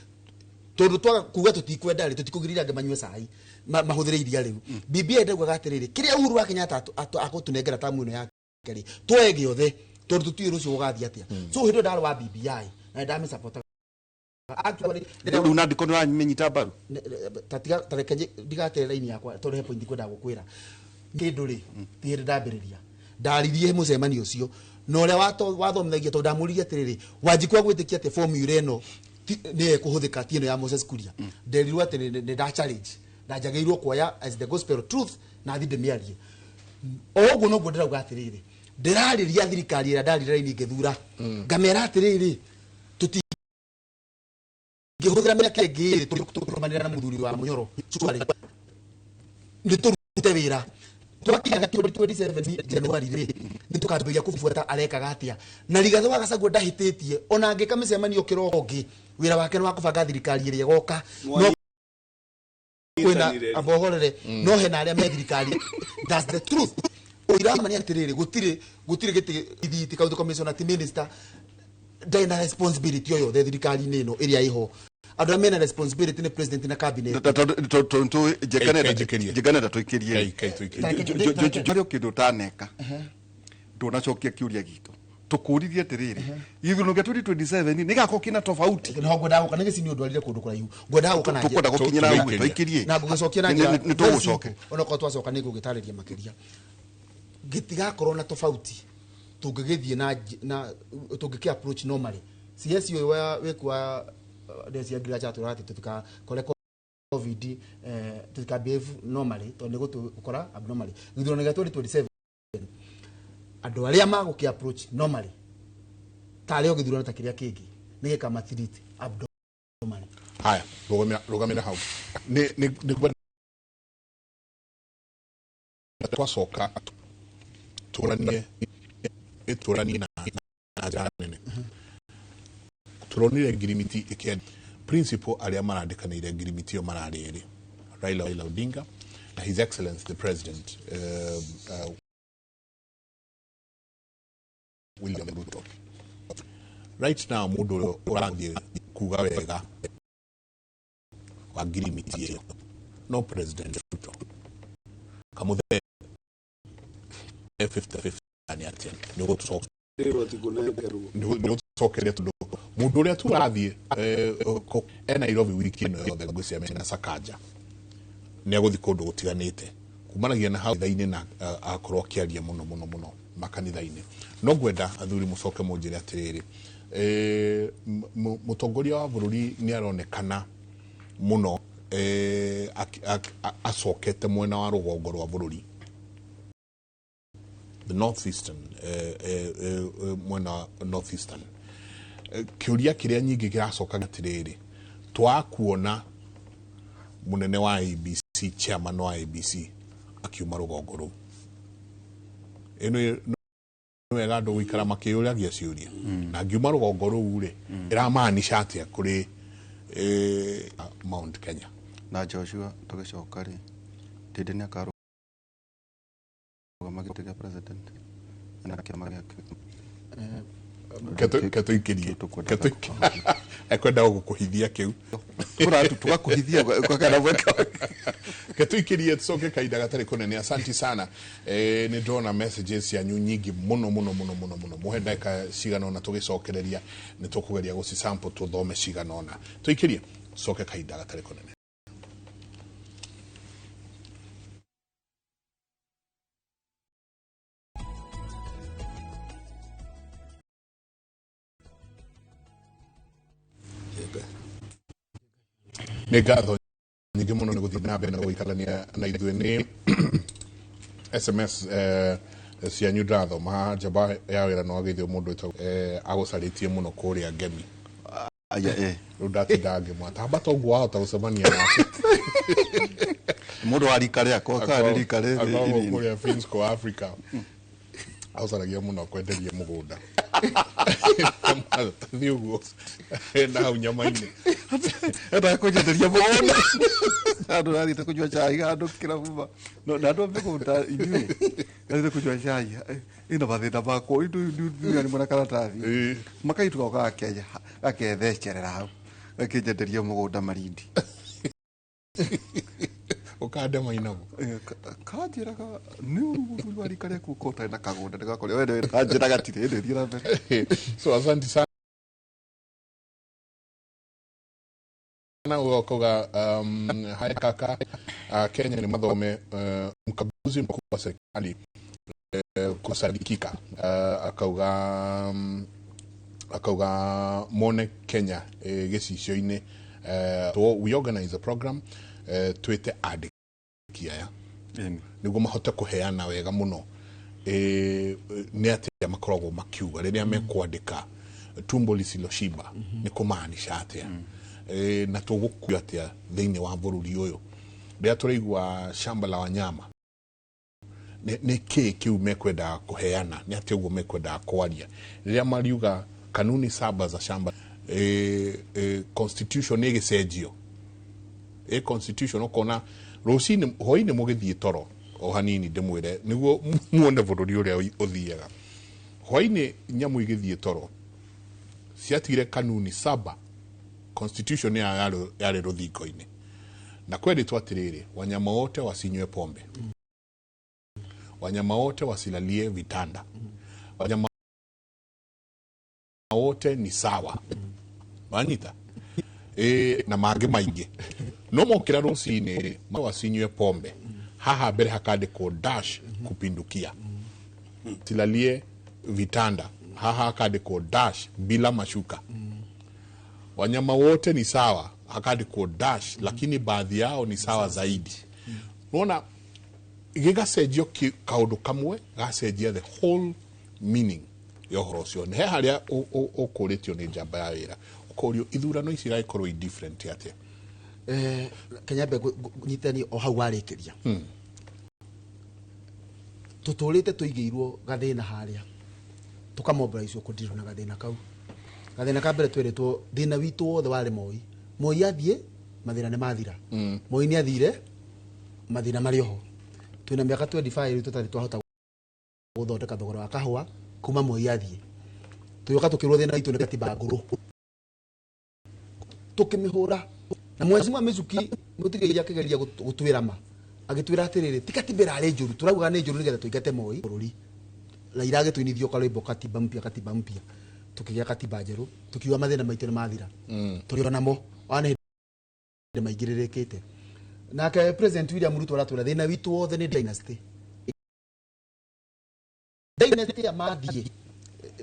C: Tondũ twaga kuga tũtikwenda rĩ, tũtikũgirĩrĩria angĩ manyue cai, mahũthĩre iria rĩu. BBI ndaugaga atĩrĩrĩ, kĩrĩa Uhuru wa Kenyatta akũtũnengera tamu ĩno yake rĩ, twoe gĩothe, tondũ tũtiũĩ rũciũ gũgathiĩ atĩa. So hĩndĩ ĩyo ndarĩ wa BBI, na nĩndamĩsapotaga. Actually,
B: Rĩu na ndiko nĩũramĩnyita mbaru?
C: Ta tiga, ta reke ndigatere raini yakwa, tondũ he point ngwendaga gũkwĩra. Kĩndũ rĩ, ti hĩndĩ ndambĩrĩria. Ndaririe mũcemanio ũcio, na ũrĩa wathomithagia, tondũ ndamũririe atĩrĩrĩ, Wanjikũ agwĩtĩkia atĩ formula ĩno nĩyo ĩkũhũthĩka, ti ĩno ya Moses Kuria. Nderirwo atĩ nĩ nda challenge, na njagĩrĩirwo kuoya as the gospel truth na thiĩ ndĩmĩarie. O ũguo noguo ndĩrauga atĩrĩrĩ, ndĩrarĩria thirikari ĩrĩa ndarire raini ngĩthura, ngamera atĩrĩrĩ, tũtingĩhũthĩra mĩaka ĩngĩ ĩrĩ tũkũrũmanĩra na mũthuri wa Mũnyoro, surely nĩ tũrute wĩra. Twakinya 2027 January rĩ, nĩ tũkambĩrĩria kũbuata arekaga atĩa. Na Rigathĩ wa Gachagua ndahĩtĩtie, ona angĩka mĩcemanio kĩroko ũngĩ, wĩra wake nĩ wa kũbanga thirikari ĩrĩa ĩgoka. No kwĩna
D: Nyitanire.
C: abohorere, no hena arĩa me thirikari. That's the truth. Ũira ma nĩ atĩrĩrĩ, gũtirĩ gĩtĩ ithiti county commissioner ti minister ndarĩ na responsibility o yothe thirikari-inĩ ĩno ĩrĩa ĩho. Andũ arĩa mena responsibility nĩ president na cabinet.
B: Tondũ
A: Kai njĩkĩrie.
B: Njenga nenda tũikĩrie.
A: Kai, kai tũikĩrie.
B: Harĩ o kĩndũ ũtaneka, ndũnacokia kĩũria gitũ. Tukuririe atiriri, githurano gia 2027 nĩ gĩgakorwo kĩna tofauti?
C: Nĩho ngwendaga gũka nĩ gĩcini ũndwarire kũndũ kũraihu, ngwendaga gũka na njĩra
B: Tukwenda gũkinyĩra hau.
A: Tũikirie.
B: Tũikirie.
C: Na ngũgĩcokia na
B: Nĩ-
C: njĩra
B: nĩ tũgũcoke.
C: very simple. Onokorwo twacoka nĩ ngũgĩtarĩria makĩria, gĩtigakorwo na tofauti tũngĩgĩthiĩ na tũngĩkĩ approach normally. CS ũyũ wa wĩku wa ndeci agriculture atwĩra atĩ tũtikakore COVID, tũtika behave normally tondũ nĩ gũtũkora abnormally. Gĩthurano gĩa 2027, andũ arĩa magũkĩ approach normally tarĩ o gĩthurano ta kĩrĩa kĩngĩ, nĩ gĩkamatreat abnormally.
A: Haya, rugamira, rugamira hau. Nĩ ngwenda twacoka tũranie, ĩtũranie na njĩra nene. Tũronire ngirimiti ĩkĩenda principal arĩa marandĩkanĩire ngirimiti ĩyo mararĩ erĩ, Raila Odinga na His Excellency the President William Ruto. Right now mũndũ ũrĩa ũrathiĩ kuga wega wa ngirimiti ĩyo no President Ruto. Kamũthee, 50-50 nĩ atĩa? Nĩ ũgũtũcokeria?
D: Rĩrwo ti kũnengerwo.
A: Nĩ ũtũcokeria, tondũ mũndũ ũrĩa tu ũrathiĩ e Nairobi wiki ĩno yothe, ngwĩciria mena Sakaja, nĩ agũthiĩ kũndũ gũtiganĩte kumanagia na hau kanitha-inĩ na akorwo akĩaria mũno mũno mũno makanitha-inĩ. No ngwenda athuri mũcoke mũnjĩre atĩrĩrĩ, mũtongoria wa bũrũri nĩ aronekana mũno acokete mwena wa rũgongo rwa bũrũri, the north eastern, mwena wa north eastern. Kĩũria kĩrĩa nyingĩ kĩracoka atĩrĩrĩ, twakuona mũnene wa ABC, chairman wa ABC akiuma rũgongo rũu, ĩno nĩ wega andũ gũikara makĩyũragia ciũria, na ngiuma rũgongo rũu rĩ, ĩramaanisha atĩa kũrĩ Mount Kenya?
B: Na Joshua, tũgĩcoka rĩ, Ndindi nĩ akarũgama gĩtĩ gĩa president na kĩama gĩake?
A: Ketũikĩrie.
B: Tũkwenda.
A: Ekwenda gũkũhithia kĩu.
B: Tũgakũhithia ũkagĩa mweke.
A: Ketũikĩrie, tucoke kahinda gatarĩ kũnene. Asanti sana. Nĩ ndona messages cianyu nyingĩ mũno mũno mũno mũno mũno. Mũhe ndagĩka cigana ũna, tũgĩcokereria nĩ tũkũgeria gũcisample, tũthome cigana ũna. Tũikĩrie, tucoke kahinda gatarĩ kũnene. Nĩ ngatho nyingĩ mũno nĩ gũthiĩ na mbere na gũikarania na ithuĩ. Nĩ SMS cianyu ndĩrathoma. Njamba ya wĩra no ageithio mũndũ wĩtagwo agũcarĩtie mũno kũrĩa Ngemi.
B: Aya, eh.
A: Rĩu ndatinda ngĩmwatamba toguo wahota gũcemania nake.
B: Mũndũ wa rika rĩakwa kana nĩ rika rĩrĩ
A: Akoragwo
B: inini?
A: Kũrĩa Finsco Africa, agũcaragia mũno kwenderia mũgũnda. Thiĩ ũguo na hau nyama-inĩ.
B: Endaga kũnyenderia mũgũnda. Andũ rathiĩte kũnyua cai handũ kĩrabu ma na andũ a mĩgũnda, inyuĩ rathiĩte kũnyua cai, ĩna mathĩna makwa nĩ mwena karatathi. Makaituka gakenya gakethecerera hau gakĩnyenderia mũgũnda Marindi.
A: Ũkande mainamo.
B: Kanjĩraga nĩ ũru mũthuri wa rika rĩaku ũkorwo ũtarĩ na kagũnda nĩgakorwo we kanjĩra gatirĩ hĩndĩ thiĩ na mbere.
A: So asante sana. Ũgauga haya kaka, Kenya nĩ mathome mkaguzi mkuu wa serikali kusadikika, akauga mone Kenya gĩcicio-inĩ. So we organize a program, twĩte andĩki aya nĩguo mahote kũheana wega mũno nĩ atĩa makoragwo makiuga rĩrĩa mekwandĩka tumbo lisiloshiba, nĩ kũmaanisha atĩa, na tũgũkua atĩa thĩinĩ wa bũrũri ũyũ rĩrĩa tũraigua shamba la wanyama. Nĩ kĩĩ kĩu mekwendaga kũheana? Nĩ atĩa ũguo mekwendaga kwaria rĩrĩa mariuga kanuni saba za shamba? Constitution nĩ ĩgĩcenjio, constitution ũkona rũcinĩ hwainĩ mũgĩthiĩ toro o hanini, ndĩmwĩre nĩguo muone bũrũri ũrĩa ũthiaga. Hwainĩ nyamũ igĩthiĩ toro ciatigire kanuni saba, constitution yao yarĩ rũthingo-inĩ na kwerĩtwo atĩrĩrĩ, wanyama wote wasinywe pombe, wanyama wote wasilalie vitanda, wanyama Wote ni sawa, wanyita e, na mangĩ maingĩ no mokĩra rũcinĩ rĩ wasinywe pombe. Haha mbere hakandĩkwo dash kupindukia, silalie vitanda, haha hakandĩkwo dash bila mashuka. Wanyama wote ni sawa, hakandĩkwo dash, lakini baadhi yao ni sawa zaidi. Nona gĩgacenjio kaũndũ kamwe gacenjia the whole meaning ya ũhoro ũcio. He harĩa ũkũrĩtio nĩ njamba ya wĩra, ũkorio ithurano ici iragĩkorwo i different atĩa?
C: Kenyambe nyitani o hau warĩkĩria. Tũtũrĩte tũigĩirwo gathĩna harĩa, tũkamomberaicwo kũndirwo na gathĩna kau. Gathĩna ka mbere, twĩrĩtwo thĩna witũ wothe warĩ Moi. Moi athiĩ, mathĩna nĩ mathira. Moi nĩ athire, mathĩna marĩ oho. Twĩna mĩaka 25 rĩu tũtarĩ twahota gũthondeka thogora wa kahũa kuma Moi athiĩ. Tũgĩũka tũkĩrwo thĩna witũ nĩ katiba ngũrũ, tukimihura na mwezi wa Michuki mutigeria akigeria gutwira ma, agitwira atiriri, ti katiba irari njuru, turauga ni njuru nigetha tuingate Moi bururi. Raila agituinithio karwimbo, "Katiba mpya, katiba mpya." Tukigia katiba njeru, tukiuga mathina maitu ni mathira. Turi namo ona hĩndĩ maingĩrĩrĩkĩte. Nake President William Ruto aratwĩra thĩna witũ wothe nĩ dynasty, dynasty ya mathiĩ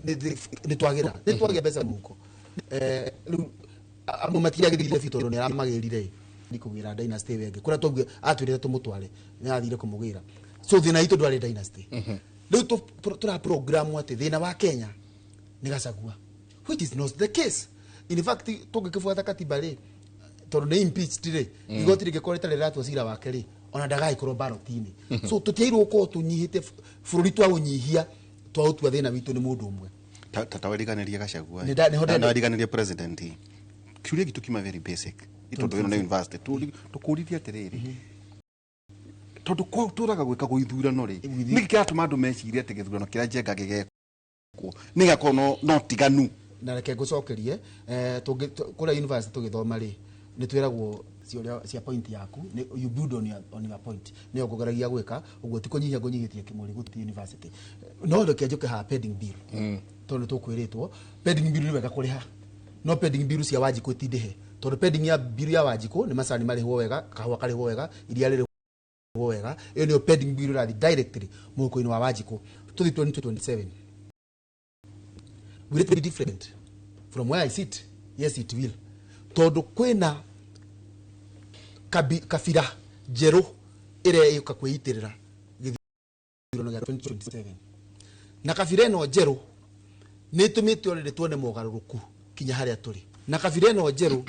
C: nĩ twagĩra, nĩ twagĩa mbeca mũhuko. Rĩu amwe matiagĩrĩire biũ tondũ nĩ aramagĩrire nĩ kũgĩra dynasty ĩyo ĩngĩ kũrĩa twaugire atwĩrĩte tũmũtware, nĩ arathire kũmũgĩra. So thĩna witũ ndwarĩ dynasty. Rĩu tũra program atĩ thĩna wa Kenya nĩ Gachagua, which is not the case. In fact, tũngĩkĩbuata katiba rĩ, tondũ nĩ impeached rĩ, igoti rĩngĩkorwo rĩtarĩ rĩratua cira wake rĩ, ona ndagagĩkorwo ballot-inĩ. So tũtiagĩrĩirwo gũkorwo tũnyihĩte bũrũri, twaũnyihia, twaũtua thĩna witũ nĩ mũndũ ũmwe.
B: Ta weriganĩrie Gachagua.
C: Nĩho ndenda-
B: Na weriganĩrie president. Kiuria gitu kiuma very basic tondũ ĩno nĩ university. Tũkũririe atĩrĩrĩ, tondũ kwa tũraga gwĩkagwo ithurano rĩ, nĩkĩ kĩratũma andũ mecirie atĩ gĩthurano kĩrĩa Njenga gĩgekwo nĩ gĩgakorwo no tiganu?
C: Na reke ngũcokerie. Kũrĩa university tũgĩthoma rĩ, nĩ twĩragwo ciũria cia point yaku you build on your point. Nĩyo ngũgeragia gwĩka ũguo, ti kũnyihia ngũnyihĩtie kĩmũrĩ gũti university. No reke njũke haha pending bill, tondũ nĩ tũkwĩrĩtwo pending bill nĩ wega kũrĩha, no pending bill cia Wanjikũ itindĩhe, tondũ pending ya bill ya Wanjikũ nĩ macani marĩhwo wega, kahũa karĩhwo wega, iria rĩrĩhwo wega. Ĩyo nĩyo pending bill ĩrathiĩ directly mũhuko-inĩ wa Wanjikũ. Tũthiĩ 2027, will it be different? From where I sit, yes, it will, tondũ kwĩna kabira njerũ ĩrĩa ĩũka kwĩitĩrĩra gĩthurano gĩa 2027, na kabira ĩno njerũ nĩ ĩtũmĩte already tuone mogarũrũku kinya harĩa tũrĩ. Na kabira ĩno njerũ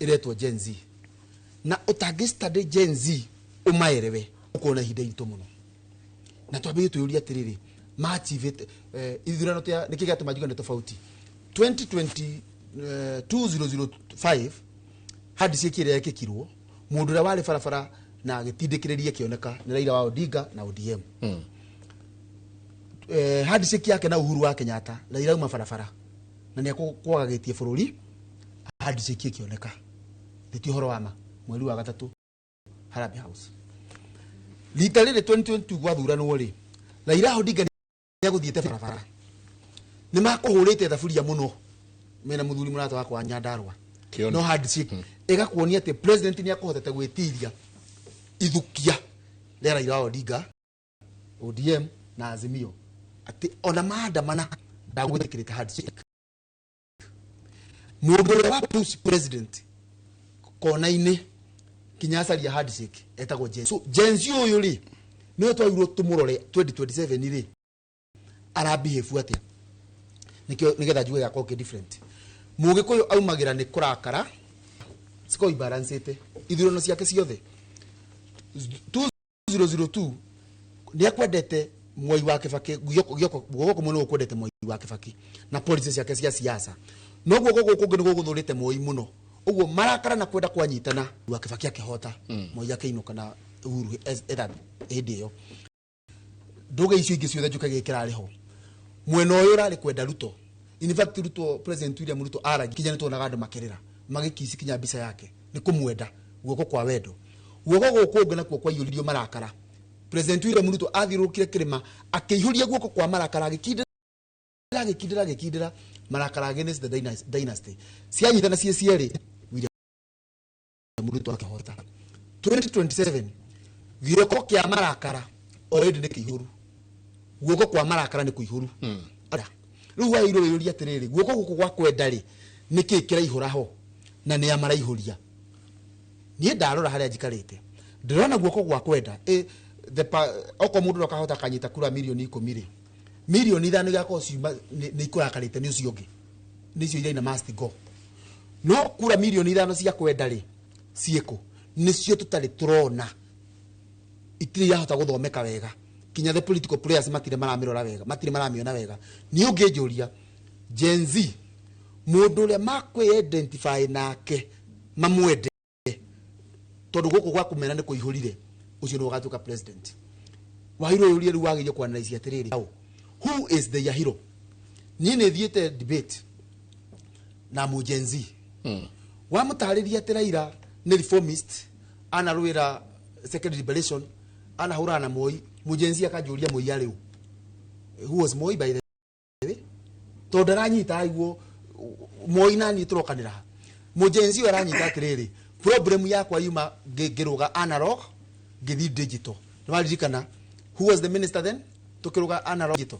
C: ĩretwo Gen Z, na ũtangĩ study Gen Z ũmaerewe, ũkuona ihinda iritũ mũno. Na twambĩrĩrie twĩyũrie atĩrĩrĩ, machivĩte ithurano tia nĩkĩ gĩatũma njuge nĩ tofauti? 2020, 2005, handshake ĩrĩa yekĩkirwo, mũndũ ũrĩa warĩ barabara na agĩtindĩkĩrĩria kĩoneka nĩ Raila wa Odinga na ODM. Handshake yake na Uhuru wa Kenyatta, Raila auma barabara na nĩ akwagagĩtie bũrũri, handshake ĩkĩoneka. Nĩ ũhoro wa ma, mweri wa gatatũ, Harambee House. Rita rĩrĩ 2022 gwathuranwo rĩ, Raila Odinga nĩ agũthiĩte barabara, nĩ makũhũrĩte thaburia mũno mena mũthuri mũrata wakwa wa Nyandarua.
A: Kĩone.
C: No handshake ĩgakuonia atĩ president nĩ akũhotete gwĩtiria ithukia rĩa Raila Odinga, ODM na Azimio, atĩ ona maandamana ndagwĩtĩkĩrĩte handshake. Mũndũ ũrĩa wa push president kona-inĩ kinya acaria handshake etagwo Gen Z. So Gen Z ũyũ rĩ, nĩwe twagĩrĩirwo tũmũrore 2027 rĩ, arabehave atĩa, nĩkĩo nĩgetha njuge gĩgakorwo kĩ different. Mũgĩkũyũ aumagĩra nĩ kũrakara, cikorwo ibalancĩte ithurano ciake ciothe. 2002 nĩ akwendete Mwai wa Kibaki, guoko kũmwe nĩ gũkwendete Mwai wa Kibaki na policy ciake cia siasa, no guoko gũkũ kũngĩ nĩ gũgũthũrĩte Moi mũno. Ũguo marakara na kwenda kwanyitana, wa Kibaki akĩhota, Moi akĩinũka na Uhuru etha hĩndĩ ĩyo. Ndũge icio ingĩ ciothe njuke gĩkĩ kĩrarĩ ho mwena ũyũ ũrarĩ kwenda Ruto. In fact, Ruto, President William Ruto aragia kinya nĩ tuonaga andũ makĩrĩra magĩkici kinya mbica yake nĩ kũmwenda, guoko kwa wendo. Guoko gũkũ ũngĩ nakuo kwaiyũririo marakara. President William Ruto athiũrũrũkire kĩrĩma akĩihũria guoko kwa marakara, agĩkindĩra, agĩkindĩra, agĩkindĩra. Marakara against the dynasty cianyitana ciĩ cierĩ, William Ruto akĩhota. 2027 gĩoko kĩa marakara already nĩ kĩihũru, guoko kwa marakara nĩ kũihũru. Rĩu wagĩrĩirwo wĩyũrie atĩrĩrĩ, guoko gũkũ gwa kwenda rĩ, nĩkĩ kĩraihũra ho na nĩa maraihũria? Niĩ ndarora harĩa njikarĩte, ndĩrona guoko gwa kwenda okorwo mũndũ ũrĩa ũkahota akanyita kura 10 million rĩ, 5 million igakorwo ciuma nĩ ikũrakarĩte nĩ ũcio ũngĩ, nĩcio iraina "must go". No kura 5 million cia kwenda rĩ, ciĩkũ? Nĩcio tũtarĩ tũrona, itirĩ irahota gũthomeka wega, kinya the political players matirĩ maramĩrora wega, matirĩ maramĩona wega. Niĩ ũngĩnjũria, Gen Z, mũndũ ũrĩa makwĩ identify nake mamwende, tondũ gũkũ gwa kũmena nĩ kũihũrire, ũcio nĩwe ũgatuĩka president. Wahirwo ũyũrie rĩu, wagĩrĩire kwanalize atĩrĩrĩ, who is the hero? Niĩ nĩ thiĩte debate na mu Gen Z, wamũtarĩria atĩ Raila nĩ reformist, anarũĩra second liberation, anahũrana na Moi. Mu Gen Z akanjũria, "Moi arĩ ũ? Who was Moi, by the way?" Tondũ ndaranyita aiguo Moi na niĩ tũrokanĩra ha. Mu Gen Z ũyũ aranyita atĩrĩrĩ, problem yakwa yuma ngĩrũga analog ngĩthiĩ digital. Nĩ waririkana who was the minister then tũkĩrũga analog digital?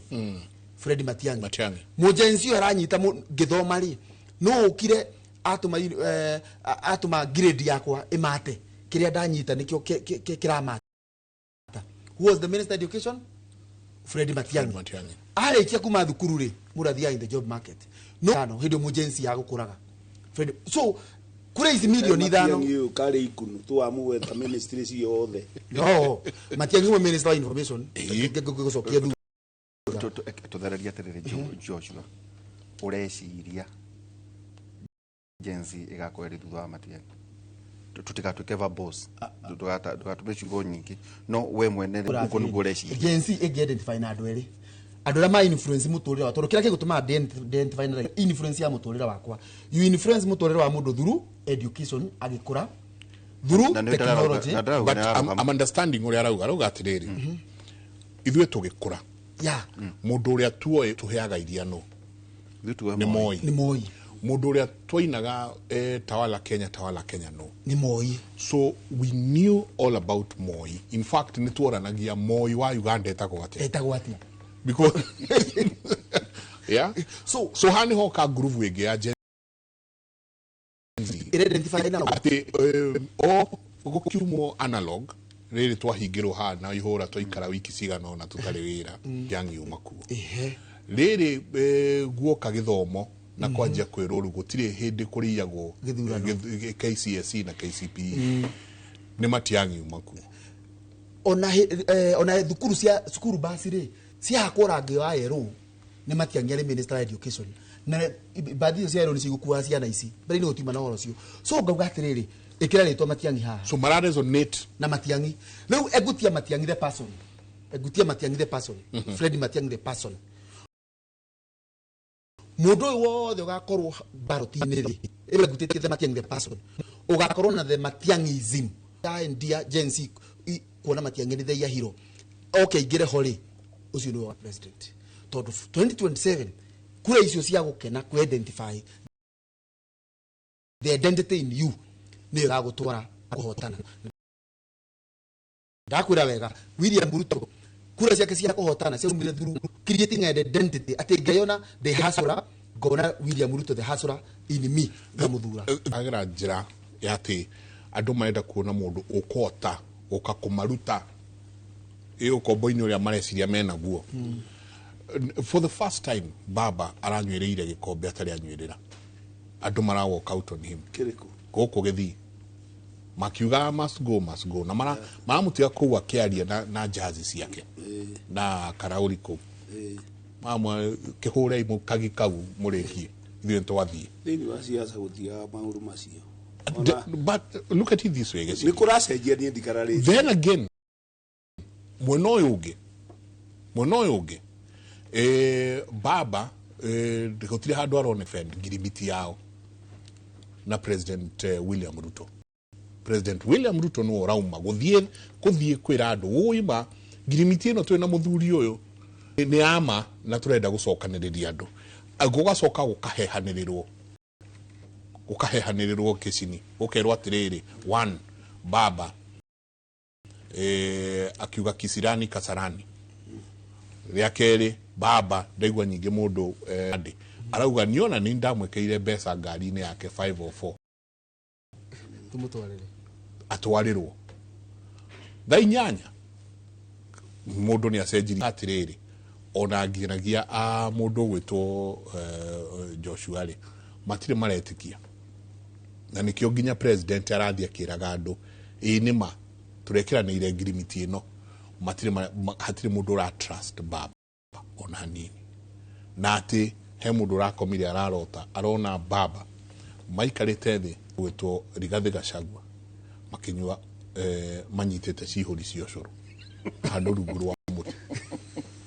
C: Fred Matiang'i.
A: Matiang'i.
C: Mu Gen Z ũyũ aranyita ngĩthoma rĩ, no ũkire atũma atũma grade yakwa ĩmate, kĩrĩa ndanyita nĩkĩo kĩramata. Who was the minister education? Fred Matiang'i.
A: Matiang'i.
C: Arĩkia kuma thukuru rĩ, mũndũ athiaga in the job market, no no hĩndĩ ĩyo Gen Z yagũkũraga Fred. So kura ici 5 million.
D: Matiang'i ũyũ karĩ ikunu tuwamũgweta ministry ciothe.
C: No Matiang'i we minister wa information, ngũcokia thutha.
B: Tũthererie atĩrĩrĩ, Joshua, ũreciria Gen Z ĩgakorwo ĩrĩ thutha wa Matiang'i? Tũtigatuĩke verbose, ndũgatũme ciugo nyingĩ, no we mwene rĩ, ũguo nĩguo ũreciria?
C: Gen Z ĩngĩ identify na andũ erĩ, andũ arĩa ma influence mũtũrĩre wa, tondũ kĩrĩa gĩgũtũma identify na influence ya mũtũrĩre wakwa, you influence mũtũrĩre wa mũndũ through education, agĩkũra through
B: Na nĩ
C: technology.
B: na ndarauga
A: But
B: nĩ ararũgama.
A: I'm understanding ũrĩa arauga atĩrĩrĩ, ithuĩ tũgĩkũra, mũndũ ũrĩa tuoĩ tũheaga iria no
B: Ithuĩ tuoe
A: nĩ
B: Moi.
A: Moi.
C: Nĩ Moi.
A: Mũndũ ũrĩa twainaga "Tawala Kenya, tawala Kenya" no
C: Nĩ Moi.
A: So we knew all about Moi. In fact, nĩ tuoranagia Moi wa Uganda etagwo atĩa.
C: Etagwo atĩa.
A: Because yeah. So haha nĩho ka groove ĩngĩ ya Gen Z
C: ĩra identify na
A: atĩ o gũkiumwo analog rĩrĩ, twahingĩrwo haha na ihũra, twaikara wiki cigana ũna tũtarĩ wĩra, yangiuma kuo. Rĩrĩ guoka gĩthomo na kwanjia kwĩrwo rĩu gũtirĩ hĩndĩ kũrĩagwo.
C: Gĩthurano.
A: KCSE na KCPE nĩ Matiang'i kuo.
C: Ona thukuru cia cukuru basi rĩ, ciahakwo rangi wa yerũ, nĩ Matiang'i arĩ minister wa education, na bathi icio cia yerũ nĩ cigũkua ciana ici mbere-inĩ, gũtiuma na ũhoro ũcio. So ngauga atĩrĩrĩ, ĩkĩra rĩtwa Matiang'i haha.
A: So mara resonate
C: na Matiang'i. Rĩu egutia Matiang'i the person, egutia Matiang'i the person, Fred Matiang'i the person. Mũndũ ũyũ wothe ũgakorwo ballot-inĩ rĩ, ĩyo egutĩtie the Matiang'i the person, ũgakorwo na the Matiang'ism ya ndia Gen Z kuona Matiang'i nĩ the hero, oke aingĩre ho rĩ, ũcio nĩwe wa president, tondũ 2027 kura icio cia gũkena kũ identify the identity in you nĩyo ĩgagũtwara kũhotana. Ndakwĩra wega, William Ruto kura ciake cia kũhotana ciaumire through creating an identity, atĩ ngeyona the hustler, ngona William Ruto the hustler in me, ngamuthura.
A: Agera njĩra ya atĩ andũ marenda kuona mũndũ ũkũhota gũka kũmaruta ĩ ũkombo-inĩ ũrĩa mareciria menaguo. For the first time, baba aranyuĩrĩire gĩkombe atarĩ anyuĩrĩra, andũ mara walk out on him.
D: Kĩrĩkũ?
A: Gũkũ gĩthii makiuga "must go, must go", na maramũtiga kũu akĩaria na jazi ciake na karaũri kũu, mamwe kĩhũrei kagi kau mũrĩkie, ithuĩ nĩtwathiĩ.
D: Thĩinĩ wa ciaca gũtigaga maũndũ macio.
A: But look at it this way,
D: nĩ
A: Gĩcigi.
D: Kũracenjia, niĩ ndikararĩtie.
A: Then again, mwena ũyũ ũngĩ baba gũtirĩ handũ arone defend ngirimiti yao na President William Ruto. President William Ruto nĩwe ũrauma gũthiĩ kwĩra andũ ũima ngirimiti ĩno twĩna mũthuri ũyũ nĩ ama na tũrenda gũcokanĩrĩria andũ. Gũgacoka gũkahehanĩrĩrwo, gũkahehanĩrĩrwo kĩcini, gũkerwo atĩrĩrĩ, one baba akiuga kisirani kasarani. Rĩa kerĩ baba ndaigua nyingĩ mũndũ arauga niona nĩ ndamwĩkĩire mbeca ngari-inĩ yake 504
C: Tumutwarire.
A: Atwarĩrwo thaa 8 mũndũ nĩ acenjirie atĩrĩrĩ, ona nginyagia a mũndũ ũgwĩtwo Joshua rĩ, matirĩ maretĩkia, na nĩkĩo nginya president arathiĩ akĩraga andũ ĩĩ nĩ ma tũrekĩranĩire ngirimiti ĩno, matirĩ hatirĩ mũndũ ũra trust baba ona hanini, na atĩ he mũndũ ũrakomire ararota arona baba maikarĩte thĩ gwĩtwo Rigathĩ Gachagua makĩnyua manyitĩte cihũri cia ũcũrũ handũ rungu rwa mũtĩ.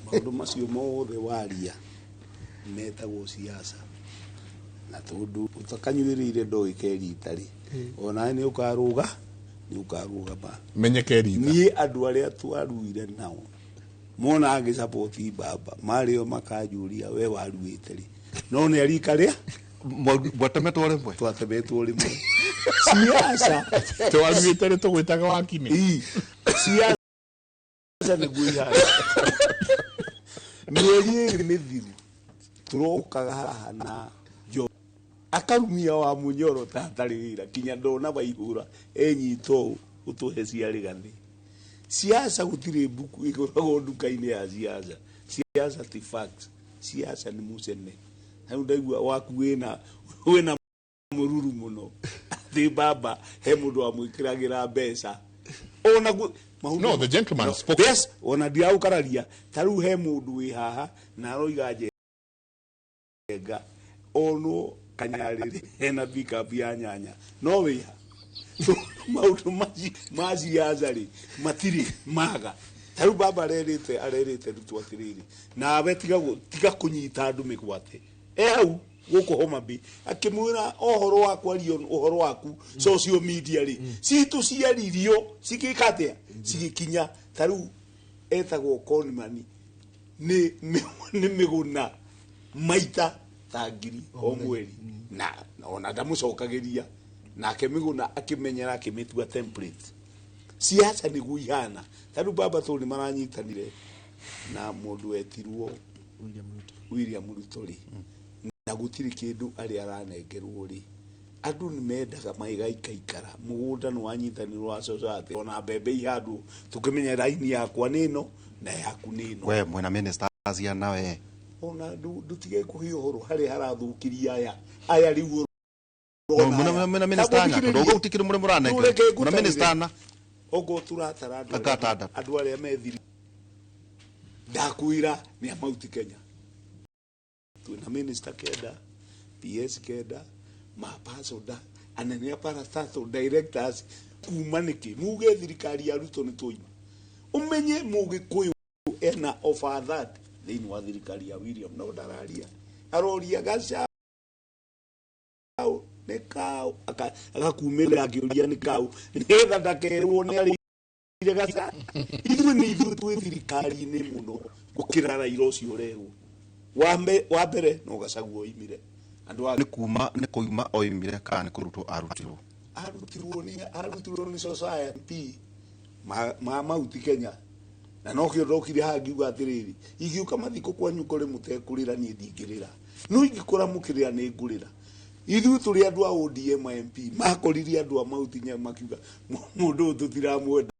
D: Maũndũ macio mothe waria metagwo siasa, na tondũ ũtakanyuĩrĩire ndoĩ ke rita rĩ, onawe nĩ ũkarũga, nĩ ũkarũgama.
A: Menyeke rita.
D: Niĩ andũ arĩa twaruire nao mona agĩcapoti baba marĩo makanjũria we waruĩte rĩ, no nĩ arika rĩa
B: Mwatemetwo rĩmwe.
D: Twatemetwo rĩmwe. Siasa
A: twaruĩte rĩ tũgwĩtaga wakini.
D: Ii, siasa nĩguo ihana. Mĩeri 2 mĩthiru tũrokaga haha na jo akarumia wa Munyoro ta hatarĩ wĩra, kinya ndona Waihũra enyita ũũ ũtũhe cia Rigathĩ. Siasa gũtirĩ mbuku ĩgũragwo nduka-inĩ ya siasa. Siasa ti facts, siasa nĩ mũcene. Rĩu ndaigua waku wĩna mũruru mũno atĩ baba he mũndũ wamwĩkĩragĩra mbeca ona maũndũ.
A: No, the gentleman
D: No,
A: spoke.
D: Yes, ona ndiraũkararia. Ta rĩu he mũndũ wĩ haha na aroiga Njenga onwo kanyarĩrĩ hena pickup ya nyanya no wĩha. Maũndũ macio ma siasa rĩ matirĩ maga. Ta rĩu baba arerĩte Ruto atĩrĩrĩ, nawe tiga kũnyita andũ mĩgwate. E hau gũkũ Homa Bay akĩmwĩra ũhoro wa kwaria ũhoro waku social media rĩ, citũ ciaririo cigĩka atĩa, cigĩkinya. Ta rĩu etagwo conman nĩ mĩgũna maita ta ngiri o mweri, na ona ndamũcokagĩria nake mĩgũna akĩmenyera akĩmĩtua template. Siasa nĩguo ihana. Ta rĩu baba tũ nĩ maranyitanire na mũndũ wetirwo
C: William Ruto.
D: William Ruto rĩ, na gũtirĩ kĩndũ arĩa aranengerwo rĩ, andũ nĩ mendaga magaikaikara. Mũgũnda nĩ wanyitanirwo wa society, ona mbembe ihandwo tũkĩmenya raini yakwa nĩ ĩno na yaku nĩ ĩno.
B: We mwena ministers ana we.
D: Ona ndũtige kũhe ũhoro harĩa harathũkirie aya aya rĩu.
B: No, mwena minister ana, tondũ ũguo gũtikĩrĩ mũrĩ mũranengera. Mwena minister ana.
D: Ogo tũratara andũ
B: Aka atandatũ.
D: Andũ arĩa methiri. Ndakwĩra nĩ a Mount Kenya. Twĩna minister kenda, PS kenda, mapasoda, anene a parastatal, directors, kuma nĩkĩ? Muge thirikari ya Ruto nĩ tũima. Ũmenye Mũgĩkũyũ ena offer that thĩinĩ wa thirikari ya William, no ndararia. Aroria Gachagua nĩ kaũ, agakumĩrĩra akĩũria nĩ kaũ, nĩgetha ndakerwo nĩ arĩire Gachagua. Ithuĩ nĩ ithuĩ twĩ thirikari-inĩ mũno gũkĩra Raila ũcio ũrerwo. Wa mbere no Gachagua oimire. Andũ a
B: Nĩ kuma, nĩ kũima oimire kana nĩ kũrutwo arutirwo?
D: Arutirwo nĩ society ma Mount Kenya. Na nokĩo ndokire haha ngiuga atĩrĩrĩ, ingĩũka mathiko kwanyu kũrĩ mũtekũrĩra niĩ ndingĩrĩra. No ingĩkora mũkĩrĩra nĩ ngũrĩra. Ithuĩ tũrĩ andũ a ODM MP, makorire andũ a Mount Kenya makiuga mũndũ ũyũ tũtiramwenda.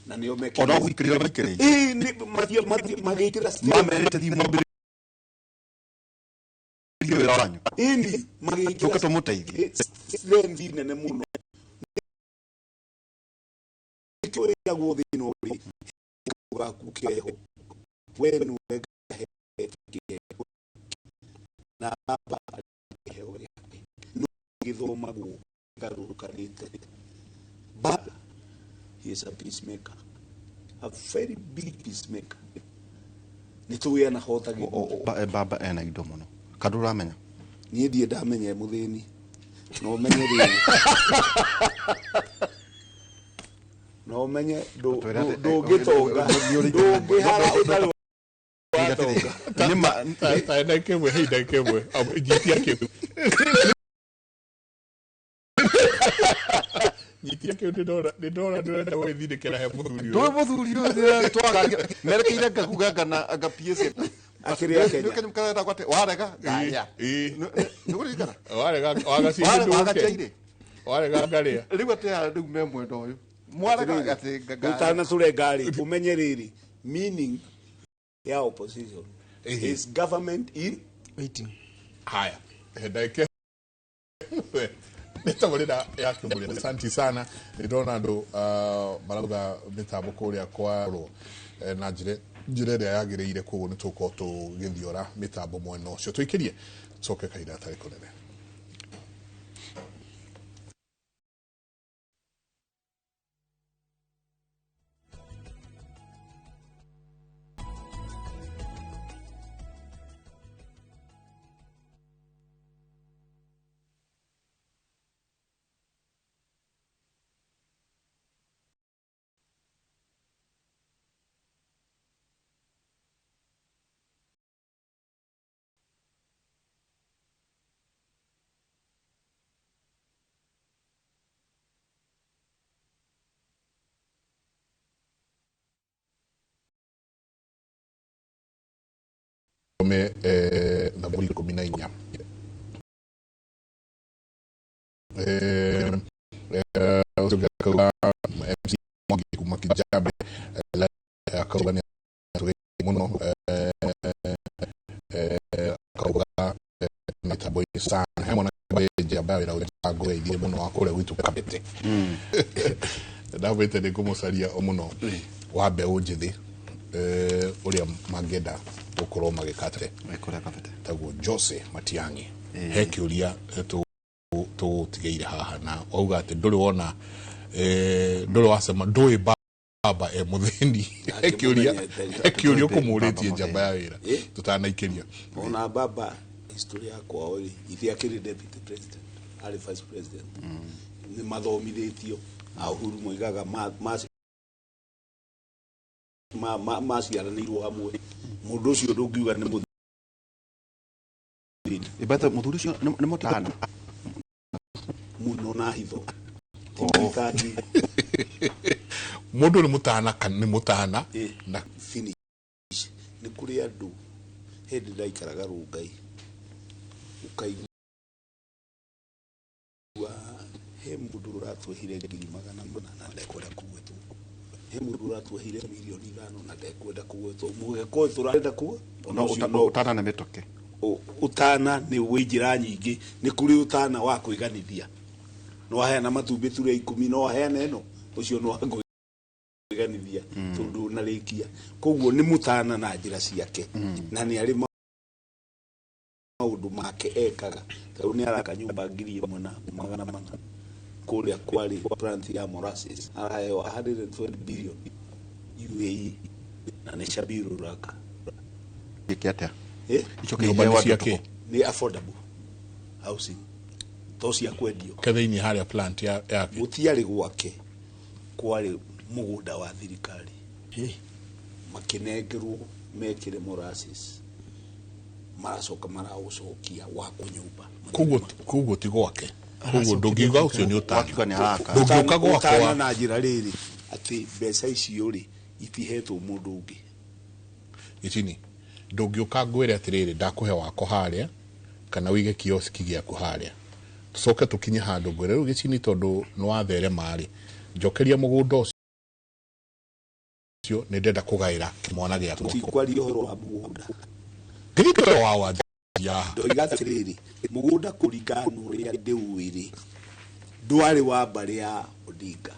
D: Na nĩo mekĩrĩire.
B: Ona gũikĩrĩra maikĩrĩire.
D: Ĩĩ, nĩ, magĩkĩra strength.
B: Mamerĩte thiĩ mwambĩrĩrie wĩra wanyu.
D: Ĩni, magĩkĩra
B: Tũke tũmũteithie.
D: Strength nene mũno. Nĩkĩo ĩragwo thĩ ĩno rĩ, gaku keho. We nĩwe ngahete kĩheo. Na baba kĩheo gĩake. No gĩthomagwo garũrũkanĩte. Baba, he is a peacemaker. A very big peacemaker. Nĩ tũĩ anahota gĩthuurano.
B: Baba ena indo mũno. Kana ndũramenya?
D: Niĩ ndirĩ ndamenya e mũthĩni. No ũmenye rĩrĩ. No ũmenye
B: Twĩre atĩ,
D: ndũngĩtonga, ndũngĩhara ũtarĩ
B: Atĩrĩ, nĩ ma
A: Ta ndagĩka ĩmwe, hei ndagĩka ĩmwe. Nyitia kĩu. Nyitia kĩu nĩndona ndĩrenda gwĩthindĩkĩra he mũthuri ũyũ.
B: Ndũĩ mũthuri ũyũ twaragia merekeire ngakuga ngana anga PSA.
D: Akĩrĩa Kenya.
B: Nĩ karenda gwate warega ngarĩa.
A: Ĩĩ.
B: Nĩ kũririkana?
A: Warega waga
B: Warega waga
A: ciĩ
B: chairĩ.
A: Warega ngarĩa.
B: Rĩu atĩ aya rĩu me mwena ũyũ. Mwarega atĩ ngarĩa.
D: Ũtanatũrenga rĩ, ũmenye rĩrĩ meaning ya opposition is government in
C: Waiting.
A: Haya, ndagĩka ĩmwe nĩ tabarĩra ya kĩmũrĩa. Asante sana, nĩndona andũ marauga mĩtambo kũrĩa kwarwo na njĩra ĩrĩa yagĩrĩire, koguo nĩ tũgũkorwo tũgĩthiora mĩtambo mwena ũcio. Tũikĩrie tũcoke kahinda gatarĩ kũnene. Me thaburi 14. Ũcio ũngĩ akauga MC Mwangi kuma Kijabe, akauga nĩ atũgeithia mũno, akauga mĩtambo-inĩ sana. He mwanake njamba ya wĩra ũrĩa ngũgeithie mũno wa kũrĩa gwitũ Kabete. Ndamwĩte nĩ ngũmũcaria mũno wa mbeũ njĩthĩ ũrĩa mangĩenda gũkorwo magĩkate
B: Kũrĩa Kabete.
A: Taguo Jose Matiang'i. He kĩũria tũgũtigĩire haha na wauga atĩ ndũrĩ wona ndũrĩ wacema ndũĩ baba e mũthĩni. He kĩũria he kĩũria ũkũmũrĩtie njamba ya wĩra tũtanaikĩria.
D: Ona baba history ya kwao rĩ, ithe akĩrĩ deputy president, arĩ vice president, nĩ mathomithĩtio a Uhuru moigaga maciaranĩirwo hamwe. Mũndũ ũcio ndũngiuga nĩ mũthĩni.
B: Ibata mũthuri ũcio nĩ mũtana
D: mũno na hitho. Ti thirikari.
A: Mũndũ nĩ mũtana kana nĩ mũtana na
D: finish. Nĩ kũrĩ andũ hĩndĩ ndaikaraga Rũngai, ũkaigua he mũndũ ũratwehire 400,000 na ndekwenda kũgwetwo, he mũndũ ũratwehire 5 mirioni na ndekwenda kũgwetwo, mũgeko tũrenda kuo.
B: No ũtana nĩ mĩtũkĩ.
D: Ũtana nĩ wĩ njĩra nyingĩ. Nĩ kũrĩ ũtana wa kwĩganithia, no aheana matumbĩ ture 10, no aheane ĩno, ũcio no kwĩganithia tondũ ndũnarĩkia. Koguo nĩ mũtana na njĩra ciake na nĩ arĩ maũndũ make ekaga. Tarĩu nĩ araka nyũmba 1400 kũrĩa kwarĩ plant ya molasses, araheo 120 billion UAE na nĩ Shabiru raka.
B: Gĩke atĩa? Icoke
A: Nyũmba
B: iheo
A: nĩ
B: andũ
A: cia kĩ?
B: tũhũ.
D: Nĩ affordable housing, to cia kwendio.
A: Ke thĩinĩ harĩa plant yake.
D: Gũtiarĩ gwake, kwarĩ mũgũnda wa thirikari, makĩnengerwo mekĩre molasses, maracoka maraũcokia wakwo nyũmba.
A: Koguo ti gwake, koguo ndũngiuga ũcio nĩ ũtana.
B: Wakiuga nĩ araka.
A: Ndũngĩũka
D: Ũtana
A: gwakwa
D: na njĩra rĩrĩ atĩ mbeca icio rĩ itihetwo mũndũ ũngĩ.
A: Gĩcini ndũngĩũka ngwĩre atĩrĩrĩ, ndakũhe wako harĩa kana wĩige kioski gĩaku harĩa, tũcoke tũkinye handũ ngwĩre rĩu Gĩcini, tondũ nĩ watherema rĩ, njokeria mũgũnda ũcio, nĩ ndenda kũgaĩra kĩmwana gĩakwa.
D: Tũtikwaria ũhoro wa mũgũnda.
A: Ngĩrĩtwo wa wanjia haha.
D: Ndoiga atĩrĩrĩ, mũgũnda kũringana na ũrĩa ndĩũĩ rĩ, ndwarĩ wa mbarĩ ya Odinga,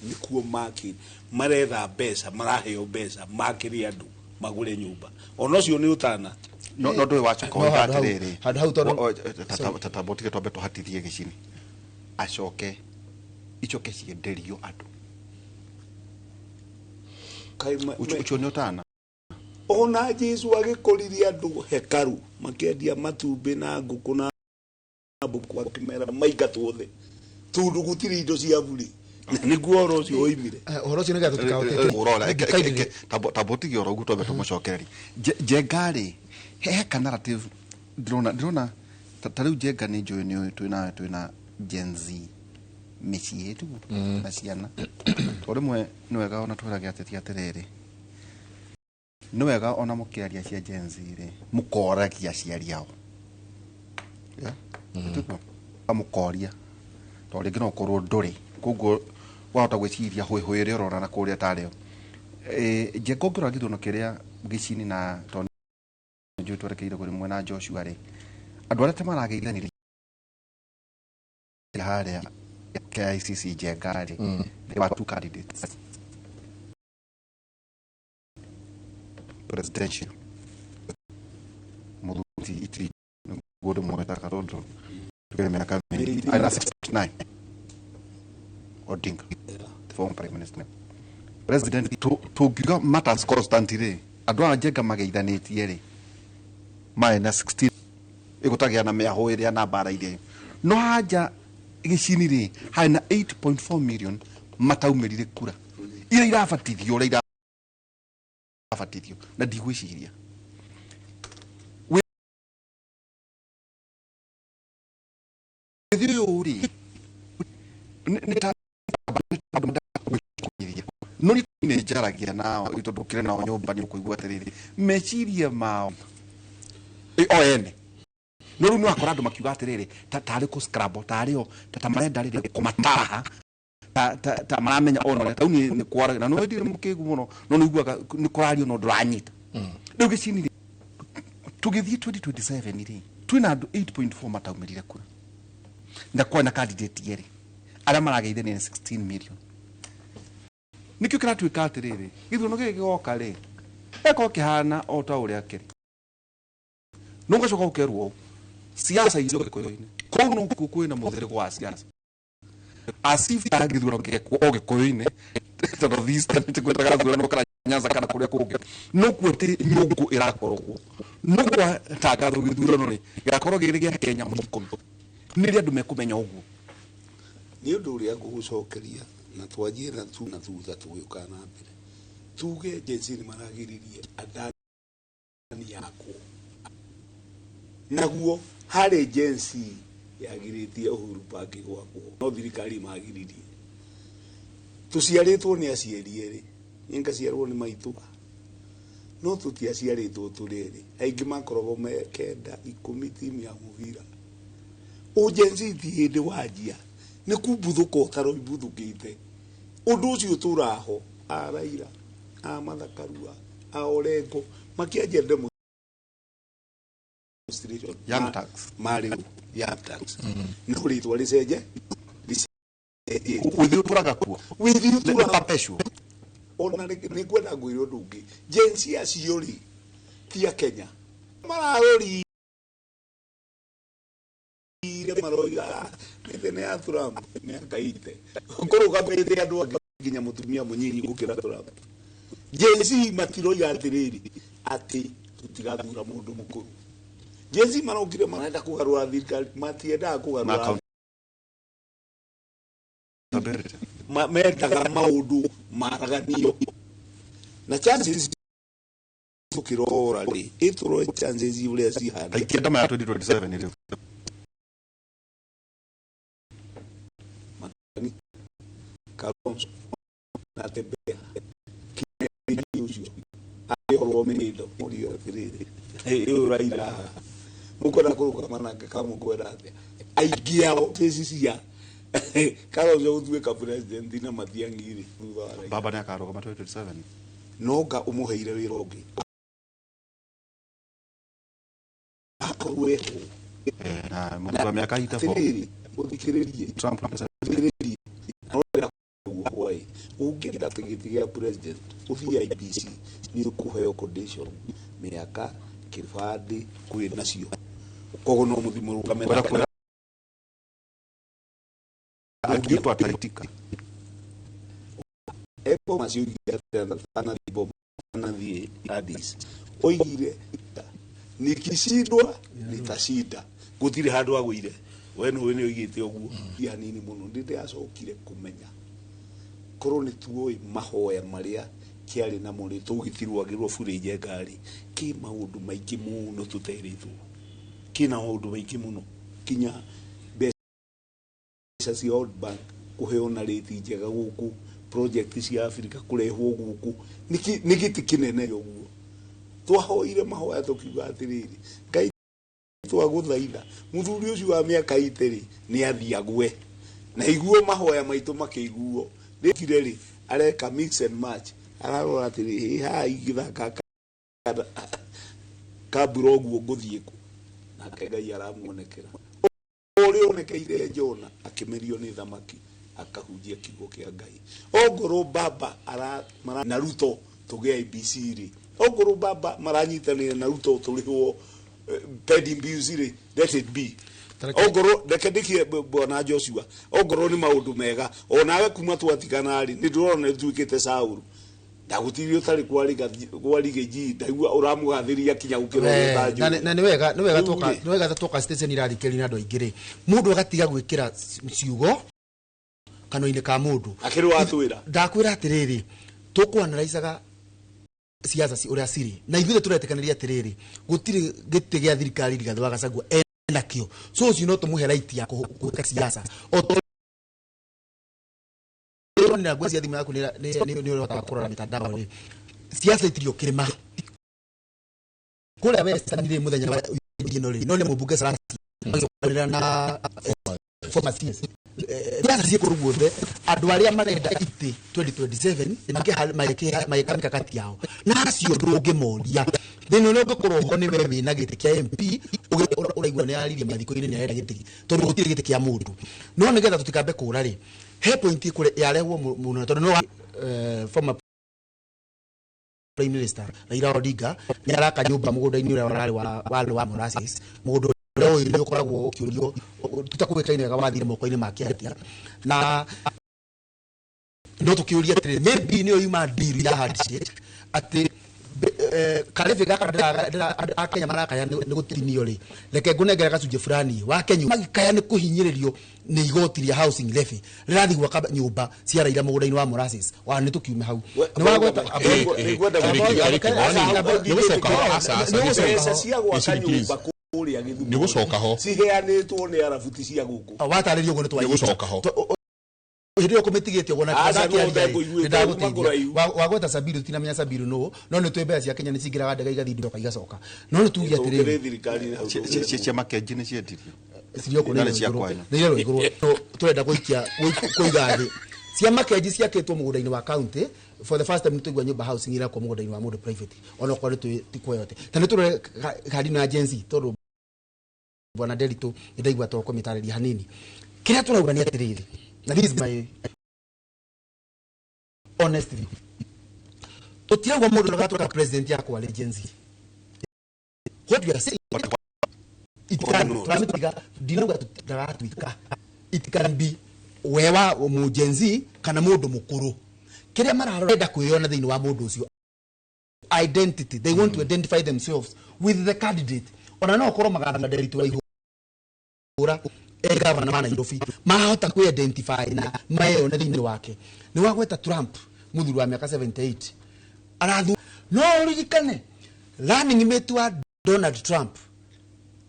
D: nĩkuo maki maretha mbeca, maraheo mbeca makĩrĩ andũ magũre nyũmba, ona ũcio nĩ ũtana.
B: No ndũĩ wacoka
C: No
B: oiga
C: handũ hau-
B: atĩrĩrĩ
C: handũ hau tondũ-
B: tatamba ũtige twambe tũhatithie Gĩcini acoke icoke cienderio andũ.
D: Kaĩ
B: Ũcio nĩ ũtana.
D: Ona Jesu agĩkoririe andũ hekaru makĩendia matumbĩ na ngũkũ na mbũkũ, akĩmera maingatwo othe tondũ gũtirĩ indo cia burĩ. Nĩguo ũhoro ũcio woimire.
C: Ũhoro ũcio nĩgetha tũtikaũtete.
B: Ũrora tambotige oro ũguo twambe tũmũcokererie. Njenga rĩ, he ka narrative ndĩrona ta rĩu Njenga nĩ njũĩ nĩ twĩna twĩna Gen Z mĩciĩ tiguo na ciana. To rĩmwe nĩ wega ona twĩrage ateti atĩrĩrĩ, nĩ wega ona mũkĩaria cia Gen Z rĩ, mũkoragia aciari ao. Yeah? Tiguo? Mũkoria to rĩngĩ no ũkorwo ndũrĩ, koguo wahota gwĩciria hũĩhũĩ ĩrĩa ũrona na kũrĩa tarĩo. Njenga ũngĩrora gĩthurano kĩrĩa gĩcini na tondũ nĩnjũĩ twerekeire kũrĩ mwena Joshua rĩ, andũ arĩa ta marageithanirie harĩa KICC Njenga rĩ, there were two candidates presidential, mũthuri Itiri nĩguo ndĩmwetaga tondũ tukĩrĩ mĩaka mĩingĩ, arĩ na 69, Odinga, the former prime minister, president. Tũngiuga matters constant rĩ, andũ aya Njenga mageithanĩtie rĩ, marĩ na 16 ĩgũtagĩa na mĩahũ ĩrĩa na mbara iria, no hanja gĩcini rĩ, harĩ na 8.4 million mataumĩrire kura iria irabatithio ũrĩa irabatithio, na ndigwĩciria wĩthĩ ũyũ rĩ nĩ ta no nĩ njaragia nao tondũ kĩrĩ nao nyũmba, nĩ ũkũigua atĩrĩrĩ meciria mao o ene, no rĩu nĩ wakora andũ makiuga atĩrĩrĩ tarĩ kũ scramble, tarĩ o ta marenda rĩrĩ kũmataraha, ta maramenya ona ũrĩa tau nĩ kwara na no ndirĩ mũkĩgu mũno, no nĩ iguaga nĩ kũrario no ndũranyita. Rĩu gĩcini rĩ, tũgĩthiĩ 2027 rĩ, twĩna andũ 8.4 mataumĩrire kura na kwarĩ na candidate erĩ arĩa marageithania nĩ 16 million. Nĩkĩo kĩratuĩka atĩrĩrĩ, gĩthurano gĩkĩ gĩgoka rĩ, gĩgakorwo kĩhana o ta ũrĩa kĩrĩ, no ũgacoka ũkerwo ũũ, siasa icio gĩkũyũ-inĩ kũu nokuo kwĩna mũthĩrĩgo wa siasa, as if ta gĩthurano gĩgekwo o gĩkũyũ-inĩ, tondũ this time tũkwĩtaga thurano kana Nyanza kana kũrĩa kũngĩ nokuo atĩ nyũngũ ĩrakorogwo, no gwatangathwo gĩthurano rĩ, gĩgakorwo gĩrĩ gĩa Kenya mũkũyũ, nĩrĩ andũ mekũmenya ũguo.
D: Nĩ ũndũ ũrĩa ngũgũcokeria na twanjie na tu na thutha tũgĩũka na mbere, tuge Gen Z nĩ maragiririe Adani yakwo, naguo harĩ Gen Z yagirĩtie Uhuru Park gwakwo, no thirikari magiririe. Tũciarĩtwo nĩ aciari erĩ, niĩ ngaciarwo nĩ maitũ, no tũtiaciarĩtwo tũrĩ erĩ, aingĩ makoragwo me kenda ikũmi timu ya mũbira. Gen Z ti hĩndĩ wanjia nĩ kumbuthũka ũtaroimbuthũkĩte, ũndũ ũcio ũtũraho a Raila, a Martha Karua, a Orengo makĩanjia demonstration.
B: Young Turks.
D: Marĩ Young Turks, no rĩtwa rĩcenje rĩcenjetie.
B: Wĩthĩ ũtũraga kuo.
D: Wĩthĩ
B: nĩ
D: ũtũraga
B: perpetual.
D: Ona nĩ ngwenda ngwĩre ũndũ ũngĩ, Gen Z acio rĩ, ti a Kenya mararorire, maroiga mĩtĩ nĩ ya Trump mĩaka ite kũrũgamĩte andũ angĩ nginya mũtumia mũnyinyi gũkĩra Trump. Gen Z matiroiga atĩrĩrĩ atĩ tũtigathura mũndũ mũkũrũ. Gen Z marokire marenda kũgarũra thirikari, matiendaga kũgarũra.
B: Accountability.
D: Mendaga maũndũ maraganio na chances tũkĩrora rĩ, ĩtũrore chances ũrĩa cihana.
B: Aikia maya 2027 rĩu.
D: Kalonzo na Tembea Kingi ũcio akĩhorwo mĩhĩndo, mũrio atĩrĩrĩ, ũyũ Raila mũkwenda kũrũgama nake ka mũkwenda atĩa? Aingĩ ao cĩci cia Kalonzo gũtuĩka president na Matiang'i rĩ, thutha wa Raila.
B: Baba nĩ akarũgama 2027.
D: Nonga ũmũheire wĩra ũngĩ akorwo eho.
B: Na mũthuri wa mĩaka 84.
D: Atĩrĩrĩ, ũthikĩrĩrie.
B: Trump.
D: Ũthikĩrĩrie, no hwaĩ ũngĩenda gĩtĩ gĩa president, ũthiĩ IEBC, nĩ ũkũheo condition, mĩaka, kĩbandĩ kwĩ nacio, koguo no mũthiĩ mũrũgame.
B: Kwenda kwĩra akiitwo ataitika.
D: Ebo macio oigire atanathiĩ Bomas, atanathiĩ Addis, oigire, "Nikishindwa nitashinda." Gũtirĩ handũ agũire, we nĩwe nĩ oigĩte ũguo. Ti hanini mũno ndĩ ndĩracokire kũmenya. Korwo nĩ tuoĩ mahoya marĩa kĩarĩ namo rĩ, tũgĩtirwagĩrwo burĩ Njenga rĩ, kĩ maũndũ maingĩ mũno tũterĩtwo, kĩna maũndũ maingĩ mũno, kinya mbeca cia World Bank kũheo na rĩti njega gũkũ, project cia Africa kũrehwo gũkũ, nĩ gĩtĩ kĩnene ũguo. Twahoire mahoya tũkiuga atĩrĩrĩ, Ngai twagũthaitha mũthuri ũcio wa mĩaka 80 rĩ, nĩ athiĩ agwe na iguo. Mahoya maitũ makĩiguo. Rĩkire rĩ, areka mix and match, ararora atĩrĩ, hĩ haha ingĩthaka kambura ũguo ngũthiĩ kũ? Nake Ngai aramuonekera ũrĩa onekeire Jona akĩmerio nĩ thamaki, akahunjia kiugo kĩa Ngai. Ongorwo baba ara mara, na Ruto tũgĩe IEBC rĩ, ongorwo baba maranyitanĩra na Ruto tũrĩhwo pending bills rĩ, let it be. Ongorwo, reke ndikie, bwana Joshua, ongorwo nĩ maũndũ mega onawe kuma twatigana rĩ, nĩ ndĩrona nĩ tuĩkĩte Saũlũ, ndagũtirie ũtarĩ kwa Riggy, ndaigua ũramũgathĩria kinya gũkĩra ũrĩa ũtanjũĩ.
C: Na nĩ wega
D: Rĩu
C: twoka
D: rĩ.
C: Nĩ wega twoka station irathikĩrĩria na andũ aingĩ rĩ, mũndũ agatiga gwĩkĩra ciugo kanua-inĩ ka mũndũ.
D: Akĩrĩ watwĩra.
C: Ndakwĩra atĩrĩrĩ, tũkwanaraicaga siasa ũrĩa cirĩ na ithuĩ tũretĩkanĩria atĩrĩrĩ, gũtirĩ gĩtĩ gĩa thirikari Rigathĩ wa Gachagua enakĩo, so ũcio no tũmũhe right ya gwĩka siasa o ta ũrĩa ũronera ngwĩciria thimũ yaku nĩ ũrĩhotaga kũrora mitandao rĩ, siasa itirio kĩrĩma kũrĩa Western rĩ, mũthenya wa ĩno rĩ, no nĩ mũmbunge Salasya magĩcokanĩrĩra na former CS. Siasa ciĩ kũndũ guothe. Andũ arĩa marenda itĩ 2027 magĩka mikakati yao na acio ndũngĩmoria thĩna ũrĩa ũngĩkorwo ho nĩ we wĩna gĩtĩ kĩa MP, ũraigua nĩ araririe mathiko-inĩ nĩ arenda gĩtĩ, tondũ gũtirĩ gĩtĩ kĩa mũndũ. No nĩgetha tũtikambe kũra rĩ, he point ĩkũrĩa yarehwo mũno, tondũ no former prime minister Raila Odinga nĩ araka nyũmba mũgũnda-inĩ ũrĩa warĩ wa warĩ wa molasses, mũgũnda ũrĩa ũyũ nĩ ũkoragwo ũkĩũrio tũtakũĩkaine wega wathire moko-inĩ make atĩa, na no tũkĩũria atĩrĩrĩ, maybe nĩyo yuma deal ya handshake atĩ karĩbĩ gaka akenya marakaya nĩ gũtinio rĩ, reke ngũnengere gacunjĩ fulani wa Kenya magĩkaya nĩ kũhinyĩrĩrio nĩ igoti rĩa housing levy rĩrathiĩ gwaka nyũmba cia Raila mũgũnda-inĩ wa molasses wa nĩ tũkiume hau nĩ wagweta.
A: Nĩ gũcoka ho, aca, aca.
D: Mbeca cia gwaka
A: Please.
D: nyũmba kũrĩa Gĩthumo
A: Nĩ gũcoka ho.
D: ciheanĩtwo nĩ arabuti cia gũkũ.
C: Watarĩria ũguo nĩ
A: Nĩ gũcoka ho.
C: Hĩndĩ ĩyo kũmĩtigĩte ũguo na
D: Aca, no ndekũiguĩte kuma kũraihu.
C: Wagweta Sabiru, tinamenya Sabiru nũ, no nĩ twĩ mbeca cia Kenya nĩ cingĩraga ndege igathiĩ ndoka igacoka, no nĩ tuge
D: Tũngĩrĩ
C: atĩrĩrĩ,
D: thirikari hau.
B: Cia Makenji nĩ ciendirio.
C: Cirio kũ?
B: Na nĩ cia kwanyu.
C: Nĩ irerwo igũrũ. Tũrenda gũikia kũiga thĩ cia Makenji ciakĩtwo mũgũnda-inĩ wa county. For the first time nĩtũigua nyũmba housing irakwo mũgũnda-inĩ wa mũndũ private, ona okorwo nĩ twĩ ti kwoyote ta nĩ tũrore kandi na Gen Z, tondũ bwana Nderitu nĩ ndaigua to kũmĩtarĩria hanini. Kĩrĩa tũrauga nĩ atĩrĩrĩ, na this is my honest view, tũtirauga mũndũ ndagatuĩka president yakwa rĩ Gen Z. What we are saying, it can, tũramĩtiga, ndinauga ndagatuĩka, it can be we wa mu Gen Z kana mũndũ mũkũrũ. Kĩrĩa mararenda kwĩyona thĩinĩ wa mũndũ ũcio, identity, they want to identify themselves with the candidate. Ona no ũkorwo magathana Nderitu wa Ihũra e gavana wa Nairobi, mahota kwĩ identify na meyone thĩinĩ wake. Nĩ wagweta Trump, mũthuri wa mĩaka 78 arathu, no ũririkane running mate wa Donald Trump,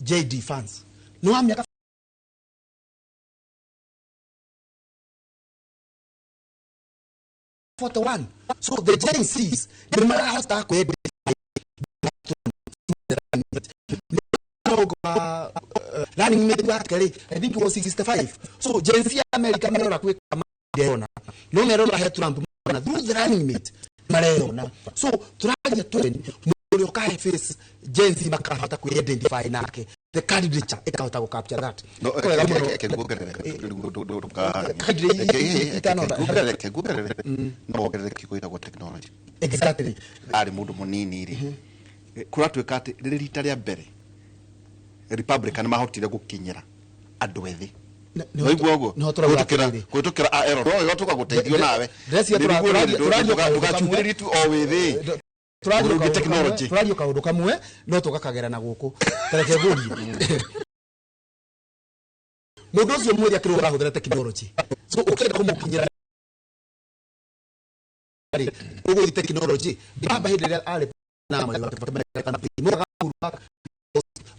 C: JD Vance, nĩ wa mĩaka 41. So the Gen Zs nĩ marahota kwĩ running mate wake rĩ, I think was 65. So Gen Z America marora kwĩ mareyona, no merora he Trump na through the running mate mareyona. So tũragia tũreni mũndũ ũrĩa ũkahe face Gen Z makahota kwĩ identify nake, the candidature ĩkahota gũ capture that.
B: No,
C: Wega mũno.
B: Reke nguongerere.
C: Kadri itano.
B: Reke nguongerere, no wongerere kiugo gĩtagwo technology.
C: Exactly.
B: Arĩ mũndũ mũnini rĩ, kũratuĩka atĩ rĩrĩ rita rĩa mbere Republican mahotire gũkinyĩra andũ ethĩ. Waigua ũguo?
C: Nĩho tũrauga
B: Kũhĩtũkĩra
C: atĩrĩrĩ.
B: Kũhĩtũkĩra a Aaron no tũgagũteithio nawe.
C: Ndĩreciria tũraria kaũndũ kamwe.
B: Ndũgacumbĩrĩrie tu o wĩthĩ.
C: Tũraria
B: Ũndũ ũngĩ
C: kaũndũ kamwe.
B: Technology.
C: Tũraria kaũndũ kamwe no tũgakagera na gũkũ. Tareke ngũrie, mũndũ ũcio mwĩrĩ akĩrwo arahũthĩra technology, so ũkĩenda kũmũkinyĩra. rĩ ũgũthiĩ technology baba hĩndĩ ĩrĩa arĩ na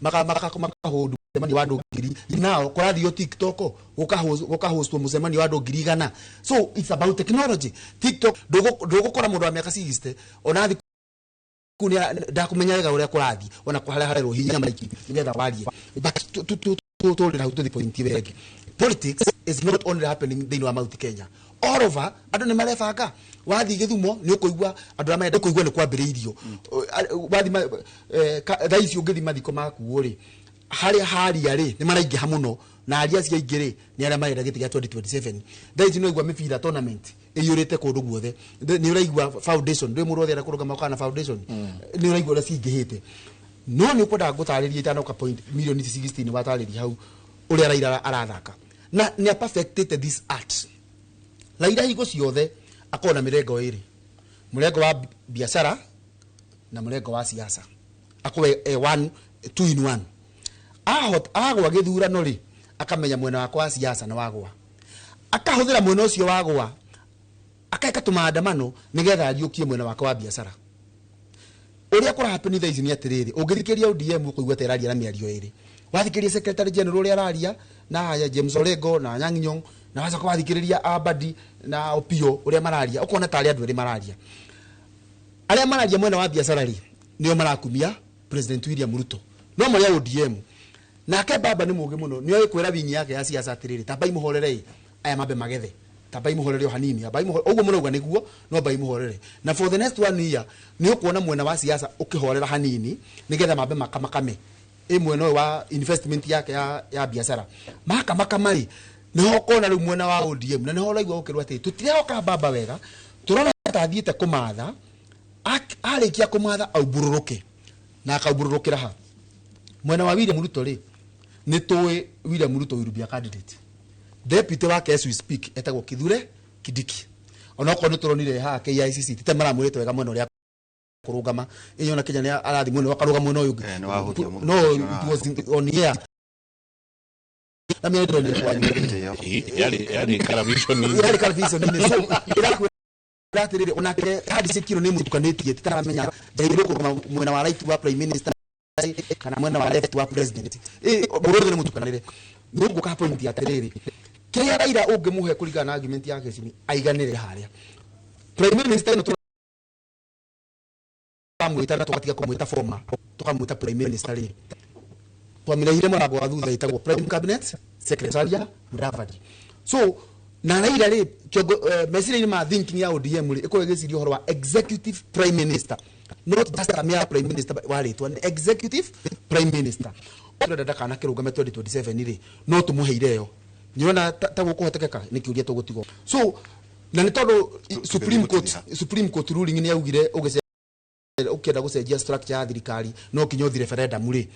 C: makahũndũ mũcemanio wa andũ ngiri nao kũrathio TikTok gũkahostwo mũcemanio wa andũ 100,000. So it's about technology. TikTok ndũgũkora mũndũ wa mĩaka 60 ona thiĩ ndakũmenya wega ũrĩa kũrathiĩ ona harĩa harerwo hinya maiki nĩgetha warie, but tũrĩ hau tũthiĩ point ĩyo ĩngĩ. Politics is not only happening thĩinĩ wa Mount Kenya, all over andũ nĩ marebanga. Wathiĩ Gĩthumo nĩ ũkũigua andũ arĩa marenda kũigua nĩ kwambĩrĩirio. Wathiĩ thaa ici ũngĩthiĩ mathiko makuo rĩ, harĩa haria rĩ nĩ maraingĩha mũno, na aria acio aingĩ rĩ nĩ arĩa marenda gĩtĩ gĩa 2027. Thaa ici nĩ ũraigua mĩbira tournament ĩiyũrĩte kũndũ guothe, nĩ ũraigua foundation, ndũĩ mũndũ wothe arenda kũrũgama kana foundation, nĩ ũraigua ũrĩa cingĩhĩte. No nĩ ũkwendaga ngũtarĩrie itanoka point milioni ici 16 watarĩria hau ũrĩa Raila arathaka na nĩ perfected this art. Raila hingo ciothe akorwo na mĩrengo ĩrĩ, mũrengo wa biacara na mũrengo wa siasa, akorwo e one two in one. Ahot agwa gĩthurano rĩ, akamenya mwena wakwa wa siasa na wagwa, akahũthĩra mwena ũcio wagwa akeka tũmaandamano nĩgetha ariũkie mwena wake wa biacara. Ũrĩa kũrahappen thaa ici nĩ atĩrĩrĩ, ũngĩthikĩrĩria ODM ũkũigua ta ĩraria na mĩario ĩrĩ, wathikĩrĩria secretary general ũrĩa araria na James Orengo na Anyang' Nyong'o, na wacoka wathikĩrĩria Abadi na Opio ũrĩa mararia, ũkona tarĩ andũ erĩ mararia. Arĩa mararia mwena wa biacara rĩ, nĩo marakumia President William Ruto, no marĩa ODM. Nake baba nĩ mũũgĩ mũno, nĩ oĩ kwĩra wingi yake ya siasa atĩrĩrĩ, tambai mũhorere aya mambe magethe, tambai mũhorere o hanini, ambai mũhorere ũguo mũrauga nĩguo, no ambai mũhorere. Na for the next one year nĩ ũkuona mwena wa siasa ũkĩhorera hanini nĩgetha mambe makamakame ĩ mwena ũyũ wa investment yake ya biacara. Makamakama rĩ, nĩho ũkona rĩu mwena wa ODM, na nĩho ũraigua gũkĩrwo atĩ tũtirehoka baba wega, tũrona ta athiĩte kũmatha, arĩkia kũmatha aumbũrũrũke, na akaumbũrũrũkĩra ha mwena wa William Ruto rĩ, nĩ tũĩ William Ruto will be a candidate. Deputy wake as we speak etagwo Kithure Kindiki, onokorwo nĩ tũronire haha KICC tite maramwĩrĩte wega mwena ũrĩa kũrũgama, ĩyo na Kenya nĩ arathiĩ mwena akarũgama mwena ũyũ ũngĩ.
B: Nĩ wahũthia mũno.
C: No it was on air na mĩario ndĩronire kwanyu.
A: Yarĩ television.
C: Yarĩ television-inĩ, so ĩrakwĩra atĩrĩrĩ, onake hadi cikiro nĩ mũtukanĩtie, titaramenya njairwo kũrũgama mwena wa right wa prime minister kana mwena wa left wa president, mũndũ ũyũ nĩ mũtukanĩre. Nĩ ngũka point atĩrĩrĩ, kĩrĩa Raila ũngĩmũhe kũringana na argument yake cini aiganĩre harĩa prime minister ĩno tũramwĩta, na tũgatiga kũmwĩta former tũkamwĩta prime minister rĩ, twamĩrehire mũrango wa thutha ĩtagwo prime cabinet secretary Mudavadi. So na Raila rĩ, kĩongo meciria-inĩ ma thinking ya ODM rĩ, ĩkorwo ĩgĩciria ũhoro wa executive prime minister, not just a mere prime minister wa rĩtwa, nĩ executive prime minister. Tũrenda ndakana kĩrũgame 2027 rĩ, no tũmũheire ĩyo nĩona ta gũkũhotekeka, nĩ kĩũria tũgũtigwo. So na nĩ tondũ Supreme Court ruling nĩ yaugire ũkĩenda gũcenjia structure ya thirikari no kinya ũthi referendum rĩ,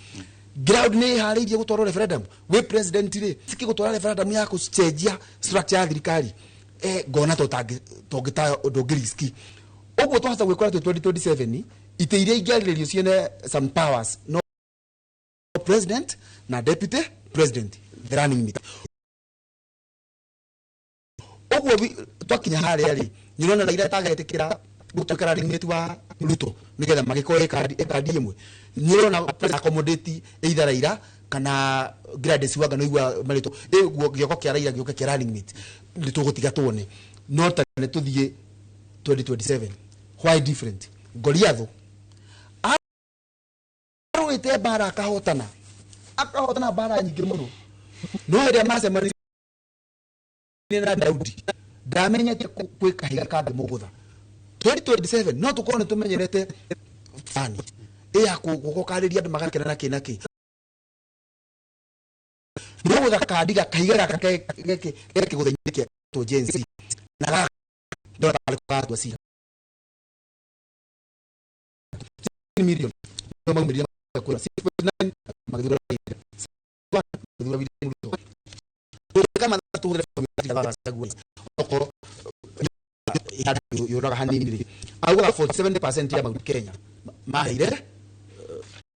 C: ground nĩ ĩharĩirie gũtwarwo referendum. Wĩ president rĩ, siki gũtwara referendum ya gũcenjia structure ya thirikari, ngona to tongĩta ndũngĩ risk ũguo. Twahota gwĩkora twĩ 2027 itĩ iria ingĩarĩrĩrio ciene some powers no president na deputy president, the running mate. Ũguo twakinya harĩa rĩ, nyũrona Raila tagetĩkĩra gũtuĩka running mate wa Ruto nĩgetha magĩkorwo ĩkandi ĩmwe. Nyũrona president accommodate either Raila kana Gladys Wanga, no igua marĩtwa ĩguo gĩoko kĩa Raila gĩũke kĩa running mate, nĩ tũgũtiga tuone. No ta nĩ tũthiĩ 2027, why different? Goliath arũĩte mbara akahotana, akahotana mbara nyingĩ mũno, no hĩndĩ ĩrĩa macemanirie na Daudi ndamenyete kwĩ kahiga kangĩmũgũtha. 2027 no tũkorwo nĩ tũmenyerete bani ĩ ya gũkarĩria andũ magakena na kĩ na kĩ, no gũtha kandiga kahiga gaka geke gĩthenya kĩa Gen Z na gaka ndona tarĩ gatua cira million nĩo maumĩrire kura 6.9 magĩthura Raila, magĩthura William Ruto. Tũngĩka mathabu tũhũthĩre formula ya Gachagua, okorwo yũraga hanini rĩ, augaga 47% ya Mount Kenya maheire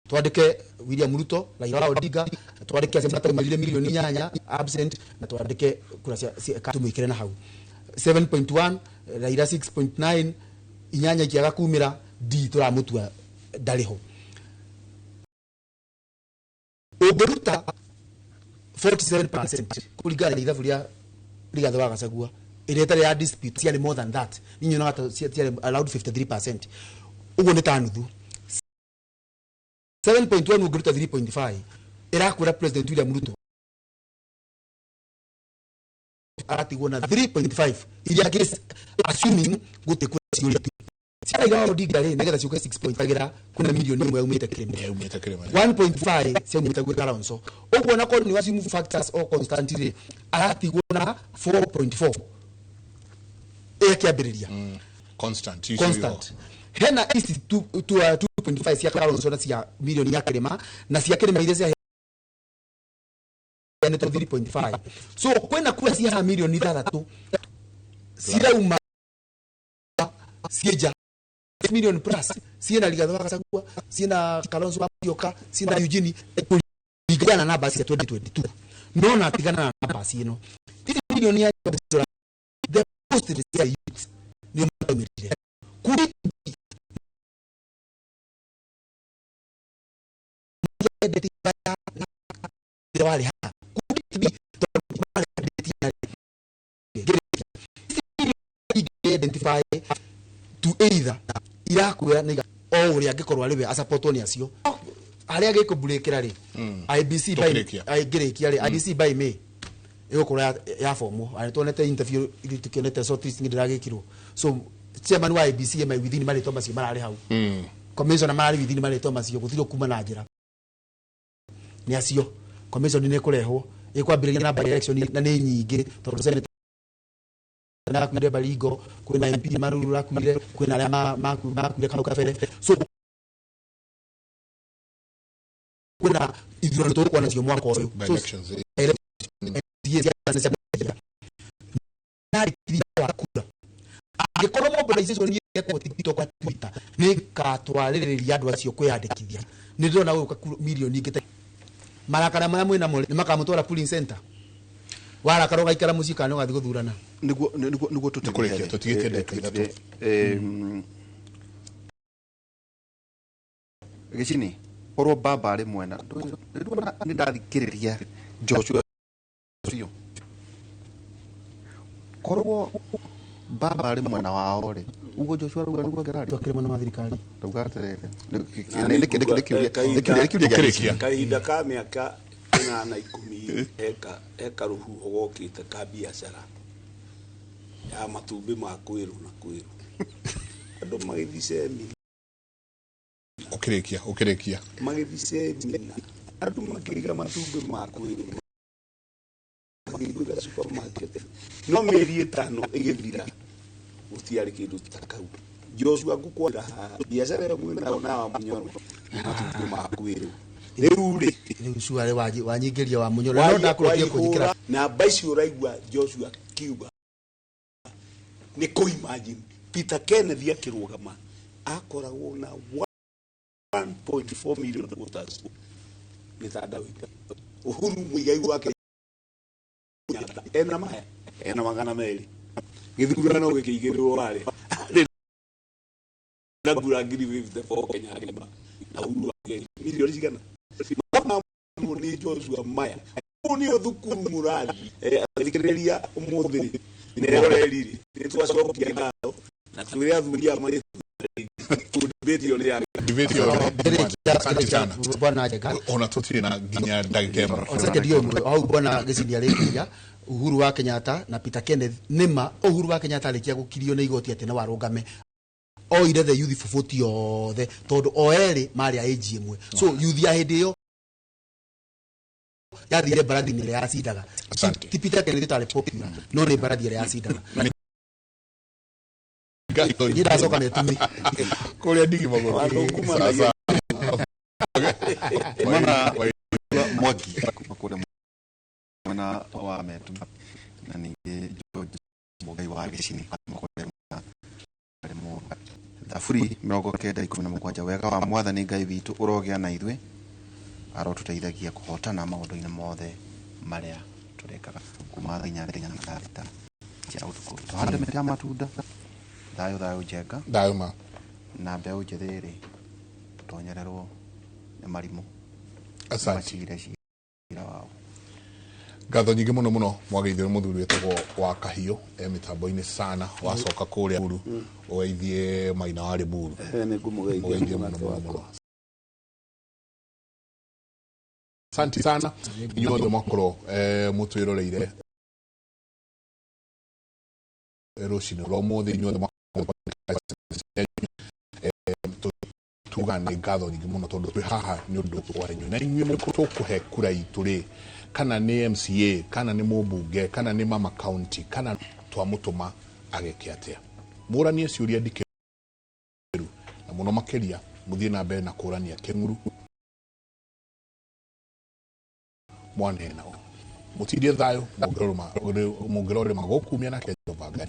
C: twandĩke William Ruto, Raila Odinga, twandĩke acio mataumarire milioni 8 absent, na twandĩke kura cia tũmwĩkĩre na hau 7.1 Raila, 6.9. Inyanya ikiaga kumĩra D tũramũtua ndarĩ ho. Ũngĩruta 47% kũringana na ithabu rĩa Rigathĩ wa Gachagua ĩrĩa ĩtarĩ ya dispute, ciarĩ more than that. Niĩ nyonaga ta ciarĩ around 53%, ũguo nĩ ta nuthu. 7.1 ũngĩruta 3.5 ĩrakwĩra President William Ruto aratigwo na 3.5 iria assuming gũtirĩ kura ciũrĩte cia Raila Odinga rĩ, nĩgetha ciũke 6.5 gĩra kwĩna milioni 1 yaumĩte kĩrĩma.
A: Yaumĩte kĩrĩma.
C: 1.5 ciaumĩte gwĩ Kalonzo. Ũguo na korwo nĩ assume factors o constant rĩ, aratigwo na 4.4 ĩkĩambĩrĩria.
A: Constant icio.
C: Constant hena ici 2.5 cia Kalonzo na cia milioni ya kĩrĩma, na cia kĩrĩma iria cia nĩ 3.5, so kwĩna kura cia milioni 6 cirauma ciĩ nja, million plus ciĩna Rigathĩ wa Gachagua, ciĩna Kalonzo wa Musyoka, ciĩna Eugene, kũringana na namba cia 2022. No na tigana na namba ĩno, ici milioni ya the post cia youth nĩo maraumĩrire kuri identify warĩ haha kuri tondũ marĩ identify to either irakwĩra nĩ o ũrĩa angĩkorwo arĩ we asapotwo nĩ acio harĩa gĩkũmburĩkĩra rĩ IEBC by
A: Tũkĩrĩkia.
C: Ngĩrĩkia rĩ, IEBC by May ĩgũkorwo ya formwo. Arĩ tuonete interview ithuĩ tukĩonete shortlist ndĩragĩkirwo, so chairman wa IEBC ema within marĩtwa macio mararĩ hau, commissioner mararĩ within marĩtwa macio, gũtirĩ kuma na njĩra nĩ acio. Commission nĩ ĩkũrehwo ĩkwambĩrĩria na by election na nĩ nyingĩ tondũ senator narakuire Baringo, kwĩna MP Maruru rakuire, kwĩna arĩa makuire kau kabere, so kwĩna ithurano tũgũkorwo nacio mwaka ũyũ.
A: By
C: So,
A: elections, eh.
C: Narĩkithia wa kura angĩkorwo mobilization ĩrekwo TikTok na Twitter nĩ ĩgatwarĩrĩria andũ acio kwĩyandĩkithia. Nĩ ndĩrona gũka milioni ingĩ ta marakara marĩa mwĩ namo nĩ makamũtwara polling center, warakara ũgaikara mũciĩ kana ũgathiĩ gũthurana.
B: Niguo
A: Nĩkũrĩkia, tũtigĩtie ndagĩka 3.
B: Gĩcini korwo baba arĩ mwena nĩ ndathikĩrĩria Joshua biũ, korwo baba arĩ mwena wao rĩ, ũguo Joshua arauga nĩguo angĩraria.
C: Twakĩrĩ mwena wa thirikari.
B: Ndauga atĩrĩrĩ, nĩ kĩũria gĩa
A: Ũkĩrĩkia.
D: Kahinda ka mĩaka 8 10 heka rũhuho gokĩte ka biacara ya matumbĩ ma kwĩrũ na kwĩrũ, andũ magĩthiĩ semina.
A: Ũkĩrĩkia, ũkĩrĩkia.
D: Magĩthiĩ semina, andũ makĩiga matumbĩ ma kwĩrũ makĩingĩra supermarket, no mĩeri 5 ĩgĩthira gũtiarĩ kĩndũ ta kau. Joshua, ngũkwĩra haha biacara ĩyo mwĩnayo na wa Mũnyoro nĩ matumbĩ ma kwĩrũ rĩu rĩ.
C: Rĩu cuarĩ wanyingĩria wa Mũnyoro no ndakũrũkia kũnjĩkĩra.
D: Waihũra namba icio ũraigua Joshua kiuga nĩ kũ imagine Peter Kenneth akĩrũgama akoragwo na 1.4 million voters mĩtandao-inĩ. Uhuru Muigai wa Kenyatta ena maya ena 200, gĩthurano gĩkĩigĩrĩrwo warĩ arĩ na kura 54,000 Kenya ng'ima, na Uhuru wa milioni cigana mamwe nĩ Joshua maya. Kũu nĩyo thukuru mũrathiĩ. Athikĩrĩria ũmũthĩ rĩ neroreri rĩ, nĩ twacokia ngatho na twĩre athuri aya marĩ debate ĩyo nĩ ya
A: Debate ĩyo asante sana.
C: Bwana Njenga.
A: Ona tũtirĩ na nginya ndagĩka 1.
C: O second ĩyo ĩmwe hau bwana Gĩcini arĩkĩria Uhuru wa Kenyatta na Peter Kenneth, nĩma Uhuru wa Kenyatta arĩkia gũkirio nĩ igoti atĩ no arũgame, oire the youth vote yothe tondũ o erĩ marĩ a age ĩmwe, so youth ya hĩndĩ ĩyo yathire mbarathi-inĩ ĩrĩa yacindaga.
A: Asante.
C: Ti Peter Kenneth ũtarĩ popular, no nĩ mbarathi ĩrĩa yacindaga. Niĩ ndacoka metumi.
A: Kũrĩa ndigi magũrũ.
D: Andũ kumanagia.
A: Sawa.
B: Mwana Mwangi kuma kũrĩa mwena wa Metu na ningĩ George Mũgai wa Gĩcini kuma kũrĩa mwena wa Limuru. Thaburi 97: wega wa Mwathani Ngai witũ ũrogĩa na ithuĩ, arotũteithagia kũhotana maũndũ-inĩ mothe marĩa tũrekaga kuma thaa 8 nginya thaa 6 cia ũtukũ. Tũhande mĩtĩ ya matunda. Thayũ thayũ Njenga.
A: Thayũ ma.
B: Na mbeũ njĩthĩ rĩ, tũtonyererwo nĩ marimũ.
A: Asante.
B: Macire cira wao.
A: Ngatho nyingĩ mũno mũno mwageithio nĩ mũthuri wĩtagwo wa kahiũ e mĩtambo-inĩ sana wacoka kũrĩa Uru ũgeithie Maina wa Limuru.
D: Nĩ ngũmũgeithia.
A: Mũgeithie mũno
D: mũrata
A: mũno
D: wakwa.
A: Mũno asante sana inyuothe mwakorwo mũtwĩroreire rũcinĩ rwa ũmũthĩ inyuothe mwakorwo tuga nĩ ngatho nyingĩ mũno tondũ twĩ haha nĩ ũndũ wanyu na inyuĩ tũkũhe kura itũ rĩ, kana nĩ MCA, kana nĩ mũmbunge, kana nĩ mama county, kana twamũtũma ageke atĩa, mũranie ciũria ndikĩru na mũno makĩria mũthiĩ na mbere na kũrania kĩng'uru mwanena mũtindie thayũ mũngĩrorĩma gũkumia nake Jehova Ngai.